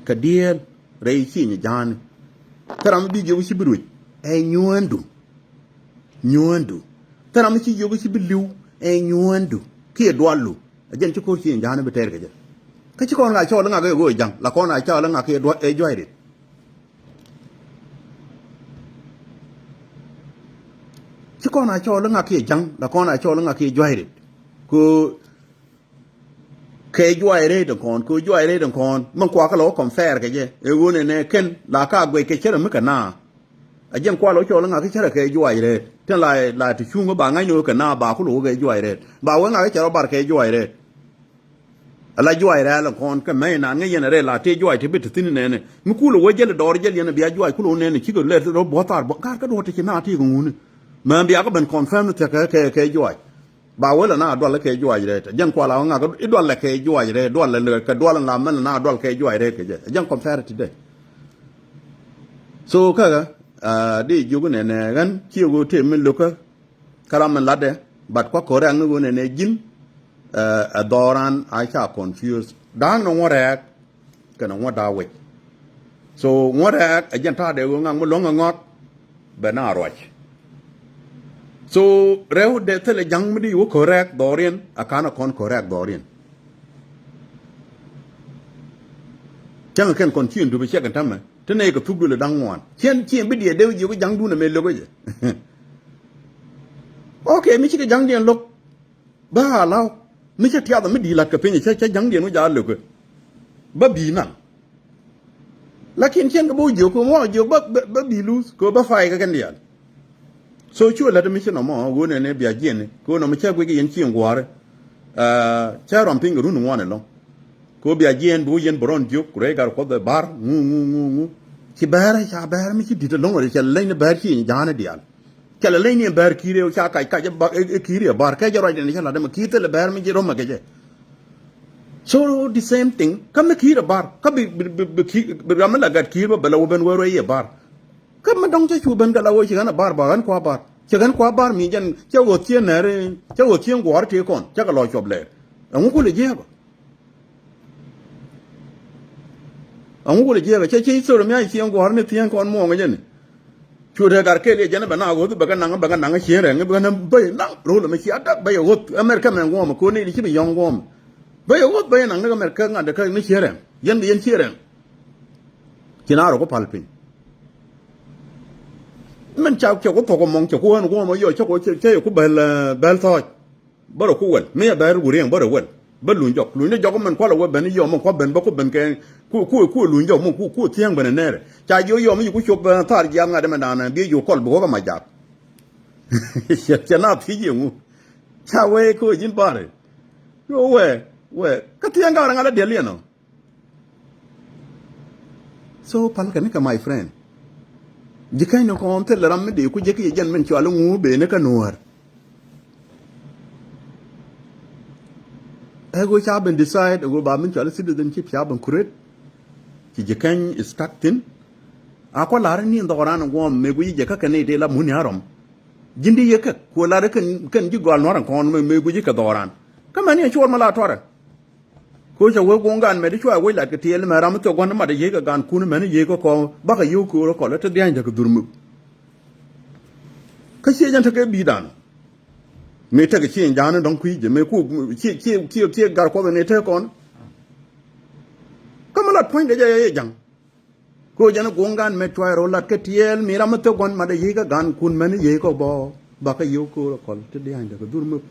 kɛ diɛɛl rɛy ci nyɛ ja̱a̱ni. Thil ram mi bi jiök ci bi ruec ɛ nyuäändu. Nyuäändu thil ram mi ci jiök ci bi li̱w ɛ nyuäändu kiɛ dualdu. Ɛ jɛn ci ko̱r ci nyɛ ja̱a̱ni bi tɛɛr kɛ jɛ. Kä ci kɔn ŋa cɔɔl ŋa kɛ ɣöö ja̱ŋ la kɔn a cɔɔl ŋa kɛ dual ɛ jua̱cdɛ. Ci kɔn a cɔɔl ŋa kiɛ ja̱ŋ la kɔn a cɔɔl ŋa kiɛ jua̱cdɛ. Ko kɛ jua̱c rɛy tin kɔn ko jua̱c rɛy tin kɔn min kuakä lɔ wä compare kɛ jɛ ɛ ɣöö nɛnɛ kɛn la ka guɛc kɛ cärɛ mi kɛ naa. A jɛn kual wä cɔɔl ŋa kɛ cärɛ kɛ jua̱c rɛy tin la la ti cuŋ ba ŋa̱cni wä kɛ naa ba kulɛ wä kɛ jua̱c rɛy ba wee ŋa kɛ cärɛ bar kɛ jua̱c rɛy. Ala juac rɛɛl in kɔn kä mɛy naan ŋäc yɛn a rɛy la tëë juac ti bi ti thi̱n nɛɛni mi kulɛ wee jäl dɔɔr jäl yɛn a bia juac kulɛ wä nɛɛni cikɛ lɛt rɔ buɔ̱th thar buɔ̱th ka̱r kä duɔ̱t ti ci na ti kɛ ŋuni. Mɛ bia kä ben confirm ni thia̱k kɛ kɛ juac. Ba wee lɛ na dual kɛ juac rɛɛ tɛ jɛn kual a wä ŋak i̱ dual lɛ kɛ juac rɛɛ dual lɛ kɛ dual in la mɛn lɛ na dual kɛ juac rɛɛ kɛ jɛ jɛn confirm ti dee. So kä ɣä di jiök nɛnɛ ɣän ciɛ ɣöö tëë mi lo̱kä. Kä ram mi latdɛ but kuak ko̱r rɛ̈k ni ɣöö nɛnɛ ji̱n. Ɛ dhɔran a ca confuse da̱a̱ŋ ni ŋuɔ̱t rɛ̈k kɛnɛ ŋuɔ̱t da̱a̱ wec. So ŋuɔ̱t rɛ̈k ɛ jɛn ta̱a̱dɛ ɣöö ŋak mi luäŋ ɛ ŋɔak bɛ na ruac. So rɛw dee thilɛ ja̱ŋ mi di wä ko̱r rɛ̈k dhɔriɛn a ka̱n ɛ kɔn ko̱r rɛ̈k dhɔriɛn. Cäŋ kɛn kɔn ci in dup ɛ ciɛk in tämɛ ti nɛy kɛ thuk duël ɛ da̱ŋ ŋuan ciɛn ci in bi diɛ dee wä jiök ja̱ŋdun ɛmɛ lo̱k ɛ jɛ. Ok mi cikɛ ja̱ŋdiɛn lo̱k. Bä a law mi cä tiath mi di̱i̱t la̱t kɛ piny cä cä ja̱ŋdiɛn wä jaat lökɛ. Bä bi̱i̱ naŋ. Lakin cien kɛ bä wä jiök kɛ ŋuɔ jiök bä bä bi̱i̱ luth kɛ bä fay kɛ kɛn diaal. So cuɛ lät mi ci nɔmɔ ɣöö nɛn ɛ bia jiɛn kɛ ɣöö nɔmɔ cä guic kɛ yɛn cieŋ gua̱a̱rä. Cä rɔm piny kɛ run ŋuan ɛlɔ̱ŋ. Kɛ ɣöö bia jiɛn bi wä yɛn bɛ rɔn jiök ku rɛy gat kuɔth ɛ ba̱r ŋu ŋu ŋu ŋu. Ci bɛɛrä ca bɛɛrä mi ci di̱t ɛlɔ̱ŋ rɛ cɛ leny ni bɛɛr ci ja̱a̱n ɛ diaal. Cɛ lɛ leny ni ɛn bɛɛr ki̱i̱r ɛ ca kac kac ɛ ki̱i̱r ɛ ba̱r kɛ jɛ ruacdɛ ni cɛ la̱t ɛmɛ ki̱i̱r thilɛ bɛɛr mi ji̱ rɔm ɛ kɛ jɛ. So the same thing kä mi ki̱i̱r ɛ ba̱r kä bi bi bi bi ki̱i̱r bi ram mi la gat ki̱i̱r bä bɛ lɛ wä ben wee ruec yɛ ba̱r. Kä mi dɔ̱ŋ cä cu ben kɛ la wee ci ɣän ɛ ba̱r ba ɣän kua ba̱r cɛ ɣän kua ba̱r mi jɛn cä ɣöth cien nɛɛri cä ɣöth cien guɔ̱ɔ̱r tëë kɔn cä kɛ lɔ cuɔp lɛɛr. Ɛŋu kulɛ jiɛɛbä. Ɛŋu kulɛ jiɛɛbä cɛ ci thor mi a cieŋ guɔ̱ɔ̱r ni thieen kɔn muɔ̱ɔ̱ŋ jɛn. Cu te gat kɛɛl yɛ jɛn bɛ na ɣöth bɛ kɛ naŋ bɛ kɛ naŋ cien rɛŋ bɛ kɛ naŋ bäy naŋ ro̱l ɛmɛ cia dak bɛ yɛ ɣöth America mɛ ŋuɔ̱mɛ ko̱n ni ci bi yɔ̱ŋ ŋuɔ̱mɛ. Bä yɛ wuɔth bä yɛ naŋ ni kɛ mɛr kɛ ŋa̱t dɛ kɛ ni ciɛ rɛm. Yɛn bi yɛn ciɛ rɛm. Ci na rɔ ku pal piny. Mɛn ca cɛ ku thok mɔŋ cɛ ku ɣän ku ɣän mɔ yɔ cɛ ku cɛ cɛ ku bɛl, eh, bɛl thɔɔc. Bä rɔ ku wɛl mi yɛ bɛr ku riɛŋ bä rɔ wɛl. Bä luny jɔk luny ni jɔk mɛn kualɛ wä ben yɔ mɔ kua ben bä ku ben kɛ ku ku ku luny jɔk mɔ ku ku thiäŋ ben nɛrɛ. Ca jiɔ yɔ mi yi ku cop, eh, thar jiath ŋa̱t mɛn danɛ bi jiɔ kɔl bi wä kɛ ma jak. Cɛ na thiec yɛ ŋu. Ca wee ko ji̱n barɛ. Yo wee wee kä thiäŋ garɛ ŋa̱t a diɛl yɛn ɔ. So pal kɛ ni kɛ my friend. Ji̱ käny ni kɔn thil ram mi dee ku jek yɛ jɛn min cual ŋu ben ni kä nuɔ̱ɔ̱r. Ɛ ɣöö ca ben decide ɛ ɣöö ba min cual citizenship ca ben create. Ci ji̱ käny is stuck thin. A kɔ lar ni dhɔran ŋuɔm mi guic jɛ kä kɛ ni dee la muni a rɔm. Ji̱n di yɛ kɛ kuɔ lar kɛn kɛn ji̱ gɔal nuɔr kɔn mi guic kɛ dhɔran. Kä mɛn yɛ cuɔr mi la tuarɛ. Koc a wee guŋ gan mɛt i̱ cua wec lat kɛ tiɛɛl mɛ ram mi thok gua̱n mat i̱ yiëë kɛ gan kun mɛn i̱ yiëë kɛ kɔn bakɛ yio̱w köör ɛ kɔl ɛ te dhiany tekɛ dhur muk. Kä ciɛ jɛn tekɛ bi̱i̱dan. Mëë tekɛ ciɛ ja̱a̱n in dɔ̱ŋ kui̱ jɛ mëë ku ciɛ ciɛ ciɛ ciɛ gar kuɔth in ëë tekɛ kɔn. Kä mi lat puɔ̱nydɛ jɛ yɛ ja̱ŋ. Ko jɛn guŋ gan mɛ cuay rɔ lat kä tiɛɛl mi ram mi thok gua̱n mat i̱ yi̱i̱ kä gan kun mɛn i̱ yi̱i̱ kä bɔ. Bakä yio̱w köör ɛ kɔl ti dia̱a̱ny däk dhur mök.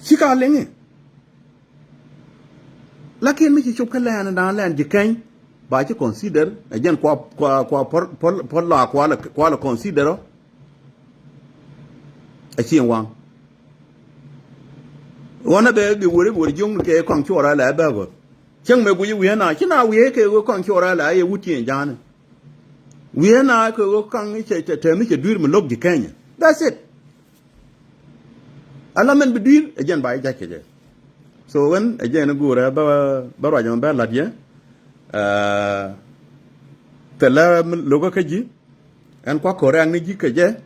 Ci ka liŋi. Lakin mi ci cop kä lɛn dan lɛn ji̱ kɛny ba ci consider ɛ jɛn kua kua kua pɔl pɔl pɔl la kua la kua la consider ɔ. A ci waŋ. Ɣɔn a bɛ bi wuri wuri jiŋ kɛ kɔŋ cuɔra la bɛ gɔth. Cäŋ mɛ guic wi̱i̱ na ci na wi̱i̱ kɛ ɣöö kɔŋ cuɔra la yɛ wut ci ja̱a̱ni. Wi̱i̱ na kɛ ɣöö kɔŋ cɛ tɛm mi cɛ dui̱r mi lo̱k ji̱ Kenya. That's it. Ala mɛn bi dui̱r ɛ jɛn ba jɛ ja̱c kɛ jɛ. So ɣän ɛ jɛn guurɛ bä bä ruac mɛ bä la̱t yɛ. Thilɛ lo̱kä kä ji̱. Ɛn kua correct ni ji̱ kɛ jɛ.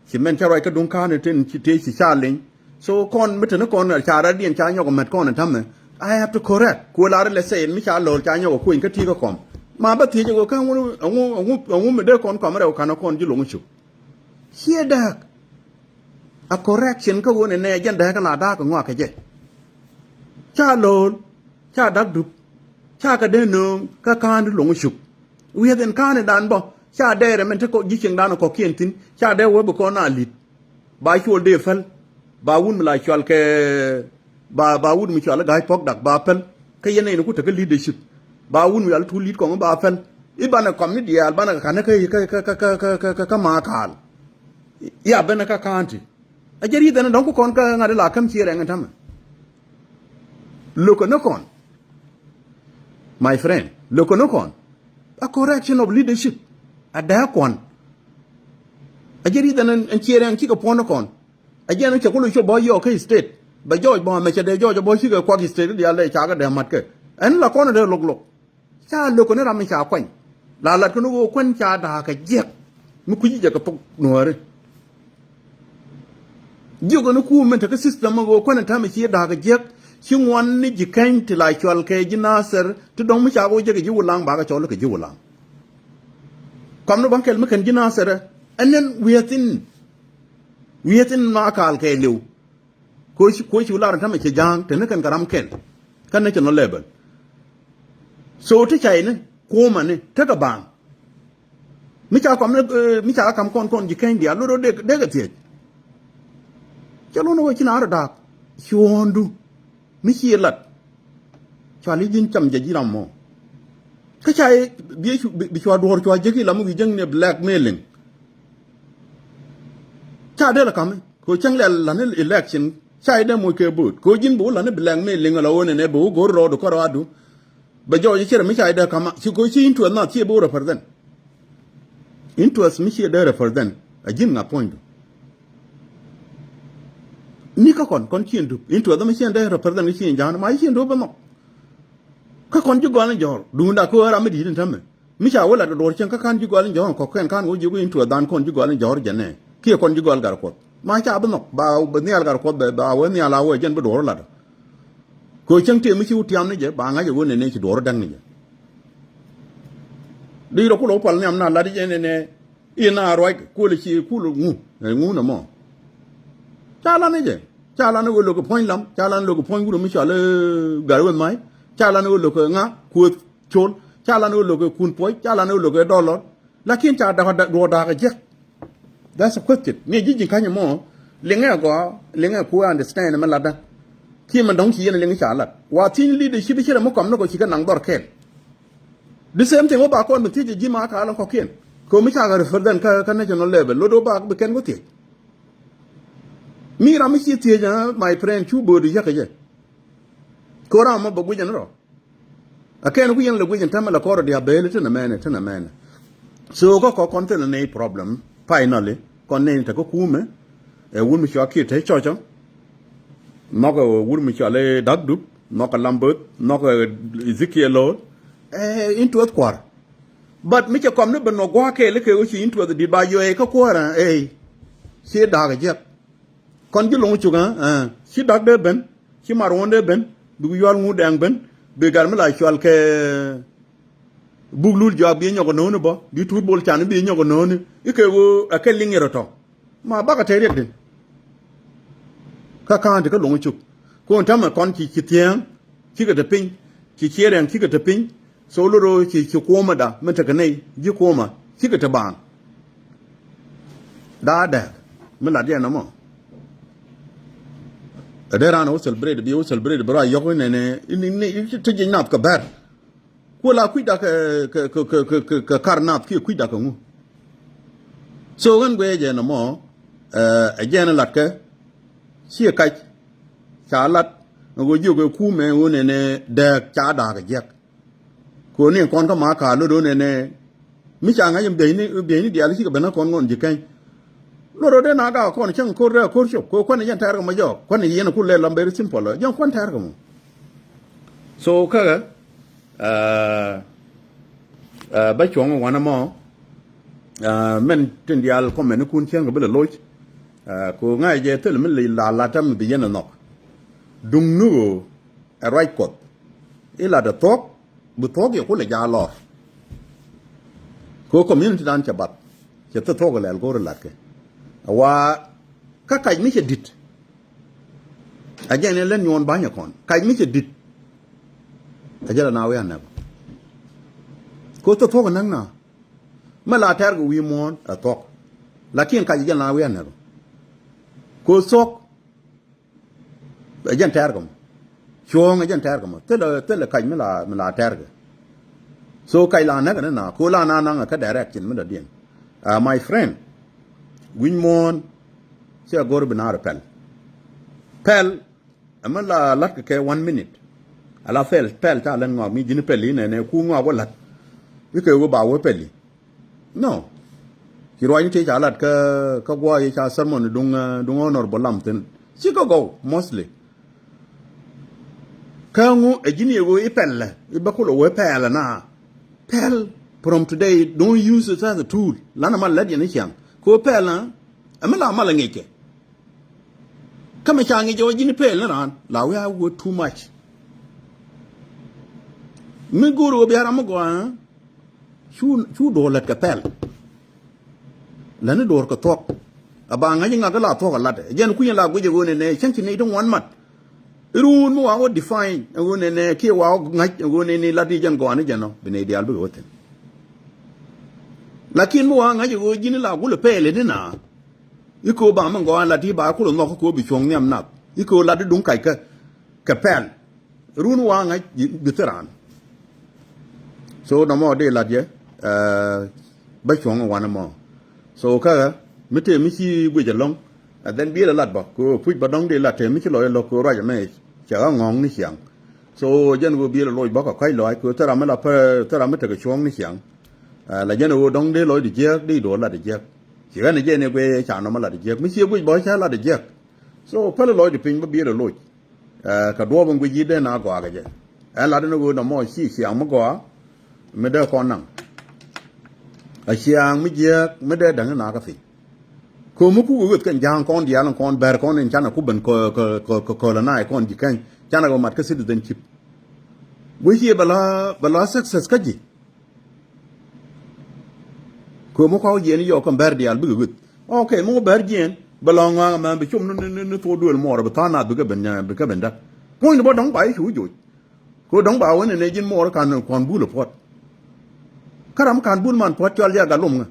Ci mɛn ca ruac kä duŋ ka̱n tin ci tëë ci ca liŋ. So kɔn mi te ni kɔn ca rɛ̈t diɛn ca nyɔk mɛt kɔn in ta̱mɛ. I have to correct. Ku lar lɛ sɛy mi ca lo̱l ca nyɔk kuny kä ti̱i̱ kä kɔm. Ma bä thiec ɛ ɣöö kä ŋu ŋu ŋu ŋu mi dee kɔn kɔm rɛw ka̱n kɔn ji̱ lo̱ŋ cuk. Ciɛ dääk. A correction kä ɣöö nɛ nɛ jɛn dääk kä la da̱a̱k ŋɔak kɛ jɛ. Ca lo̱l ca da̱k dup. Ca kɛ dee nööŋ kä ka̱n di lo̱ŋ cuk. Wi̱i̱ ɛn ka̱n in dan bä ca dɛɛrɛ mɛn te kɔ ji̱ cieŋdan kɔ̱kiɛn thi̱n ca dee wee bi kɔn a li̱t. Ba cuɔl dee päl. Ba wut mi la cual kɛ ba ba wut mi cual i̱ ga̱a̱c puɔ̱k dak ba päl. Kä yɛn nɛy ni ku tekä leadership. Ba wut mi cual i̱ tuul li̱t kɔŋ i̱ ba päl. I̱ banɛ kɔm ni diaal banɛ kɛ ka̱n kä kä kä kä kä kä kä kä kä ma kaal. I̱ a ben kä ka̱n ti. A jɛ ri̱th ɛn dɔ̱ŋ ku kɔn kä ŋa̱t i̱ la käm ci rɛŋ in ta̱mɛ. Lo̱kɛ ni kɔn. My friend, lo̱kɛ ni kɔn. A correction of leadership. A dee kɔn. A jɛ ri̱th ɛn ɛn ciɛ rɛŋ cikɛ puɔ̱n ni kɔn. A jɛ ɛn cɛ ku lo̱c cop bä yɔɔk kä state. Bɛ jɔɔc bä mɛ cɛ dee jɔɔc bä cikɛ kuak state diaal dee cakɛ dee matkɛ. Ɛn la kɔn dee lo̱k lo̱k. Ca lo̱k kɛ ni ram mi ca kuany. La lat kɛ ni ɣöö kuän ca da̱a̱k kɛ jiäk. Mi kui̱ci jɛ kɛ thok nuääri. Jiök kɛ ni kuum min tekɛ system mi ɣöö kuän in ta̱mɛ ci da̱a̱k kɛ jiäk. Ci ŋuan ni ji̱ kɛny ti la cual kɛ ji̱ Nathir ti dɔ̱ŋ mi ca ɣöö jɛ kɛ ji̱ Wulaŋ bakɛ cɔl kɛ ji̱ Wulaŋ. Kɔm ni baŋ kɛl mi kɛn ji̱ Nathir ɛ. Ɛn ɛn wi̱i̱thin. Wi̱i̱thin ma kaal kɛ liw. Kuoci kuoci lar in ta̱mɛ cɛ ja̱a̱ŋ te ni kɛn kɛ ram kɛl. Kä national level. So ti cay ni kuumä ni tekɛ ba̱a̱ŋ. Mi ca kɔm ni, eh, mi ca kam kɔn kɔn ji̱ keny diaal lot rɔ dek dek ɛ thiec. Cɛ lot ni wä ci na rɔ da̱a̱k. Cuɔ̱ɔ̱ŋdu mi ci lat. Cua li ji̱n cam jɛ ji̱ ram mɔ. Kä ca bi bi cua duɔ̱ɔ̱r cua jek i̱ lam wi̱i̱ jäŋ ni blackmailing. Ca dee la ka̱mi. Ko cäŋ lɛl la̱ni election ca idɛ moc kɛ bo̱o̱t ko ji̱n bi wä la̱ni blackmailing ala wä nɛnɛ bi wä go̱r rɔɔdu kä rɔɔdu. Bɛ jɔɔc i̱ cɛ rɛ mi ca idɛ ka̱ma ci ko ci interest nath ci bi wä represent. Interest mi ci idɛ represent a ji̱n ŋa puɔ̱nydu. Ni kä kɔn kɔn ci in dup interest mi ci in dɛ represent ki ci in ja̱a̱n ma ci in dup bä nhɔk. Kä kɔn ji̱ gɔal in jɔ̱ɔ̱r duunda kä ɣän ram mi di̱i̱t in tämɛ. Mi ca wä lat kɛ duɔ̱ɔ̱r cieŋ kä ka̱n ji̱ gɔal in jɔ̱ɔ̱r kɔk kɛn ka̱n wä ji̱ wä in tuɛ dhan kɔn ji̱ gɔal in jɔ̱ɔ̱r jɛn nɛ kiɛ kɔn ji̱ gɔal gat kuɔth. Ma ca bi nhɔk ba nhial gat kuɔth bɛ ba wä nhial a wä jɛn bi duɔ̱ɔ̱r lat. Kɛ cieŋ tëë mi ci wä tiam ni jɛ ba ŋa̱c ɛ wä nɛnɛ ci duɔ̱ɔ̱r däk ni jɛ. Di rɔ kulɛ wä pal nhiam na lat jɛ nɛnɛ. I̱ na ruac kulɛ ci kulɛ ŋu ɛ ŋu nɛ mɔ. Ca lat ni jɛ. Ca lan ɣöö lo̱k kɛ puɔ̱ny Lam, ca lan ɣöö lo̱k kɛ puɔ̱ny wut mi cɔal i̱ Gari Weth May, ca lan ɣöö lo̱k kɛ ŋa, Kuoth Col, ca lan ɣöö lo̱k kɛ Kun Puɔ̱c, ca lan ɣöö lo̱k kɛ Dɔlɔr. Lakin ca da̱k, duɔ̱ɔ̱r da̱a̱k ɛ jiäk. That's a question. Ni ji̱ ji̱ ka̱ny ɛmɔ, liŋɛ gɔaa, liŋɛ ku understand mɛ latdä. Kiɛ mɛ dɔ̱ŋ ci yɛn liŋ ca lat. Wa thi̱n leadership ci rɛ mɛ kɔm ni kɔ ci kɛ naŋ dhɔr kɛɛl. The same thing wä ba kɔn mi thiec ji̱ ma ka lɔ kɔkiɛn. Kɛ mi ca kɛ refer then kä, kä national level. Lot wä ba bi kɛn wä thiec. Mi ram mi ci thiec, ah, my friend, cu bo̱o̱du yäk kɛ jɛ. Kɛ ram mɔ bɛ guic ɛn rɔ. A kɛn ku yɛn lɛ guic ɛn tämɛ lɛ kɔrɔ diaal bɛɛli tin amɛnɛ, tin amɛnɛ. So kä kɔ kɔn thilɛ nɛy problem. Finally kɔn nɛy ni te kä kumɛ. Ɛ wut mi cua kiɛ te cɔcɔ. Nhɔkɛ wut mi cua lɛ Dak Dup, nhɔkɛ Lambert, nhɔkɛ Ezekiel Lord. Ɛ interest kua̱r. But mi cɛ kɔm ni ben nɔ gua̱a̱ kɛɛl kɛ ɣöö ci interest dit ba yɔɛ kä kuäärä, ɛ. Ci da̱a̱k jiɛk. Kɔn ji̱ lo̱ŋ cuk, ɛ, ɛ, ci Dak dee ben, ci Marwon dee ben, bi Yual Ŋu Dɛŋ ben, bi gat mi la cual kɛ Buk Lul Jɔak bi nyɔk nööni bä, bi Tuut Bol Can bi nyɔk nööni, i̱ kɛ ɣöö ɛ kɛ liŋ yɛ rɔ tɔ. Ma bakɛ te riɛk din. Kä ka̱a̱n ti kä lo̱ŋ cuk. Kun tämɛ kɔn ci, ci thiäŋ, cikɛ te piny, ci ciɛɛr ɛn cikɛ te piny, so lot rɔ ci, ci kuɔmɛ da, mi tekɛ nɛy, ji̱ kuɔmɛ, cikɛ te baaŋ. Daa dɛɛk, mi lat yɛn ɛmɔ. Ɛ dee raan ɛ wä celebrate, bi wä celebrate, bi rɔ a yɔk inɛnɛ, in, in, in, ti jiec nath kɛ bɛr. Ku la kui̱da kɛ, kɛ, kɛ kar nath kiɛ kui̱da kɛ ŋu. So ɣän guɛ jɛ nɔmɔ, ɛ, ɛ jɛn lat kɛ, ciɛ kac, ca lat, ɛ ɣöö jiök ɛ kumɛ ɣöö nɛnɛ dääk ca da̱a̱k ɛ jiäk. Kɛ ɣöö ni kɔn kä ma ka̱a̱ lot ɣöö nɛnɛ, mi ca ŋa̱c in bieyni, bieyni diaal cikɛ ben kä kɔn ŋɔn ji̱ kɛny. Lot rɔ dee na gak kɔn cäŋ ko̱r dee ko̱r cop kɛ kuanɛ jɛn tɛɛr kɛ mɔ jɔɔk kuanɛ yɛn ku lɛ lam very simple jɛn kuan tɛɛr kɛ mɔ. So käkɛ, ɛ, ɛ, bä cuɔ̱ŋ wanɛ mɔ, ɛ, mɛn tin diaal kɔmɛn kun cäŋ kɛ bi lɛ loc. Ɛ, ku ŋa̱c jɛ thil mi la la tam bi yɛn ɛ nhɔk. Duŋ ni ɣöö ɛ ruac Kuɔth. I̱ lat ɛ thuɔ̱k, bi thuɔ̱k yɛ kulɛ jaal lɔr. Kɛ community dan cɛ bath cɛ thil thuɔ̱k lɛl go̱o̱r lat kɛ. Wa kä kac mi cɛ di̱t. A jɛn in lät nyuɔn ba̱nyɛ kɔn kac mi cɛ di̱t. A jɛ la na wi̱i̱ anɛk. Kɛ thil thuɔ̱k näk na. Mɛ la tɛr kɛ wi̱i̱ muɔ̱ɔ̱n a thuɔ̱k. Lakin kac a jɛ la na wi̱i̱ anɛk. Kɛ thuɔ̱k. Ɛ jɛn tɛɛr kɛ mɔ. Cuɔ̱ɔ̱ŋ ɛ jɛn tɛɛr kɛ mɔ. Thilɛ, thilɛ kac mi la, mi la tɛɛr kɛ. So kac la näk ni na ko la na naŋ ɛ kä direction mi dɔ̱diɛn. Ah, my friend, wi̱ny muɔ̱ɔ̱n cɛ go̱r bi naar pɛl. Pɛl ɛmɛ la la̱t kɛ kɛ one minute. Ala pɛl, pɛl ca lät ŋɔak mi ji̱n pɛl inɛnɛ ku ŋɔak wä la̱t. Ikɛ wä ba wä pɛl i̱. No. Ci ruacni ti ca lat kä, kä guɔ yi ca sermon duŋ, eh, duŋ Honorable Lam thin. Ci kä gɔw, mostly. Kä ŋu ɛ ji̱n yɛ ɣöö i̱ pɛl lɛ, i̱ bä kulɛ wee pɛl na. Pɛl from today, don't use it as a tool. Lanɛ mal lät yɛn i̱ ciaŋ. Kɛ wee pɛl na, ɛ mi la mal ɛ ŋickɛ. Kä mi ca ŋic ɛ wä ji̱n i̱ pɛl ni raan, la wi̱i̱ a wee too much. Mi go̱o̱r ɣöö bia ram mi gɔaa, Cu, cu duɔ̱ɔ̱r lät kɛ pɛl. Lätni duɔ̱ɔ̱r kɛ thuɔ̱k. A ba ŋa̱c i̱ ŋak i̱ la thuɔ̱k a lat. Jɛn kui̱n la guic ɛ ɣöö nɛnɛ cäŋ ci nɛy ti ŋuan mat. I̱ ruun mi wa wä define ɛ ɣöö nɛnɛ kiɛ wa wä ŋa̱c ɛ ɣöö nɛnɛ lat i̱ jɛn gɔaa ni jɛn ɔ bi nɛy diaal bikɛ wä thi̱n. Lakin mi wa ŋa̱c ɛ ɣöö ji̱n i̱ la gulɛ pɛl i̱ ni na. I̱ ko̱ ba mi gɔaa lat i̱ ba kulɛ nhɔk i̱ ko̱ bi cuɔ̱ŋ nhiam nath. I̱ ko̱ lat i̱ duŋ kac kä kɛ pɛl. Run waŋ a bi thil raan. So nɔmɔ dee lat yɛ, eh, bä cuɔ̱ŋ wanɛ mɔ. So kä mi tëë mi ci guic ɛlɔ̱ŋ. And then biɛl ɛ lat bä kɛ puc bä dɔ̱ŋ dee lat tëë mi ci lɔc ɛlɔ̱k kɛ ruac ɛmɛ cɛ ɣä ŋɔ̱ŋ ni ciaŋ. So jɛn ɣöö biɛl ɛ loc bä kɛ kɔc lɔc kɛ thil ram mi la pä thil ram mi tekɛ cuɔ̱ŋ ni ciaŋ. Eh, la jɛn ɣöö dɔ̱ŋ dee lɔc di jiääk dee duɔ̱ɔ̱r lat di jiääk. Ci ɣän ɛ jɛn ɛ guic ca nɔmɔ lat di jiääk mi ci guic bä ca lat di jiääk. So pälɛ lɔc di piny bä biɛl ɛ loc. Eh, kɛ duɔ̱ɔ̱p in guic yi̱t dee na gɔaa kɛ jɛ. Ɛn lat in ɣöö nɔmɔ ci ciaŋ mi gɔaa mi dee kɔn naŋ. A ciaŋ mi jiääk mi dee däŋ in na kä piny. Köömi kukɛ ɣöth kɛn ja̱a̱ŋ kɔn diaal in kɔn bɛr kɔn in canɛ ku ben kö, kö, kö, kö, colonize kɔn ji̱ kɛny canɛ kɛ mat kä citizenship. Guic ciɛ bɛ la, bɛ la success kä ji̱. Köömi kɔk jiɛn yɔk kɛn bɛr diaal bikɛ ɣöth. Ok, mi wä bɛr jiɛn. Bɛ lɔ̱ŋ ŋɔaŋ ɛmɛ bi com ni, ni, ni, ni thok duël muɔɔr bi tha̱a̱ŋ nath bi kɛ ben, bi kɛ ben däk. Puɔ̱ny ni bä dɔ̱ŋ ba i̱ cu joc. Kɛ ɣöö dɔ̱ŋ ba wen ɛn ɛ ji̱n muɔɔr ka̱n kuɔn bul ɛ puɔ̱t. Kä ram ka̱n bul man puɔ̱t cɔal jɛ a gat lom ŋä.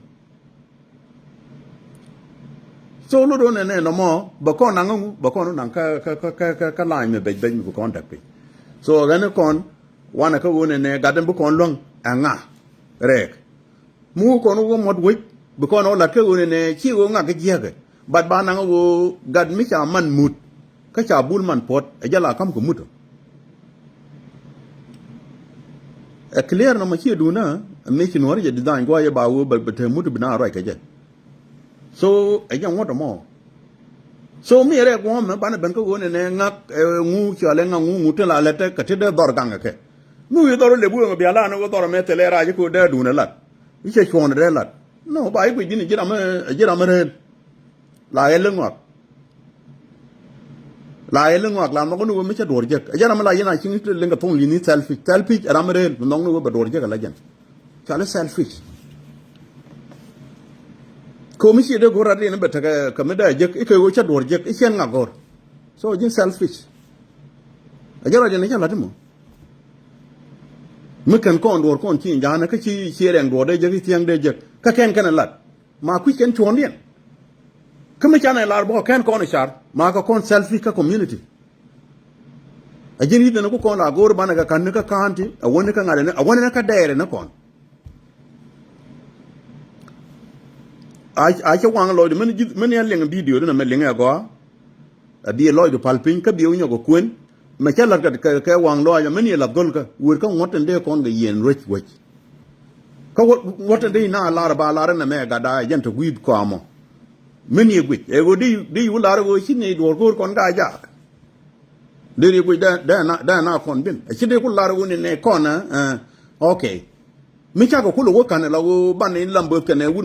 So lot ɣän ɛn ɛ nɔmɔ bɛ kɔn naŋ ŋu, bɛ kɔn naŋ kä, kä, kä, kä, kä, kä la̱a̱ny mi bɛc bɛc mi bi kɔn däk piny. So ɣän ɛ kɔn wanɛ kä ɣöö nɛnɛ gat ɛn bi kɔn luäŋ ɛ ŋa rɛɛk. Mi wä kɔn wä muɔ̱t wec bi kɔn wä la̱t kä ɣöö nɛnɛ ci ɣöö ŋak kä jiäkɛ. But ba naŋ ɣöö gat mi ca man mut kä ca bul man puɔ̱t ɛ jɛ la ka̱m kɛ mut ɔ. Ɛ clear nɔmɔ ci duunä mi ci nuɔ̱ɔ̱ri jɛ design guayɛ ba ɣöö bɛ, bɛ te mut bi na ruac kɛ jɛ. So ɛ jɛ ŋuɔ̱t ɛmɔ. So mi rɛ guɔ̱ɔ̱mɛ banɛ ben kä ɣöö nɛnɛ ŋak, ɛ, ŋu cɔalɛ ŋak ŋu ŋu tin la lät kɛ ti dee dhɔr gaŋ kɛ. Mi wi̱i̱ dhɔr lɛ bu ɛŋ bia lan wä dhɔr mɛ thilɛ rac kɛ dee duun ɛ lat. I̱ cɛ cuɔ̱ɔ̱n dee lat. No ba i̱ guic ji̱n ji̱ ram, ji̱ ram rɛɛl. La yɛ liŋ ŋɔak. La yɛ liŋ ŋɔak la nhɔk ni wä mi cɛ duɔ̱r jek. Ɛ jɛ ram la yɛn a ciŋ liŋ kɛ thoŋ li̱ni selfish. Selfish ɛ ram rɛɛl mi nhɔk ni wä bɛ duɔ̱r jek ɛ la jɛn. Cɔalɛ selfish. Komi ci dee go̱r rat in bɛ tekɛ kɛ mi dee jek i̱ kɛ ɣöö cä duɔ̱r jek i̱ cɛn ŋa go̱r. So ji̱n selfish. A jɛ rat in cä lat imɔ. Mi kɛn kɔn duɔ̱r kɔn ci in ja̱a̱nä kä ci, ci rɛŋ duɔ̱r dee jek i̱ thiäŋ dee jek kä kɛn kɛn ɛ lat. Ma kui̱c kɛn cuɔ̱ɔ̱ŋdiɛn. Kä mi canɛ lar bä kɛn kɔn i̱ car ma kɛ kɔn selfish kä community. A ji̱n yi̱th ɛn ku kɔn la go̱o̱r banɛ kɛ ka̱n ni kä county a wäni kä ŋa̱t ɛn a wäni kä dɛɛr ɛn kɔn. A, a cɛ waŋ lɔcdɛ mɛn ji̱th mɛn yɛn liŋ video dinɛ mɛ liŋ ɛ gɔaa. A bi lɔcdɛ pal piny kä bi wä nyɔk ɛ kuën. Mɛ cä la̱t kɛ, kɛ, kɛ waŋ lɔac mɛn yɛ la̱th gɔ̱lkä wër kä ŋuɔ̱t ɛn dee kɔn kɛ yiɛn ruec wec. Kä wä, ŋuɔ̱t ɛn dee na lar ba lar ɛn ɛmɛ gat da̱a̱ jɛn te gui̱i̱th kɔamɔ. Mɛn yɛ guic ɛ ɣöö dee, dee wä lar ɣöö ci ni duɔ̱ɔ̱r go̱o̱r kɔn gaa jaak. Deri guic dee, dee na, dee na kɔn bin. Ɛ ci dee ku lar wun in nɛ kɔn, eh, okay. Mi cakɛ kulɛ wä kanɛ la wä ban in lam böth kɛnɛ wun